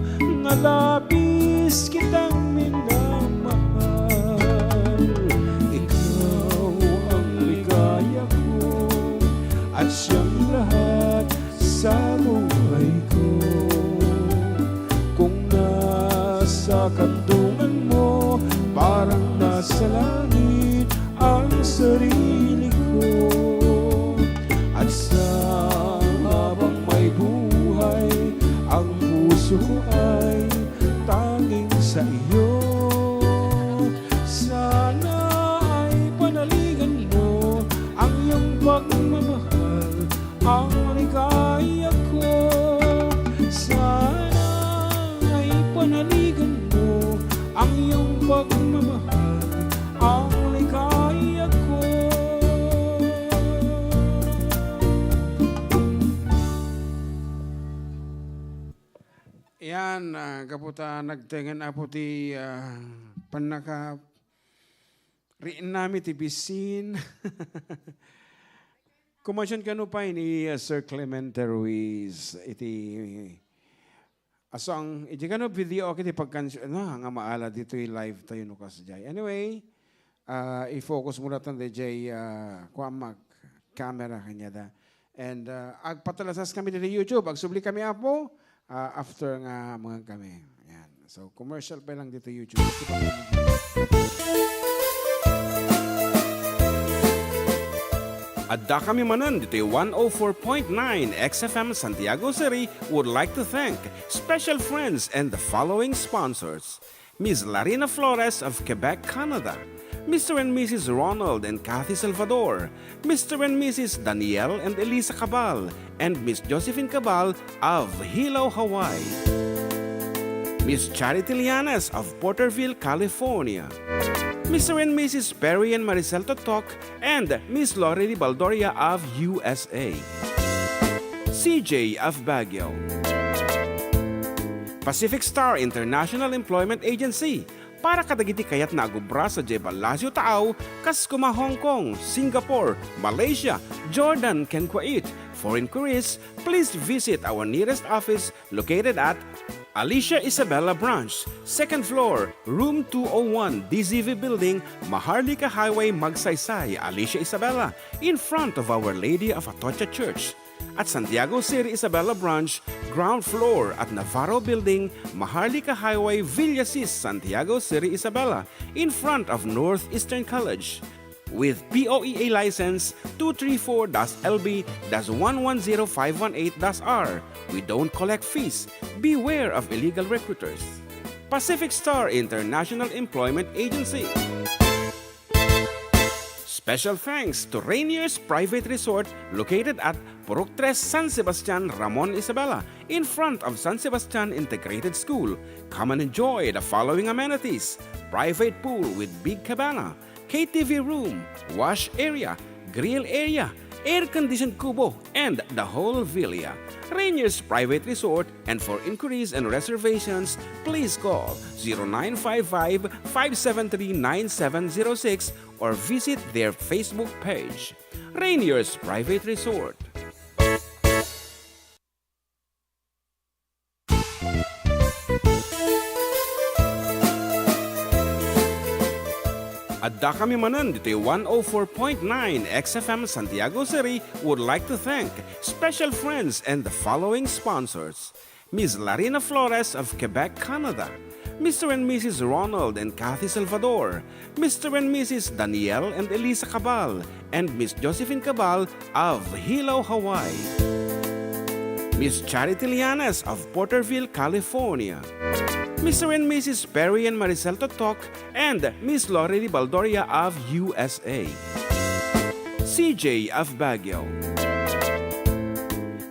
nga labis kitang minamahal. Ikaw ang ligaya ko at siyang lahat sa buhay ko. Kung nasa kandungan mo, parang nasa langit ang sarili ko. At sa habang may buhay, ang puso ko ay tanging sa iyo. Sana ay panaligan mo ang iyong pagmamahal, ang ligaya ko. Sana ay panaligan mo ang iyong pagmamahal, ang ligaya ko. Ayan, ah, gapu ta nagtengen, Apo, ti, ah, pannaka-, riin nami ti bisin. Kumansion kano pay ni, ah, Sir Clemente Ruiz iti asang, iti kano video, okay, ti pagkansi-, na, nga maala ditoy live tayo no kasdiay. Anyway, ah, i-focus mo latta dayjay, ah, kuan, mag camera kaniada. And, ah, agpatalasas kami ditoy YouTube. Agsubli kami, Apo, ah, after nga amangan kami. Ayan. So, commercial pa lang ditoy YouTube. Adda kami manen ditoy one oh four point nine X F M Santiago City would like to thank special friends and the following sponsors: Miss Larina Flores of Quebec, Canada, Mister and Missus Ronald and Kathy Salvador, Mister and Missus Daniel and Elisa Cabal, and Miss Josephine Cabal of Hilo, Hawaii. Miss Charity Lianes of Porterville, California. Mister and Missus Perry and Maricel Totok and Miss Lorely Baldoria of U S A. C J of Baguio. Pacific Star International Employment Agency, para kadagiti kayatna a agubra sadiay Palacio Taaw, kas koma Hong Kong, Singapore, Malaysia, Jordan, ken Kuwait. For inquiries, please visit our nearest office located at Alicia Isabela Branch, second floor, room two oh one, D Z V Building, Maharlika Highway, Magsaysay, Alicia Isabela, in front of Our Lady of Atocha Church. At Santiago City Isabela Branch, ground floor at Navarro Building, Maharlika Highway, Villasis, Santiago City Isabela, in front of Northeastern College. With P O E A license two three four dash L B dash one one zero five one eight dash R. We don't collect fees. Beware of illegal recruiters. Pacific Star International Employment Agency. Special thanks to Rainier's Private Resort, located at Purok Tres, San Sebastian, Ramon, Isabela, in front of San Sebastian Integrated School. Come and enjoy the following amenities: private pool with big cabana, K T V room, wash area, grill area, air-conditioned kubo, and the whole villa. Rainier's Private Resort, and for inquiries and reservations, please call zero nine five five, five seven three, nine seven zero six or visit their Facebook page. Rainier's Private Resort. Addakami manen ditoy one oh four point nine X F M Santiago City would like to thank special friends and the following sponsors: Miss Larina Flores of Quebec, Canada, Mister and Missus Ronald and Kathy Salvador, Mister and Missus Daniel and Elisa Cabal, and Miss Josephine Cabal of Hilo, Hawaii, Miss Charity Lianes of Porterville, California, Mister and Missus Perry and Maricel Totok, and Miss Lorely Baldoria of U S A, C J of Baguio.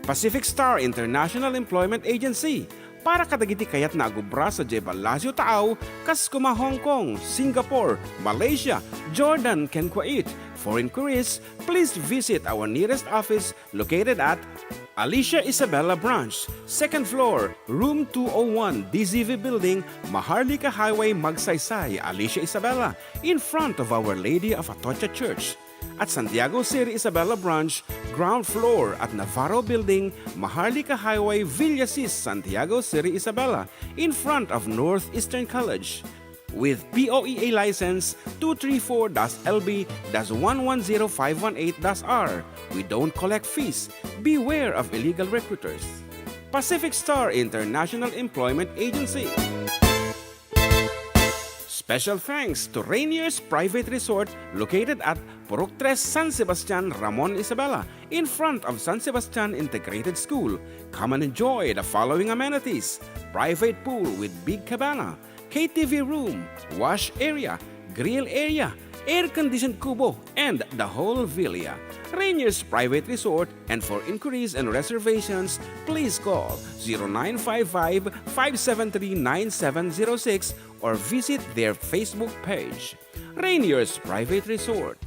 Pacific Star International Employment Agency, para kadagiti kayatna a agubra sadiay Palacio Taaw, kas koma Hong Kong, Singapore, Malaysia, Jordan, ken Kuwait. For inquiries, please visit our nearest office located at Alicia Isabela Branch, second floor, room two oh one, D Z V Building, Maharlika Highway, Magsaysay, Alicia Isabela, in front of Our Lady of Atocha Church. At Santiago City Isabela Branch, ground floor at Navarro Building, Maharlika Highway, Villasis, Santiago City Isabela, in front of Northeastern College. With P O E A license two three four dash L B dash one one zero five one eight dash R. We don't collect fees. Beware of illegal recruiters. Pacific Star International Employment Agency. Special thanks to Rainier's Private Resort, located at Purok Tres, San Sebastian, Ramon, Isabela, in front of San Sebastian Integrated School. Come and enjoy the following amenities: private pool with big cabana, K T V room, wash area, grill area, air-conditioned kubo, and the whole villa. Rainier's Private Resort, and for inquiries and reservations, please call zero nine five five, five seven three, nine seven zero six or visit their Facebook page, Rainier's Private Resort.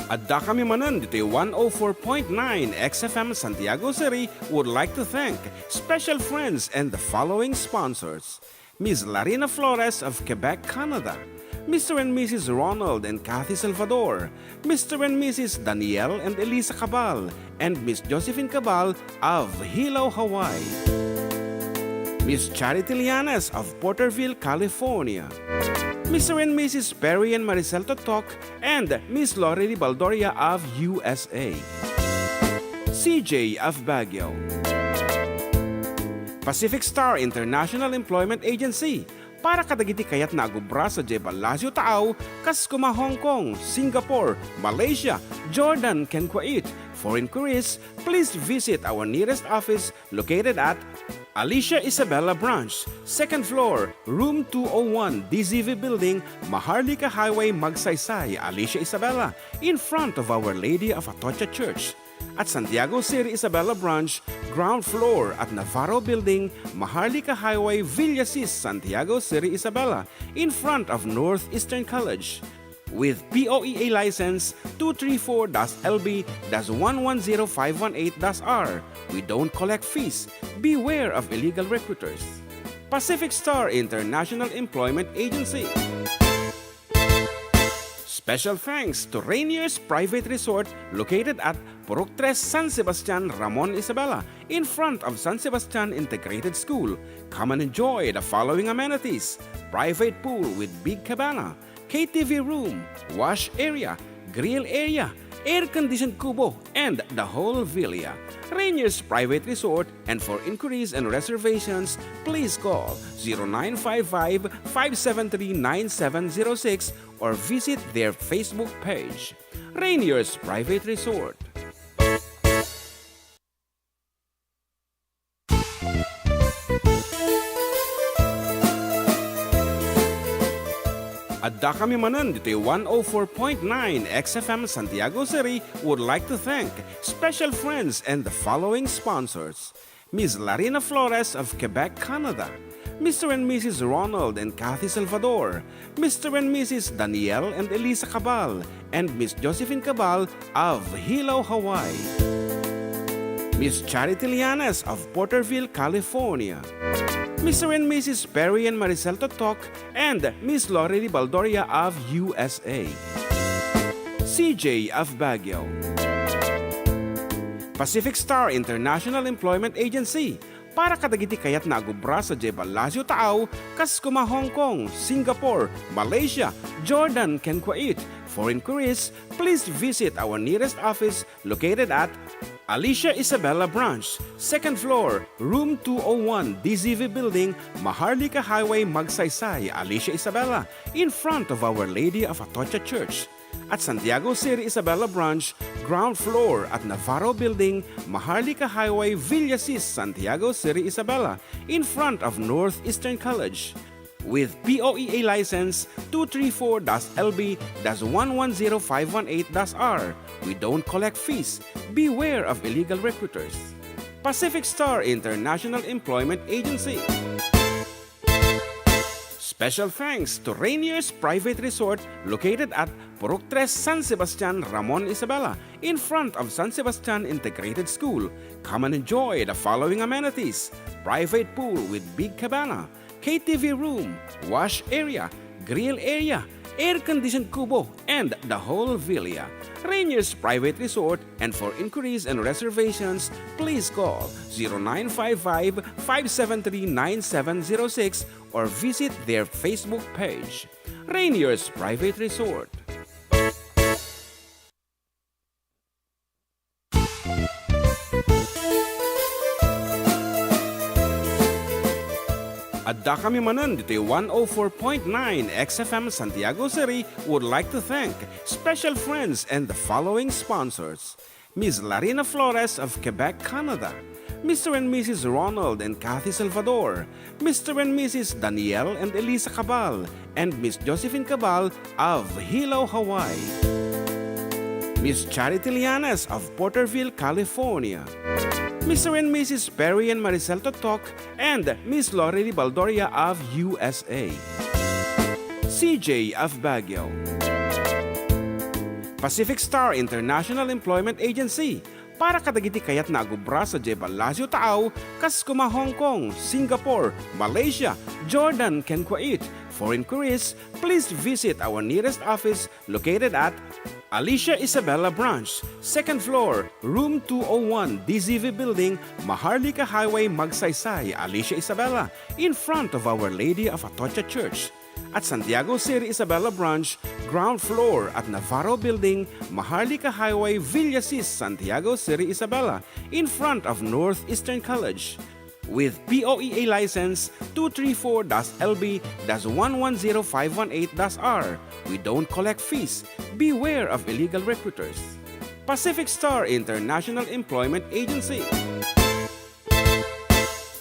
Addakami manen ditoy one oh four point nine X F M Santiago City would like to thank special friends and the following sponsors: Miss Larina Flores of Quebec, Canada, Mister and Missus Ronald and Kathy Salvador, Mister and Missus Daniel and Elisa Cabal, and Miss Josephine Cabal of Hilo, Hawaii, Miss Charity Lianes of Porterville, California, Mister and Missus Perry and Maricel Totok, and Miss Lorely Baldoria of U S A, C J of Baguio, Pacific Star International Employment Agency, Para kadagiti kayatna a gubra sadiay Palacio Taaw, kas kuma Hong Kong, Singapore, Malaysia, Jordan, ken Kuwait. For inquiries, please visit our nearest office located at Alicia Isabela Branch, second floor, room two oh one, D Z V Building, Maharlika Highway, Magsaysay, Alicia Isabela, in front of Our Lady of Atocha Church. At Santiago Seri Isabela Branch, ground floor at Navarro Building, Maharlika Highway, Villasis, Santiago Seri Isabela, in front of Northeastern College. With P O E A license two three four dash L B dash one one zero five one eight dash R, we don't collect fees. Beware of illegal recruiters. Pacific Star International Employment Agency. Special thanks to Rainier's Private Resort located at Purok Tres, San Sebastian, Ramon Isabela, in front of San Sebastian Integrated School. Come and enjoy the following amenities: private pool with big cabana, K T V room, wash area, grill area, air-conditioned kubo, and the whole villa. Rainier's Private Resort, and for inquiries and reservations, please call zero nine five five, five seven three, nine seven zero six or visit their Facebook page. Rainier's Private Resort. Adda kami manen ditoy one oh four point nine X F M Santiago Seri would like to thank special friends and the following sponsors: Miss Larina Flores of Quebec, Canada, Mister and Missus Ronald and Kathy Salvador, Mister and Missus Daniel and Elisa Cabal, and Miss Josephine Cabal of Hilo, Hawaii. Miss Charity Lianes of Porterville, California. Mister and Missus Perry and Maricel Totok and Miss Lorely Baldoria of U S A. C J of Baguio. Pacific Star International Employment Agency, para kadagiti kayatna a gubra sadiay Palacio Taaw, kas kuma Hong Kong, Singapore, Malaysia, Jordan, ken Kuwait. For inquiries, please visit our nearest office located at Alicia Isabela Branch, second floor, room two oh one, D Z V Building, Maharlika Highway, Magsaysay, Alicia Isabela, in front of Our Lady of Atocha Church. At Santiago Seri Isabela Branch, ground floor at Navarro Building, Maharlika Highway, Villasis, Santiago Seri Isabela, in front of Northeastern College. With P O E A license two three four dash L B dash one one zero five one eight dash R, we don't collect fees. Beware of illegal recruiters. Pacific Star International Employment Agency. Special thanks to Rainier's Private Resort located at Purok Tres, San Sebastian, Ramon Isabela, in front of San Sebastian Integrated School. Come and enjoy the following amenities: private pool with big cabana, K T V room, wash area, grill area, air-conditioned kubo, and the whole villa. Rainier's Private Resort, and for inquiries and reservations, please call zero nine five five, five seven three, nine seven zero six or visit their Facebook page. Rainier's Private Resort. Adda kami manen ditoy one oh four point nine X F M Santiago Seri would like to thank special friends and the following sponsors: Miss Larina Flores of Quebec, Canada, Mister and Missus Ronald and Kathy Salvador, Mister and Missus Daniel and Elisa Cabal, and Miss Josephine Cabal of Hilo, Hawaii. Miss Charity Lianes of Porterville, California. Mister and Missus Perry and Maricel Totok and Miss Lorely Baldoria of U S A. C J of Baguio. Pacific Star International Employment Agency, para kadagiti kayatna a gubra sadiay Palacio Taaw, kas kuma Hong Kong, Singapore, Malaysia, Jordan, ken Kuwait. For inquiries, please visit our nearest office located at Alicia Isabela Branch, second floor, room two oh one, D Z V Building, Maharlika Highway, Magsaysay, Alicia Isabela, in front of Our Lady of Atocha Church. At Santiago Seri Isabela Branch, ground floor at Navarro Building, Maharlika Highway, Villasis, Santiago Seri Isabela, in front of Northeastern College. With P O E A license two three four dash L B dash one one zero five one eight dash R, we don't collect fees. Beware of illegal recruiters. Pacific Star International Employment Agency.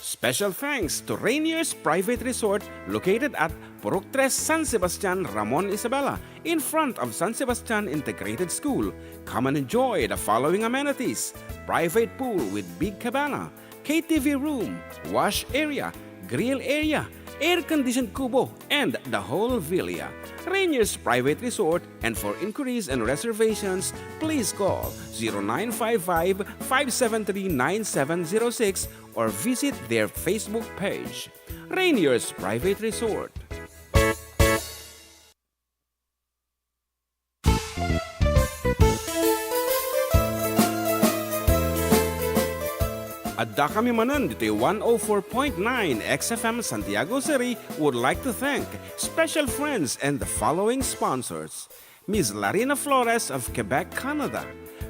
Special thanks to Rainier's Private Resort located at Purok Tres, San Sebastian, Ramon, Isabela, in front of San Sebastian Integrated School. Come and enjoy the following amenities: private pool with big cabana, K T V room, wash area, grill area, air-conditioned kubo, and the whole villa. Rainier's Private Resort, and for inquiries and reservations, please call zero nine five five, five seven three, nine seven zero six or visit their Facebook page. Rainier's Private Resort. Addakami manen ditoy one oh four point nine X F M Santiago City would like to thank special friends and the following sponsors: Miss Larina Flores of Quebec, Canada,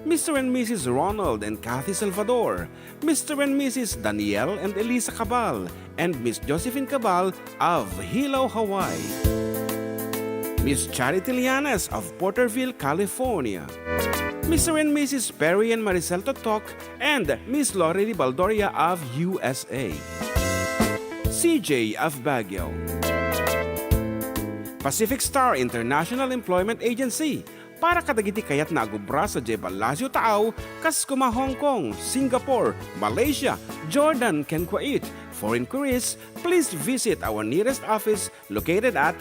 Mister and Missus Ronald and Kathy Salvador, Mister and Missus Daniel and Elisa Cabal, and Miss Josephine Cabal of Hilo, Hawaii. Miss Charity Lianes of Porterville, California. Mister and Missus Perry and Maricel Totok and Miss Lorely Baldoria of U S A. C J of Baguio. Pacific Star International Employment Agency, para kadagiti kayatna a agubra sadiay ballasiw taaw, kas koma Hong Kong, Singapore, Malaysia, Jordan, ken Kuwait. For inquiries, please visit our nearest office located at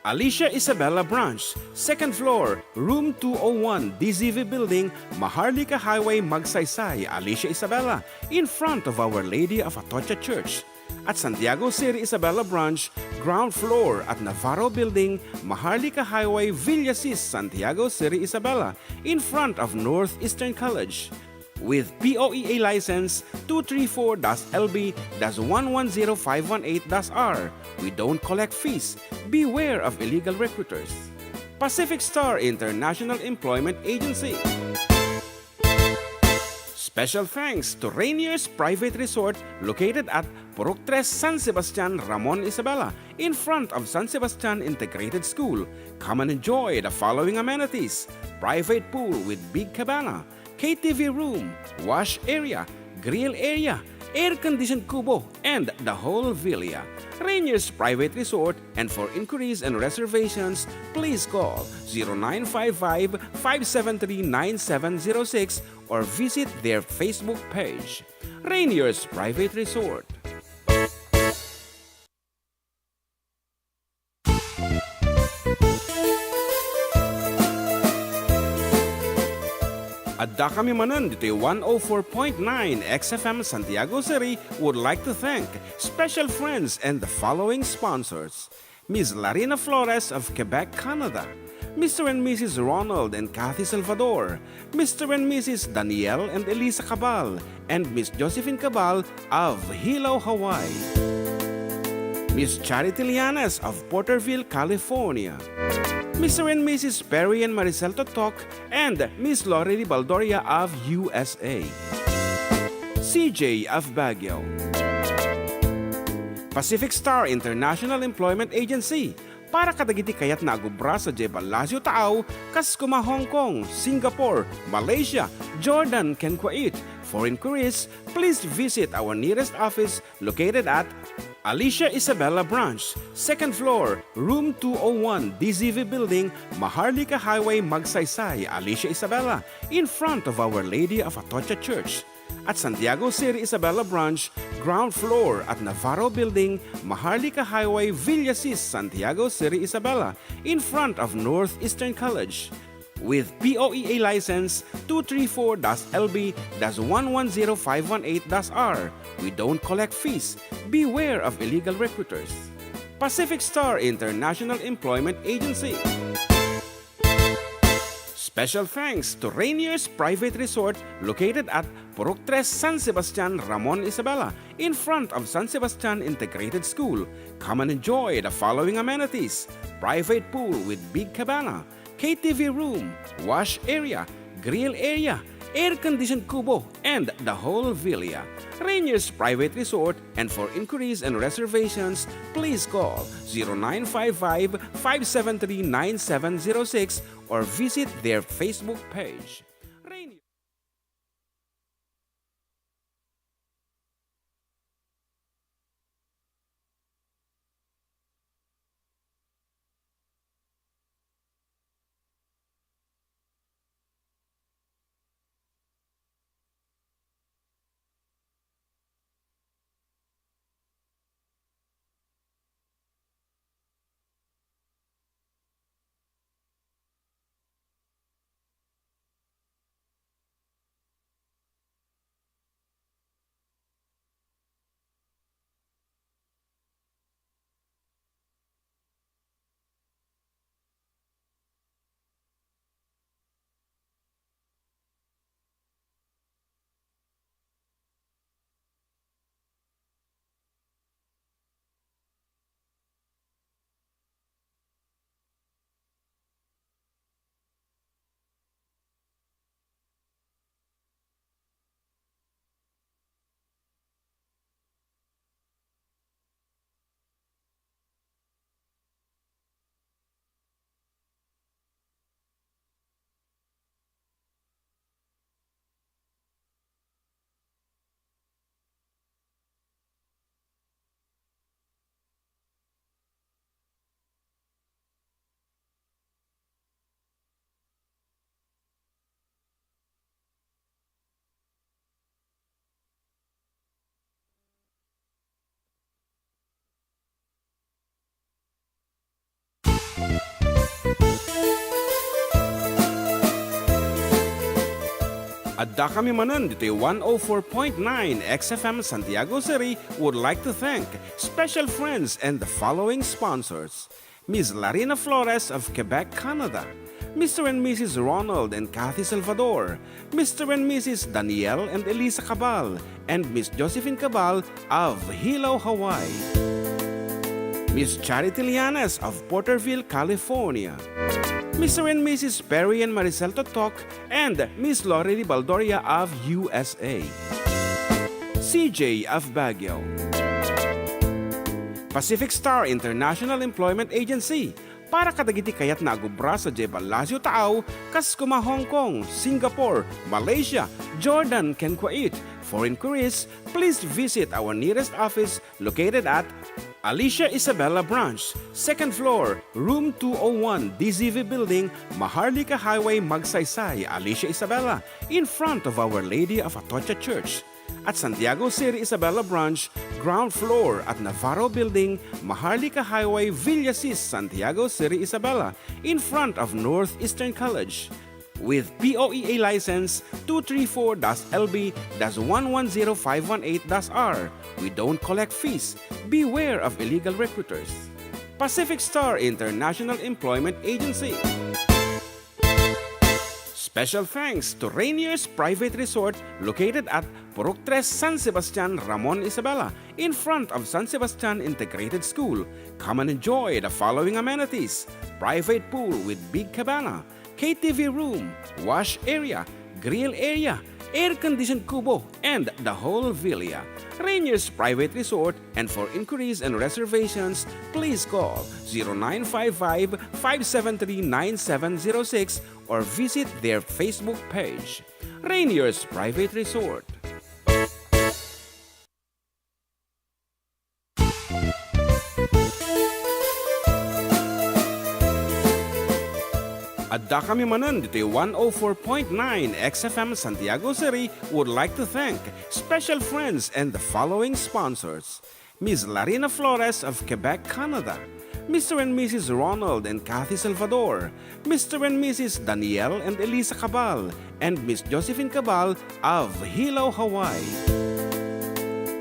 Alicia Isabela Branch, second floor, room two oh one, D Z V Building, Maharlika Highway, Magsaysay, Alicia Isabela, in front of Our Lady of Atocha Church. At Santiago City Isabela Branch, ground floor at Navarro Building, Maharlika Highway, Villasis, Santiago City Isabela, in front of Northeastern College. With P O E A license two three four dash L B dash one one zero five one eight dash R, we don't collect fees. Beware of illegal recruiters. Pacific Star International Employment Agency. Special thanks to Rainier's Private Resort located at Purok Tres, San Sebastian, Ramon, Isabela, in front of San Sebastian Integrated School. Come and enjoy the following amenities: private pool with big cabana, K T V room, wash area, grill area, air-conditioned kubo, and the whole villa. Rainier's Private Resort, and for inquiries and reservations, please call zero nine five five, five seven three, nine seven zero six or visit their Facebook page. Rainier's Private Resort. Addakami manen ditoy one oh four point nine X F M Santiago City would like to thank special friends and the following sponsors: Miss Larina Flores of Quebec, Canada, Mister and Missus Ronald and Kathy Salvador, Mister and Missus Daniel and Elisa Cabal, and Miss Josephine Cabal of Hilo, Hawaii, Miss Charity Lianes of Porterville, California, Mister and Missus Perry and Maricel Totok, and Miss Lorely Baldoria of U S A, C J of Baguio. Pacific Star International Employment Agency, para kadagiti kayatna a agubra sadiay ballasiw taaw, kas koma Hong Kong, Singapore, Malaysia, Jordan, ken Kuwait. For inquiries, please visit our nearest office located at Alicia Isabela Branch, second floor, room two oh one, D Z V Building, Maharlika Highway, Magsaysay, Alicia Isabela, in front of Our Lady of Atocha Church. At Santiago City Isabela Branch, ground floor at Navarro Building, Maharlika Highway, Villasis, Santiago City Isabela, in front of Northeastern College. With P O E A license two three four dash L B dash one one zero five one eight dash R, we don't collect fees. Beware of illegal recruiters. Pacific Star International Employment Agency. Special thanks to Rainier's Private Resort located at Purok Tres, San Sebastian, Ramon, Isabela, in front of San Sebastian Integrated School. Come and enjoy the following amenities: private pool with big cabana, K T V room, wash area, grill area, air-conditioned kubo, and the whole villa. Rainier's Private Resort, and for inquiries and reservations, please call zero nine five five, five seven three, nine seven zero six or visit their Facebook page. Rainier Addakami manen ditoy one oh four point nine X F M Santiago City would like to thank special friends and the following sponsors: Miss Larina Flores of Quebec, Canada, Mister and Missus Ronald and Kathy Salvador, Mister and Missus Daniel and Elisa Cabal, and Miss Josephine Cabal of Hilo, Hawaii, Miss Charity Lianes of Porterville, California, Mister and Missus Perry and Maricel Totok, and Miss Lorely Baldoria of U S A, C J of Baguio, Pacific Star International Employment Agency, para kadagiti kayatna a agubra sadiay Palacio Taaw, kas koma Hong Kong, Singapore, Malaysia, Jordan, ken Kuwait. For inquiries, please visit our nearest office located at Alicia Isabela Branch, second floor, room two oh one, D Z V Building, Maharlika Highway, Magsaysay, Alicia Isabela, in front of Our Lady of Atocha Church. At Santiago City Isabela Branch, ground floor at Navarro Building, Maharlika Highway, Villasis, Santiago City Isabela, in front of Northeastern College. With P O E A license two three four dash L B dash one one zero five one eight dash R, we don't collect fees. Beware of illegal recruiters. Pacific Star International Employment Agency. Special thanks to Rainier's Private Resort located at Purok Tres, San Sebastian, Ramon Isabela, in front of San Sebastian Integrated School. Come and enjoy the following amenities: private pool with big cabana, K T V room, wash area, grill area, air-conditioned kubo, and the whole villa. Rainier's Private Resort, and for inquiries and reservations, please call zero nine five five, five seven three, nine seven zero six or visit their Facebook page. Rainier's Private Resort. Addakami manen ditoy one oh four point nine X F M Santiago City would like to thank special friends and the following sponsors: Miss Larina Flores of Quebec, Canada, Mister and Missus Ronald and Kathy Salvador, Mister and Missus Daniel and Elisa Cabal, and Miss Josephine Cabal of Hilo, Hawaii,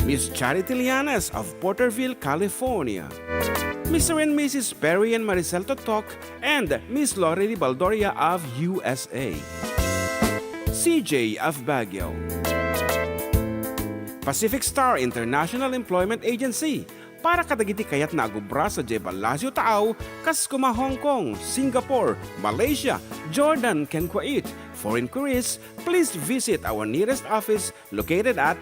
Miss Charity Lianes of Porterville, California, Mister and Missus Perry and Maricel Totok, and Miss Lorely Baldoria of U S A, C J of Baguio, Pacific Star International Employment Agency, Para kadagiti kayatna a gubra sadiay Palacio Taaw, kas kuma Hong Kong, Singapore, Malaysia, Jordan, ken Kuwait. For inquiries, please visit our nearest office located at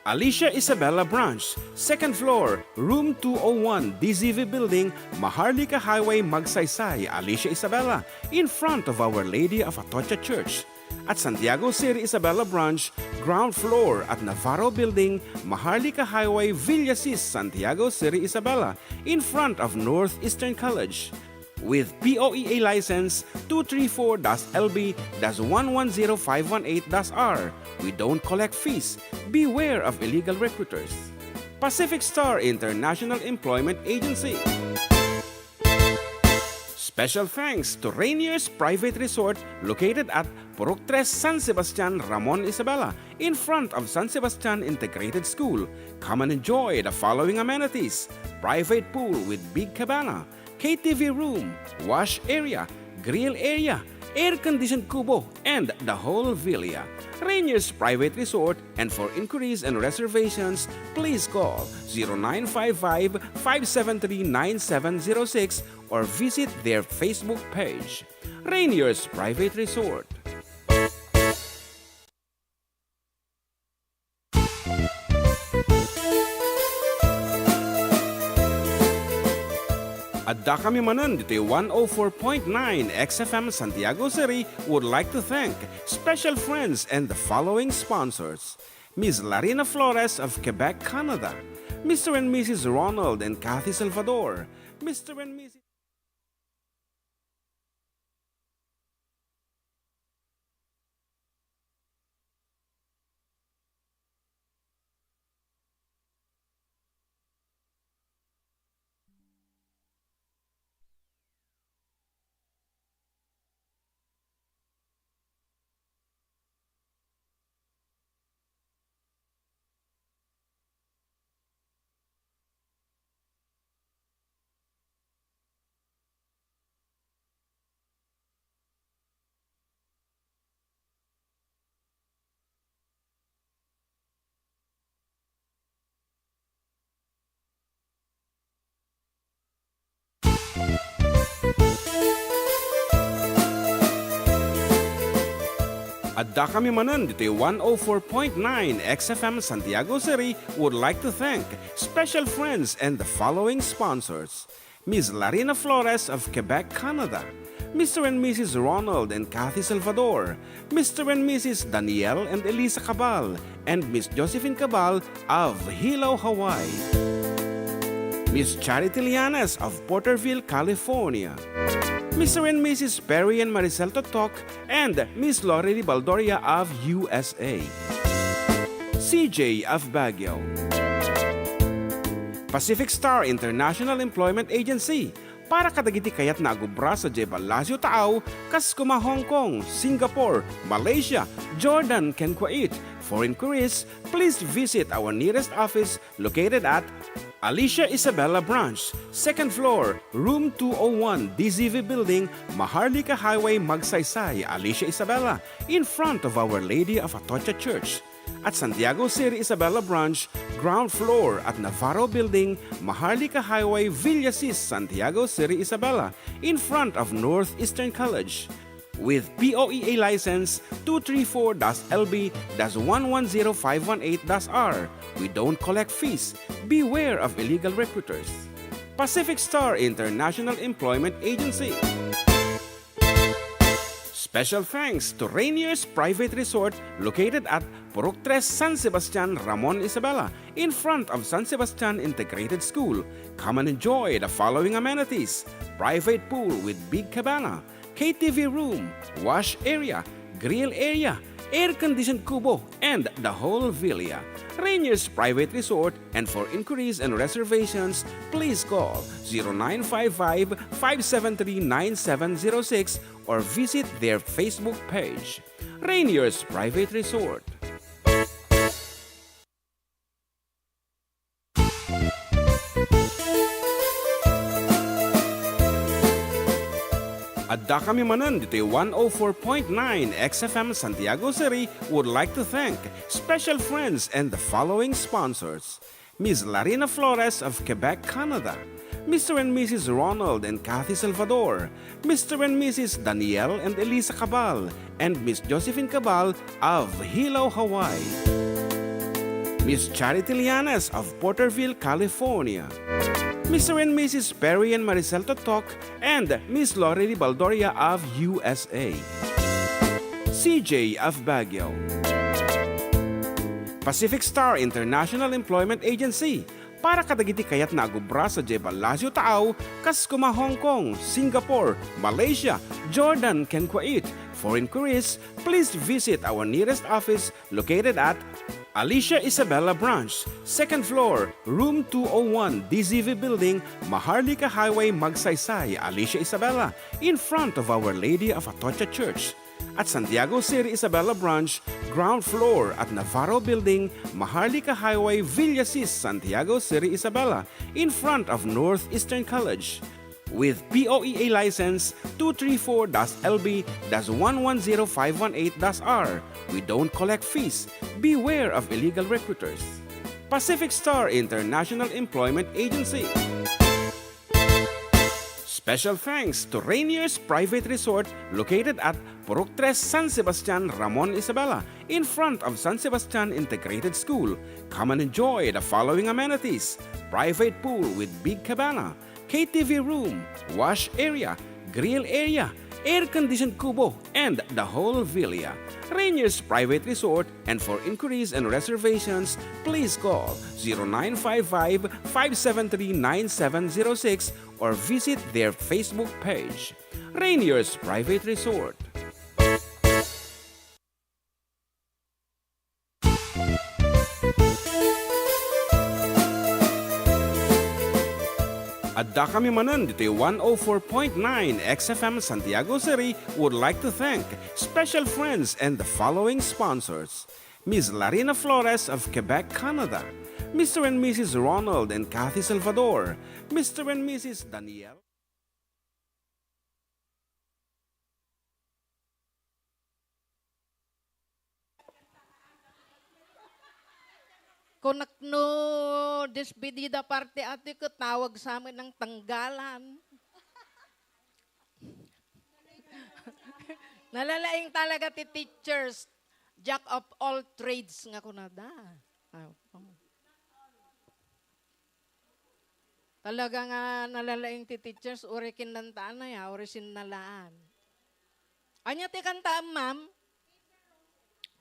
Alicia Isabela Branch, second floor, room two oh one, D Z V Building, Maharlika Highway, Magsaysay, Alicia Isabela, in front of Our Lady of Atocha Church. At Santiago Seri Isabela Branch, ground floor at Navarro Building, Maharlika Highway, Villasis, Santiago Seri Isabela, in front of Northeastern College. With P O E A license two three four dash L B dash one one zero five one eight dash R, we don't collect fees. Beware of illegal recruiters. Pacific Star International Employment Agency. Special thanks to Rainier's Private Resort located at Purok Tres, San Sebastian, Ramon Isabela, in front of San Sebastian Integrated School. Come and enjoy the following amenities: private pool with big cabana, K T V room, wash area, grill area, air-conditioned kubo, and the whole villa. Rainier's Private Resort, and for inquiries and reservations, please call zero nine five five, five seven three, nine seven zero six or visit their Facebook page. Rainier's Private Resort. Addakami manen ditoy one oh four point nine X F M Santiago Seri would like to thank special friends and the following sponsors: Miss Larina Flores of Quebec, Canada, Mister and Missus Ronald and Kathy Salvador, Mister and Missus Addakami manen ditoy one oh four point nine X F M Santiago Seri would like to thank special friends and the following sponsors: Miss Larina Flores of Quebec, Canada, Mister and Missus Ronald and Kathy Salvador, Mister and Missus Daniel and Elisa Cabal, and Miss Josephine Cabal of Hilo, Hawaii. Miss Charity Lianes of Porterville, California. Mister and Missus Perry and Maricel Totok and Miss Lorely Baldoria of U S A. C J of Baguio. Pacific Star International Employment Agency, para kadagiti kayatna a gubra sadiay Palacio Taaw, kas kuma Hong Kong, Singapore, Malaysia, Jordan, ken Kuwait. For inquiries, please visit our nearest office located at Alicia Isabela Branch, second floor, room two oh one, D Z V Building, Maharlika Highway, Magsaysay, Alicia Isabela, in front of Our Lady of Atocha Church. At Santiago Seri Isabela Branch, ground floor at Navarro Building, Maharlika Highway, Villasis, Santiago Seri Isabela, in front of Northeastern College. With P O E A license two three four dash L B dash one one zero five one eight dash R, we don't collect fees. Beware of illegal recruiters. Pacific Star International Employment Agency. Special thanks to Rainier's Private Resort located at Purok Tres, San Sebastian, Ramon Isabela, in front of San Sebastian Integrated School. Come and enjoy the following amenities: private pool with big cabana, K T V room, wash area, grill area, air-conditioned kubo, and the whole villa. Rainier's Private Resort, and for inquiries and reservations, please call zero nine five five, five seven three, nine seven zero six or visit their Facebook page. Rainier's Private Resort. Addakami manen ditoy one oh four point nine X F M Santiago Seri would like to thank special friends and the following sponsors: Miss Larina Flores of Quebec, Canada, Mister and Missus Ronald and Kathy Salvador, Mister and Missus Daniel and Elisa Cabal, and Miss Josephine Cabal of Hilo, Hawaii, Miss Charity Lianes of Porterville, California, Mister and Missus Perry and Maricel Totok, and Miss Lorely Baldoria of U S A, C J of Baguio. Pacific Star International Employment Agency, para kadagiti kayatna a agubra sadiay Palacio Taaw, kas kuma Hong Kong, Singapore, Malaysia, Jordan, ken Kuwait. For inquiries, please visit our nearest office located at Alicia Isabela Branch, second floor, room two oh one, D Z V Building, Maharlika Highway, Magsaysay, Alicia Isabela, in front of Our Lady of Atocha Church. At Santiago Seri Isabela Branch, ground floor at Navarro Building, Maharlika Highway, Villasis, Santiago Seri Isabela, in front of Northeastern College. With P O E A license two three four dash L B dash one one zero five one eight dash R, we don't collect fees. Beware of illegal recruiters. Pacific Star International Employment Agency. Special thanks to Rainier's Private Resort, located at Purok Tres, San Sebastian, Ramon Isabela, in front of San Sebastian Integrated School. Come and enjoy the following amenities: private pool with big cabana, K T V room, wash area, grill area, air-conditioned kubo, and the whole villa. Rainier's Private Resort, and for inquiries and reservations, please call zero nine five five, five seven three, nine seven zero six or visit their Facebook page. Rainier's Private Resort. Adda kami manen ditoy one oh four point nine X F M Santiago Seri would like to thank special friends and the following sponsors: Miss Larina Flores of Quebec, Canada, Mister and Missus Ronald and Kathy Salvador, Mister and Missus Daniel. Kunak no despedida party atoy ket tawag sa amin ng tanggalan. Nalalaing talaga ti teachers, jack of all trades nga kunada. Ah, oh. Talaga nga nalalaing ti teachers, uri kinantaan na ya, uri sinnalaan. Anya ti kantaam, ma'am?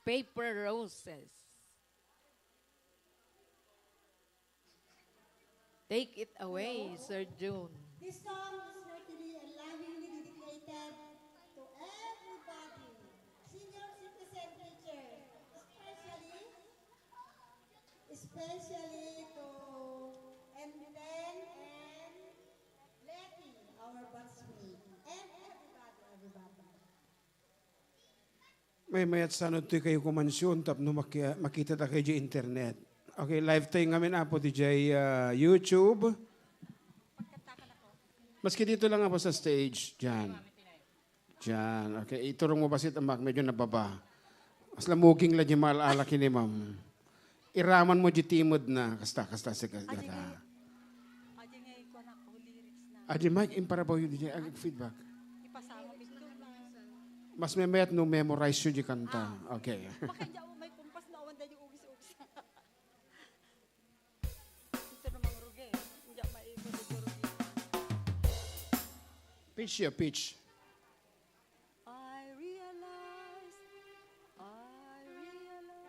Paper Roses. Take it away, Sir June. This song is heartily and lovingly dedicated to everybody, senior citizen teachers, especially, especially to Enden and Letty, our batchmate, and everybody, everybody. Maymayat sano toy kayo kumansion tapno maki-, makita ta kayo di internet. Okay, live tayo ngamin, Apo, ti jay, ah, YouTube. Maski dito lang, Apo, sa stage, dyan. Dyan, okay. Iturong mo basit, Amak, medyo nababa. Mas lamuging la di maal-ala kini, ma'am. Iraman mo di timed na. Kasta, kasta, sige, Adi kasta. Nga, adi nga ikuan ako, lyrics na. Adi, Mike, imparabaw yun di, ag feedback. Ipasama mo ito. Mas memet no memorize yun di kanta. Ah. Okay. Makainja mo may kumpas na awan da yung ugis-ugis. Ito namang rugi. Inja may rugi-rugi. Pitch ya, pitch. I realize, I realize.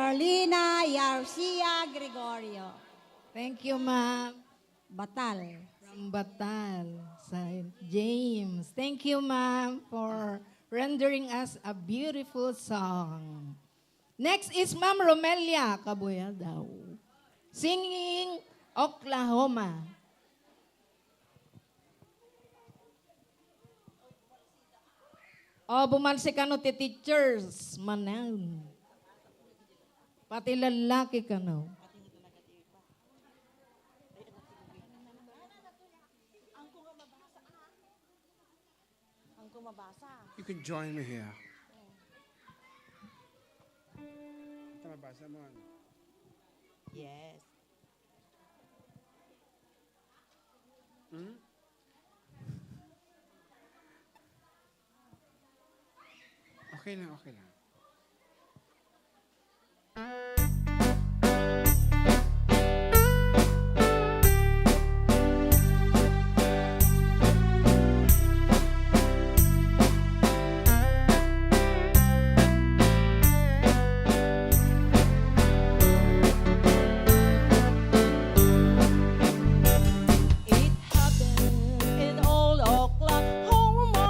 Carlina Yarcia Gregorio. Thank you, ma'am. Batal. From Batal, Saint James. Thank you, ma'am, for rendering us a beautiful song. Next is Ma'am Romelia Cabuyadaw, singing Oklahoma. O, bumalsi kano ti teachers, manen. Pati lalaki kano. You can join me here. Ito, mabasa mo, ano? Yes. Hmm? Okay lang, okay lang. It happened in old Oklahoma.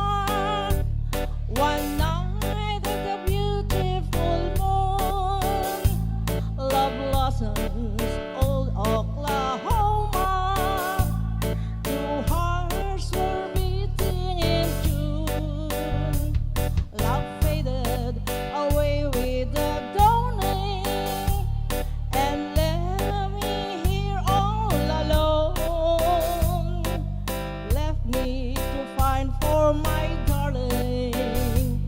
One night at a beautiful moon, love blossoms, old Oklahoma. Two hearts were beating in tune. Love faded away with the dawning and left me here all alone. Left me to find for my darling.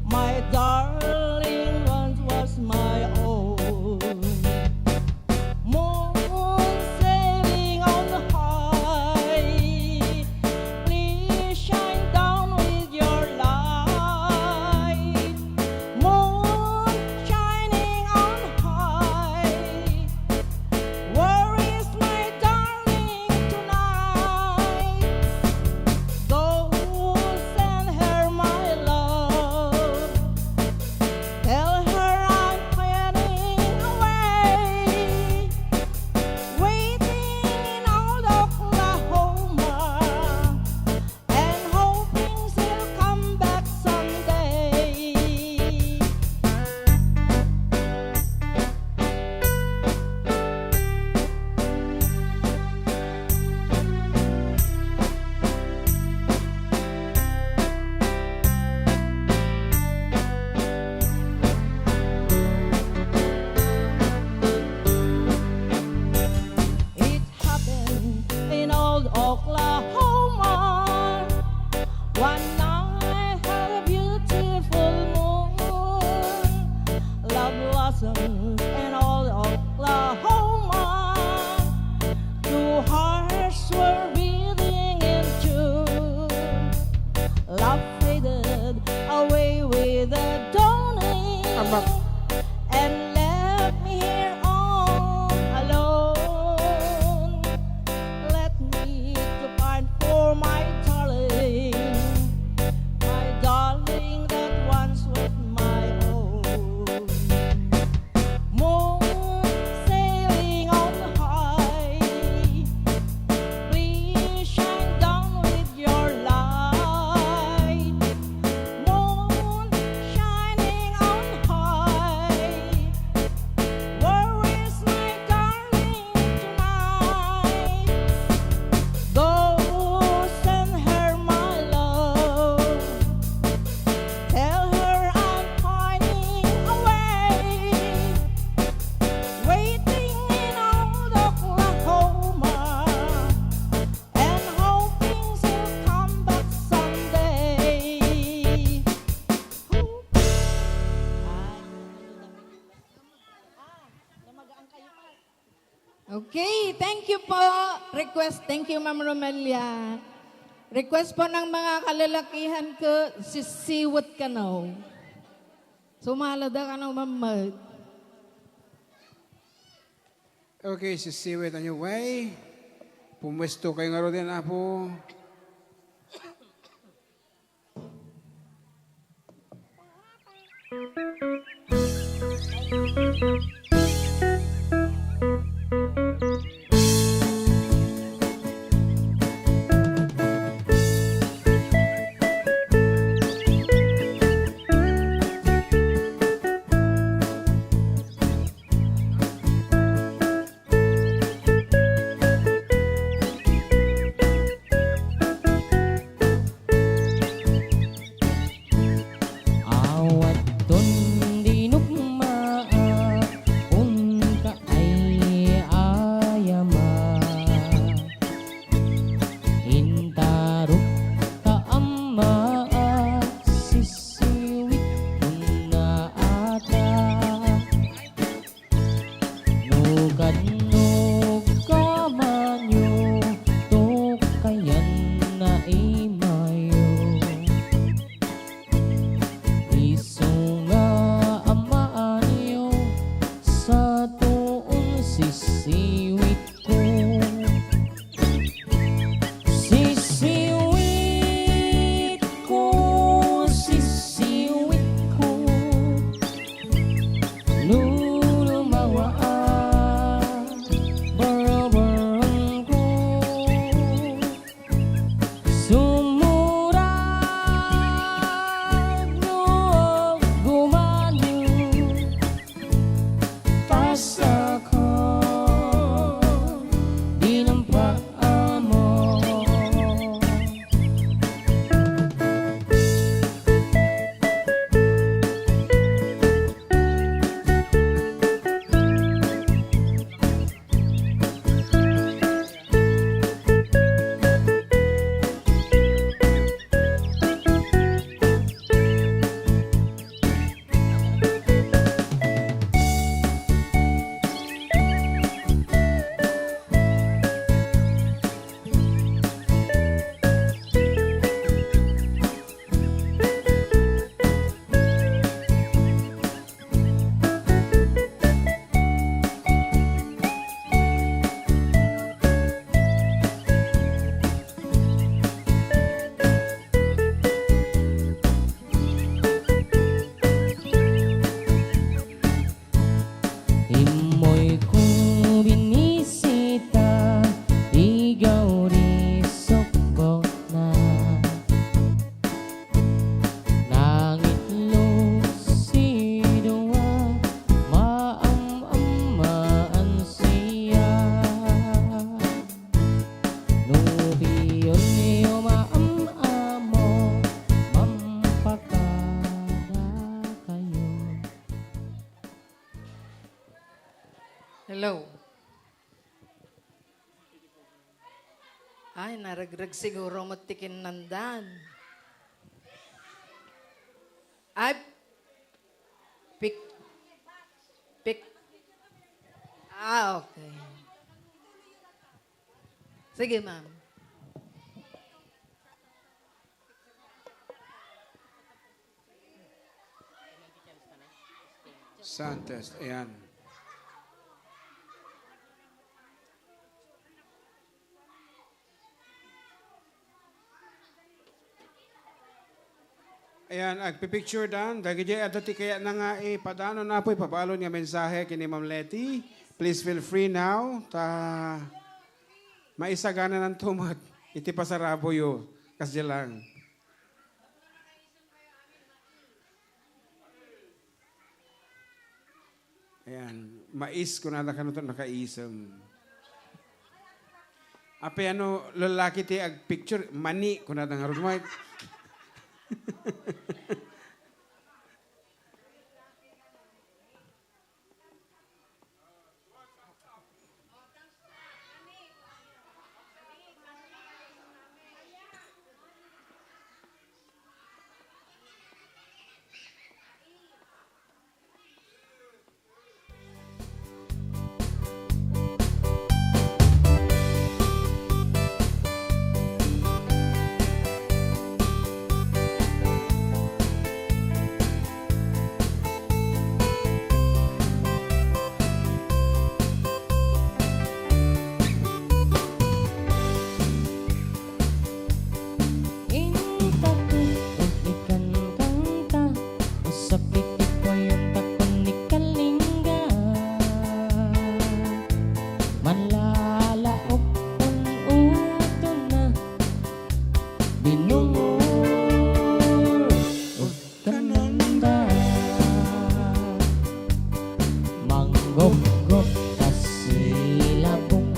My darling once was my own. Moon sailing on high, please shine down with your light. Moon shining on high, where is my darling tonight? Go send her my love. Tell her I'm heading away, waiting in old Oklahoma, and hoping she'll come back someday. It happened in old Oklahoma. One night had a beautiful moon. Love blossoms in old Oklahoma. Two hearts were beating in tune. Love faded away with the dawning. Ama. And left me here all alone. Left me to find for my darling, my darling that once was my own. Moon sailing on high, please shine down with your light. Moon shining on high, where is my darling tonight? Go send her my love. Tell her I'm pining away, waiting in old Oklahoma, and hoping she'll come back someday. Okay, thank you po. Request, thank you, Ma'am Romelia. Request po ng mga kalalakihan ko, si Siwot Kanaw. Sumala da kanaw, Ma'am Mag. Okay, si Siwot on your way. Pumwesto kayo nga ro din, Apo. nga imayo. Isu nga amaanyo, sa tuon sisiwitko. Sisiwitko, sisiwitko. No lumawa a barbarangko, sumurag no aggumayo, pasaka di nang paamo. Immoyko binisita, igaw di sukbokna. Nangitlog si Dua, maam-ammaan siya. No pionyo maam-amo, mampakada kayo. Hello. Ay, naregreg siguro met ti kinnandan. Ay, pic-, pic-, ah, okay. Sige, ma'am. Sound test, ayan. Ayan, agpipicture dan. Dagiti adda ti kayatna nga ipadanon, Apo, ipabalon nga mensahe ken ni Ma'am Leti. Please feel free now. Ta maisagananan to met iti pasaraboyo. Kasdiay lang. Ayan, mais kunada kano to nakaisem. Apay no lalaki ti agpicture, mani kunada ngarud, Mike. Intato, ikankanta, usap iti puyon, takon ni Kalinga. Manlalaok, un-utona, binungor, kananda. Manggopgop kasi labong,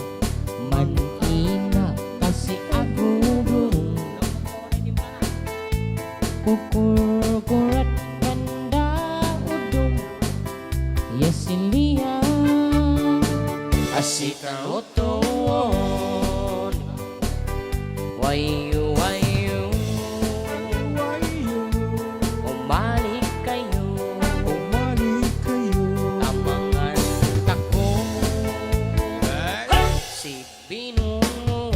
man-ina kasi agubong. Kukurkurat kanda udong, ya silian. Asika utuon. Wayu, wayu. Umalik kayo. Umalik kayo. Amangan tako. Si Binungo.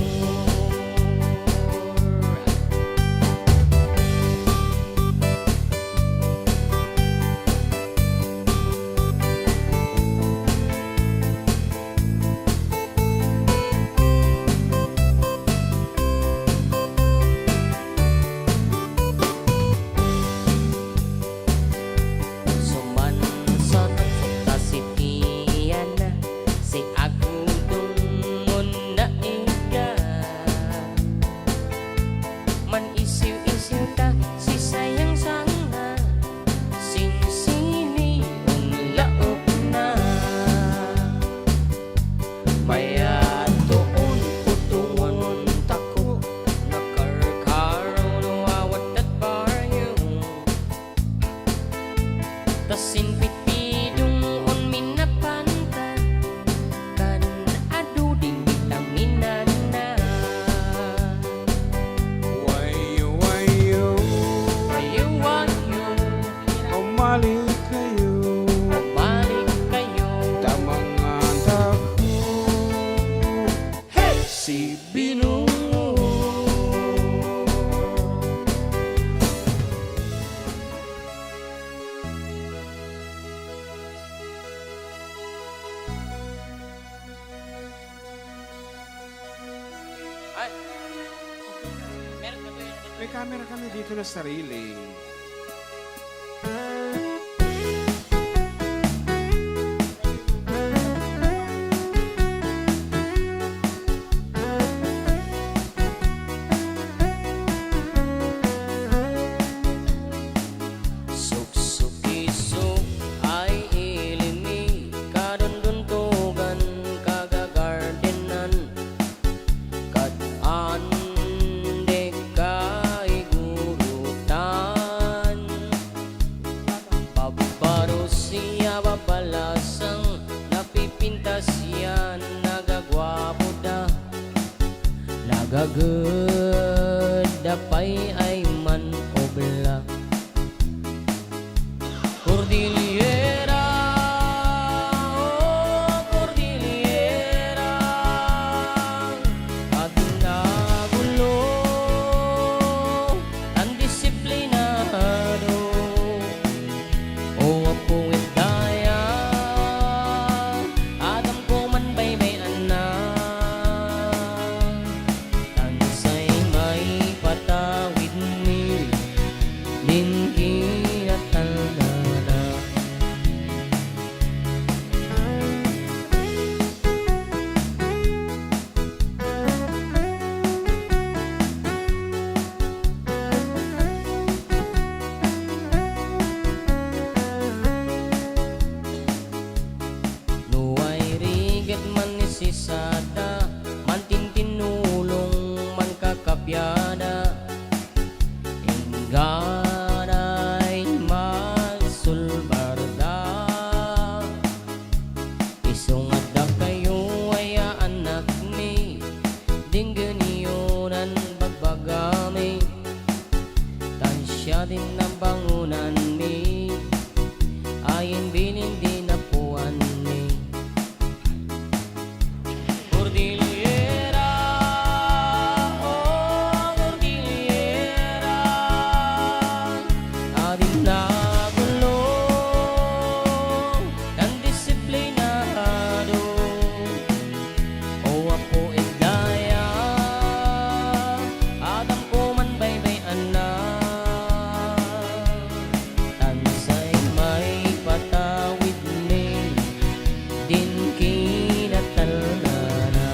May camera kami dito na sarili. Suksukisuk ay ilimi, kadunduntugan, kagagardenan, kad-an dika igurutan. Babbarusia, babalasang, napipintas yan, nagaguapo da. Nagaged da pay ay man obla. Cordillera, oh, Cordillera, adun a gulo, tan disiplinado. O Apo, ket daya, adamko man baybay-anna. Tan say maipatawidmi din kinatalnana. No ay rigat man ni sisada, mantintinulong, mankakapiada, ingganay magsulbarda. Isu nga dakayo aya annakmi, denggenyo nan bagbagami, tan siak ti nabangonanmi, ayan bilin ti napuanmi. Cordillera, oh, Cordillera, adin a gulo, tan disiplinado. O Apo, ket daya, adamko man baybay-anna. Tan say maipatawidmi din kinatalnana.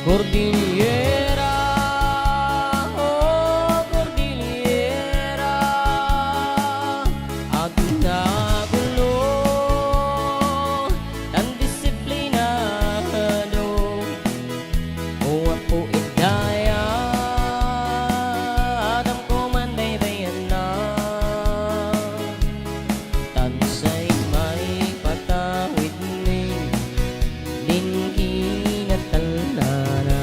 Cordillera, oh, Cordillera, adun a gulo, tan disiplinado. O Apo, ket daya, adamko man baybay-anna. Tan say maipatawidmi din kinatalnana.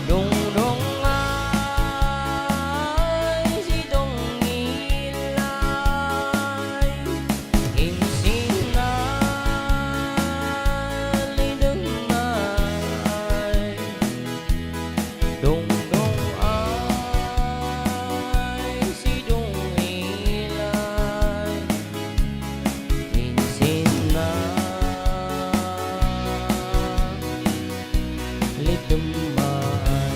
Dungdung ay sidung ilay, insin na lidem ay. Dungdung ay sidung ilay, insin na lidem ay.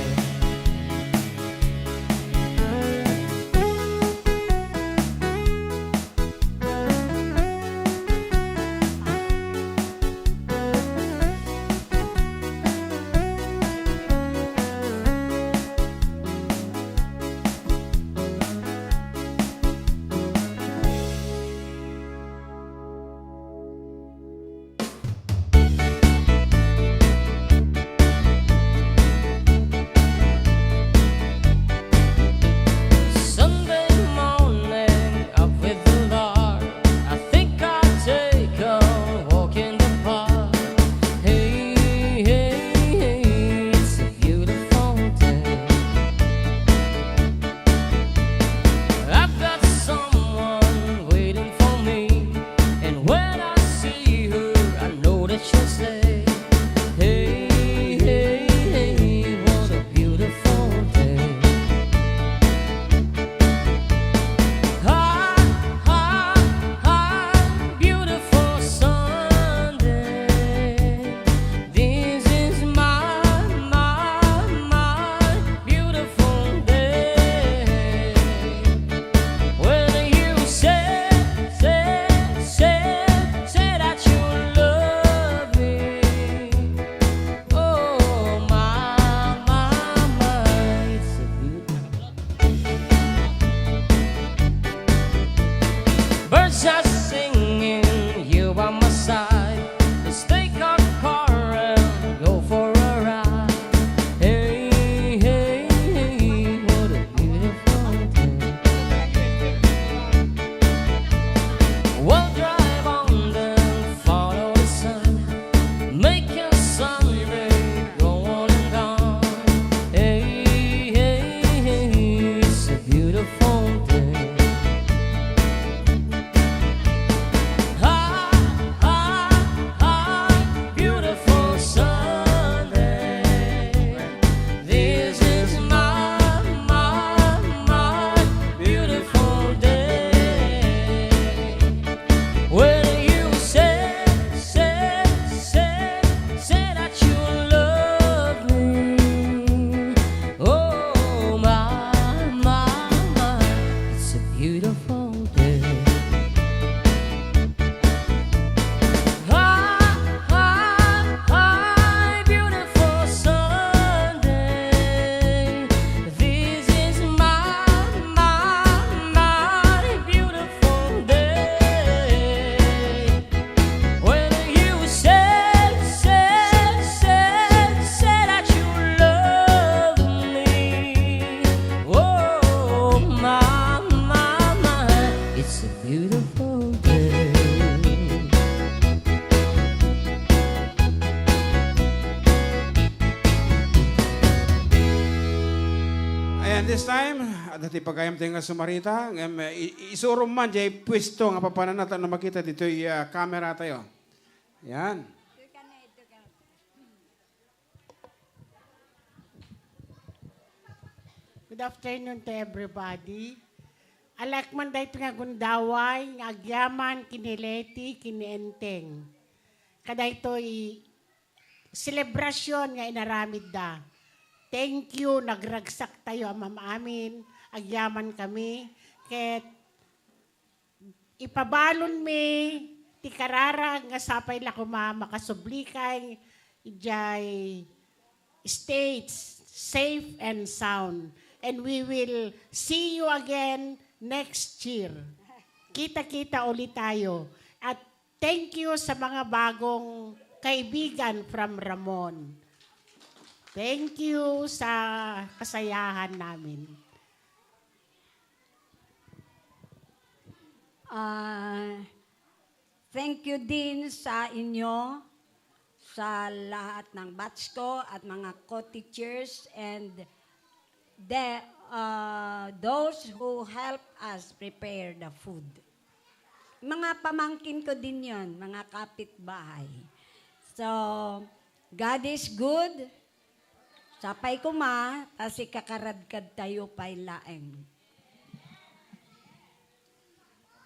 This time, adda ti pagayam tayo nga sumarita, ngem, eh, i-, isurom man diay pwesto nga papananna tapno makita ditoy, ah, camera tayo. Yan. Good afternoon to everybody. Alak man daytoy nga gundaway nga agyaman ken ni Leti ken ni Enteng. Kadaytoy selebrasyon nga inaramidda. Thank you, nagragsak tayo, amam amin, agyaman kami, ket ipabalonmi ti kararag nga sapay la koma makasublikay idiay States safe and sound. And we will see you again next year. Kita-kita ulit tayo. At thank you sa mga bagong kaibigan from Ramon. Thank you sa kasayahan namin. Ah, thank you din sa inyo, sa lahat ng batch ko at mga co-teachers and the, ah, those who help us prepare the food. Mga pamangkin ko din yon, mga kapitbahay. So, God is good. Sapay koma, ta sikakaradkad tayo pay laeng.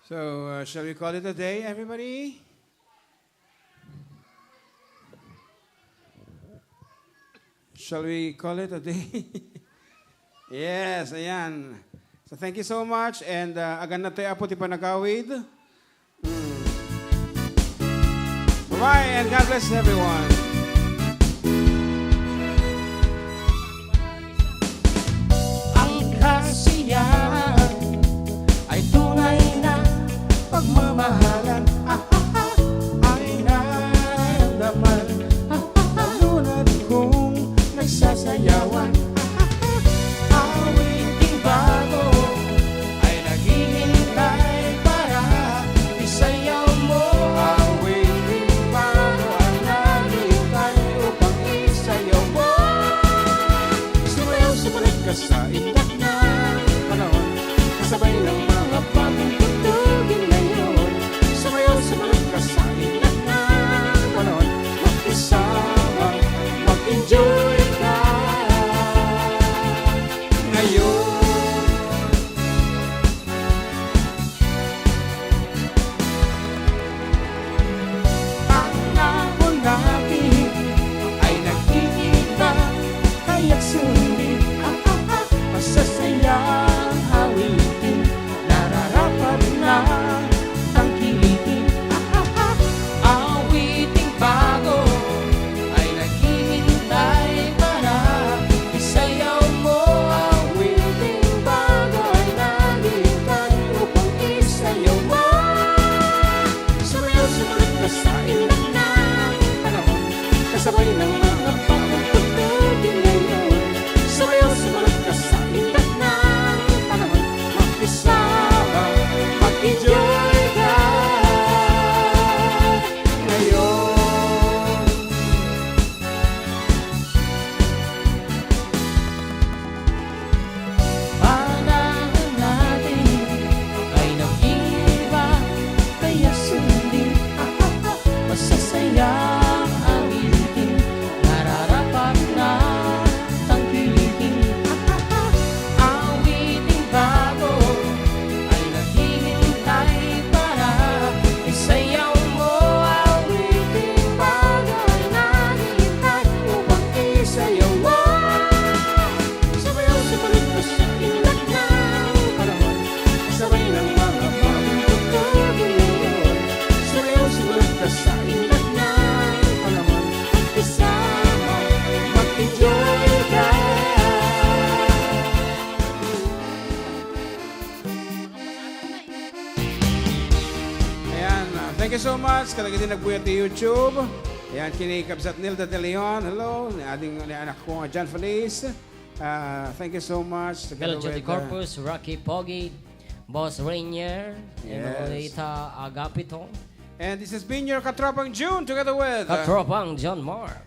So, uh, shall we call it a day, everybody? Shall we call it a day? Yes, ayan. So, thank you so much. And, uh, aganna tayo, Apo, ti panagawid. Mm. Bye-bye and God bless everyone. Ang kasiyahan ay tunay na pagmamahalan. Ay naramdaman. Nalunod kong nagsasayawan. Awiting bago ay naghihintay para isayaw mo. Awiting bago ay naghihintay upang isayaw mo. Sumayaw, sumunod ka sa indak ng panahon. Kasabay ng mga bagong tugtugin ngayon. Sumayaw, sumunod ka sa indak ng panahon. Makisama, mag-enjoy ka ngayon. Ang ahon natin ay nagkikita, kaya't sundin, ah, ah, ah, masasayang awitin, nararapat na tangkilikin, ah, ah, ah, awiting bago ay naghihintay para isayaw mo. Awiting bago ay naghihintay upang isayaw mo. Sumayaw, sumunod ka sa indak ng panahon. Kasabay ng mga bagong tugtugin ngayon. Sumayaw, sumunod ka sa indak ng panahon. Makisama, mag-enjoy ka ngayon. Panahon natin ay nag-iiba, kaya sundin, ah, ah, ah, masasayang awitin, nararapat na tangkilikin, ah, ah, ah, awiting bago ay naghihintay para isayaw mo. Awiting bago ay naghihintay upang isayaw mo. Sumayaw, sumunod ka sa indak ng panahon. Sabay ng mga bagong tugtugin ngayon. Sumayaw, sumunod ka sa indak ng panahon. Makisama, mag-enjoy ka. Ayan, ah, thank you so much kadagiti nagbuyat ti YouTube. Ayan, ken ni Kabsat Nilda de Leon. Hello, ni ading, ni anak ko nga John Feliz. Ah, thank you so much. Together Belgium with, uh, Corpus, Rocky Pogi, Boss Rainier, and Yes. Lolita Agapito. And this has been your Katropang June together with, uh, Katropang John Mark.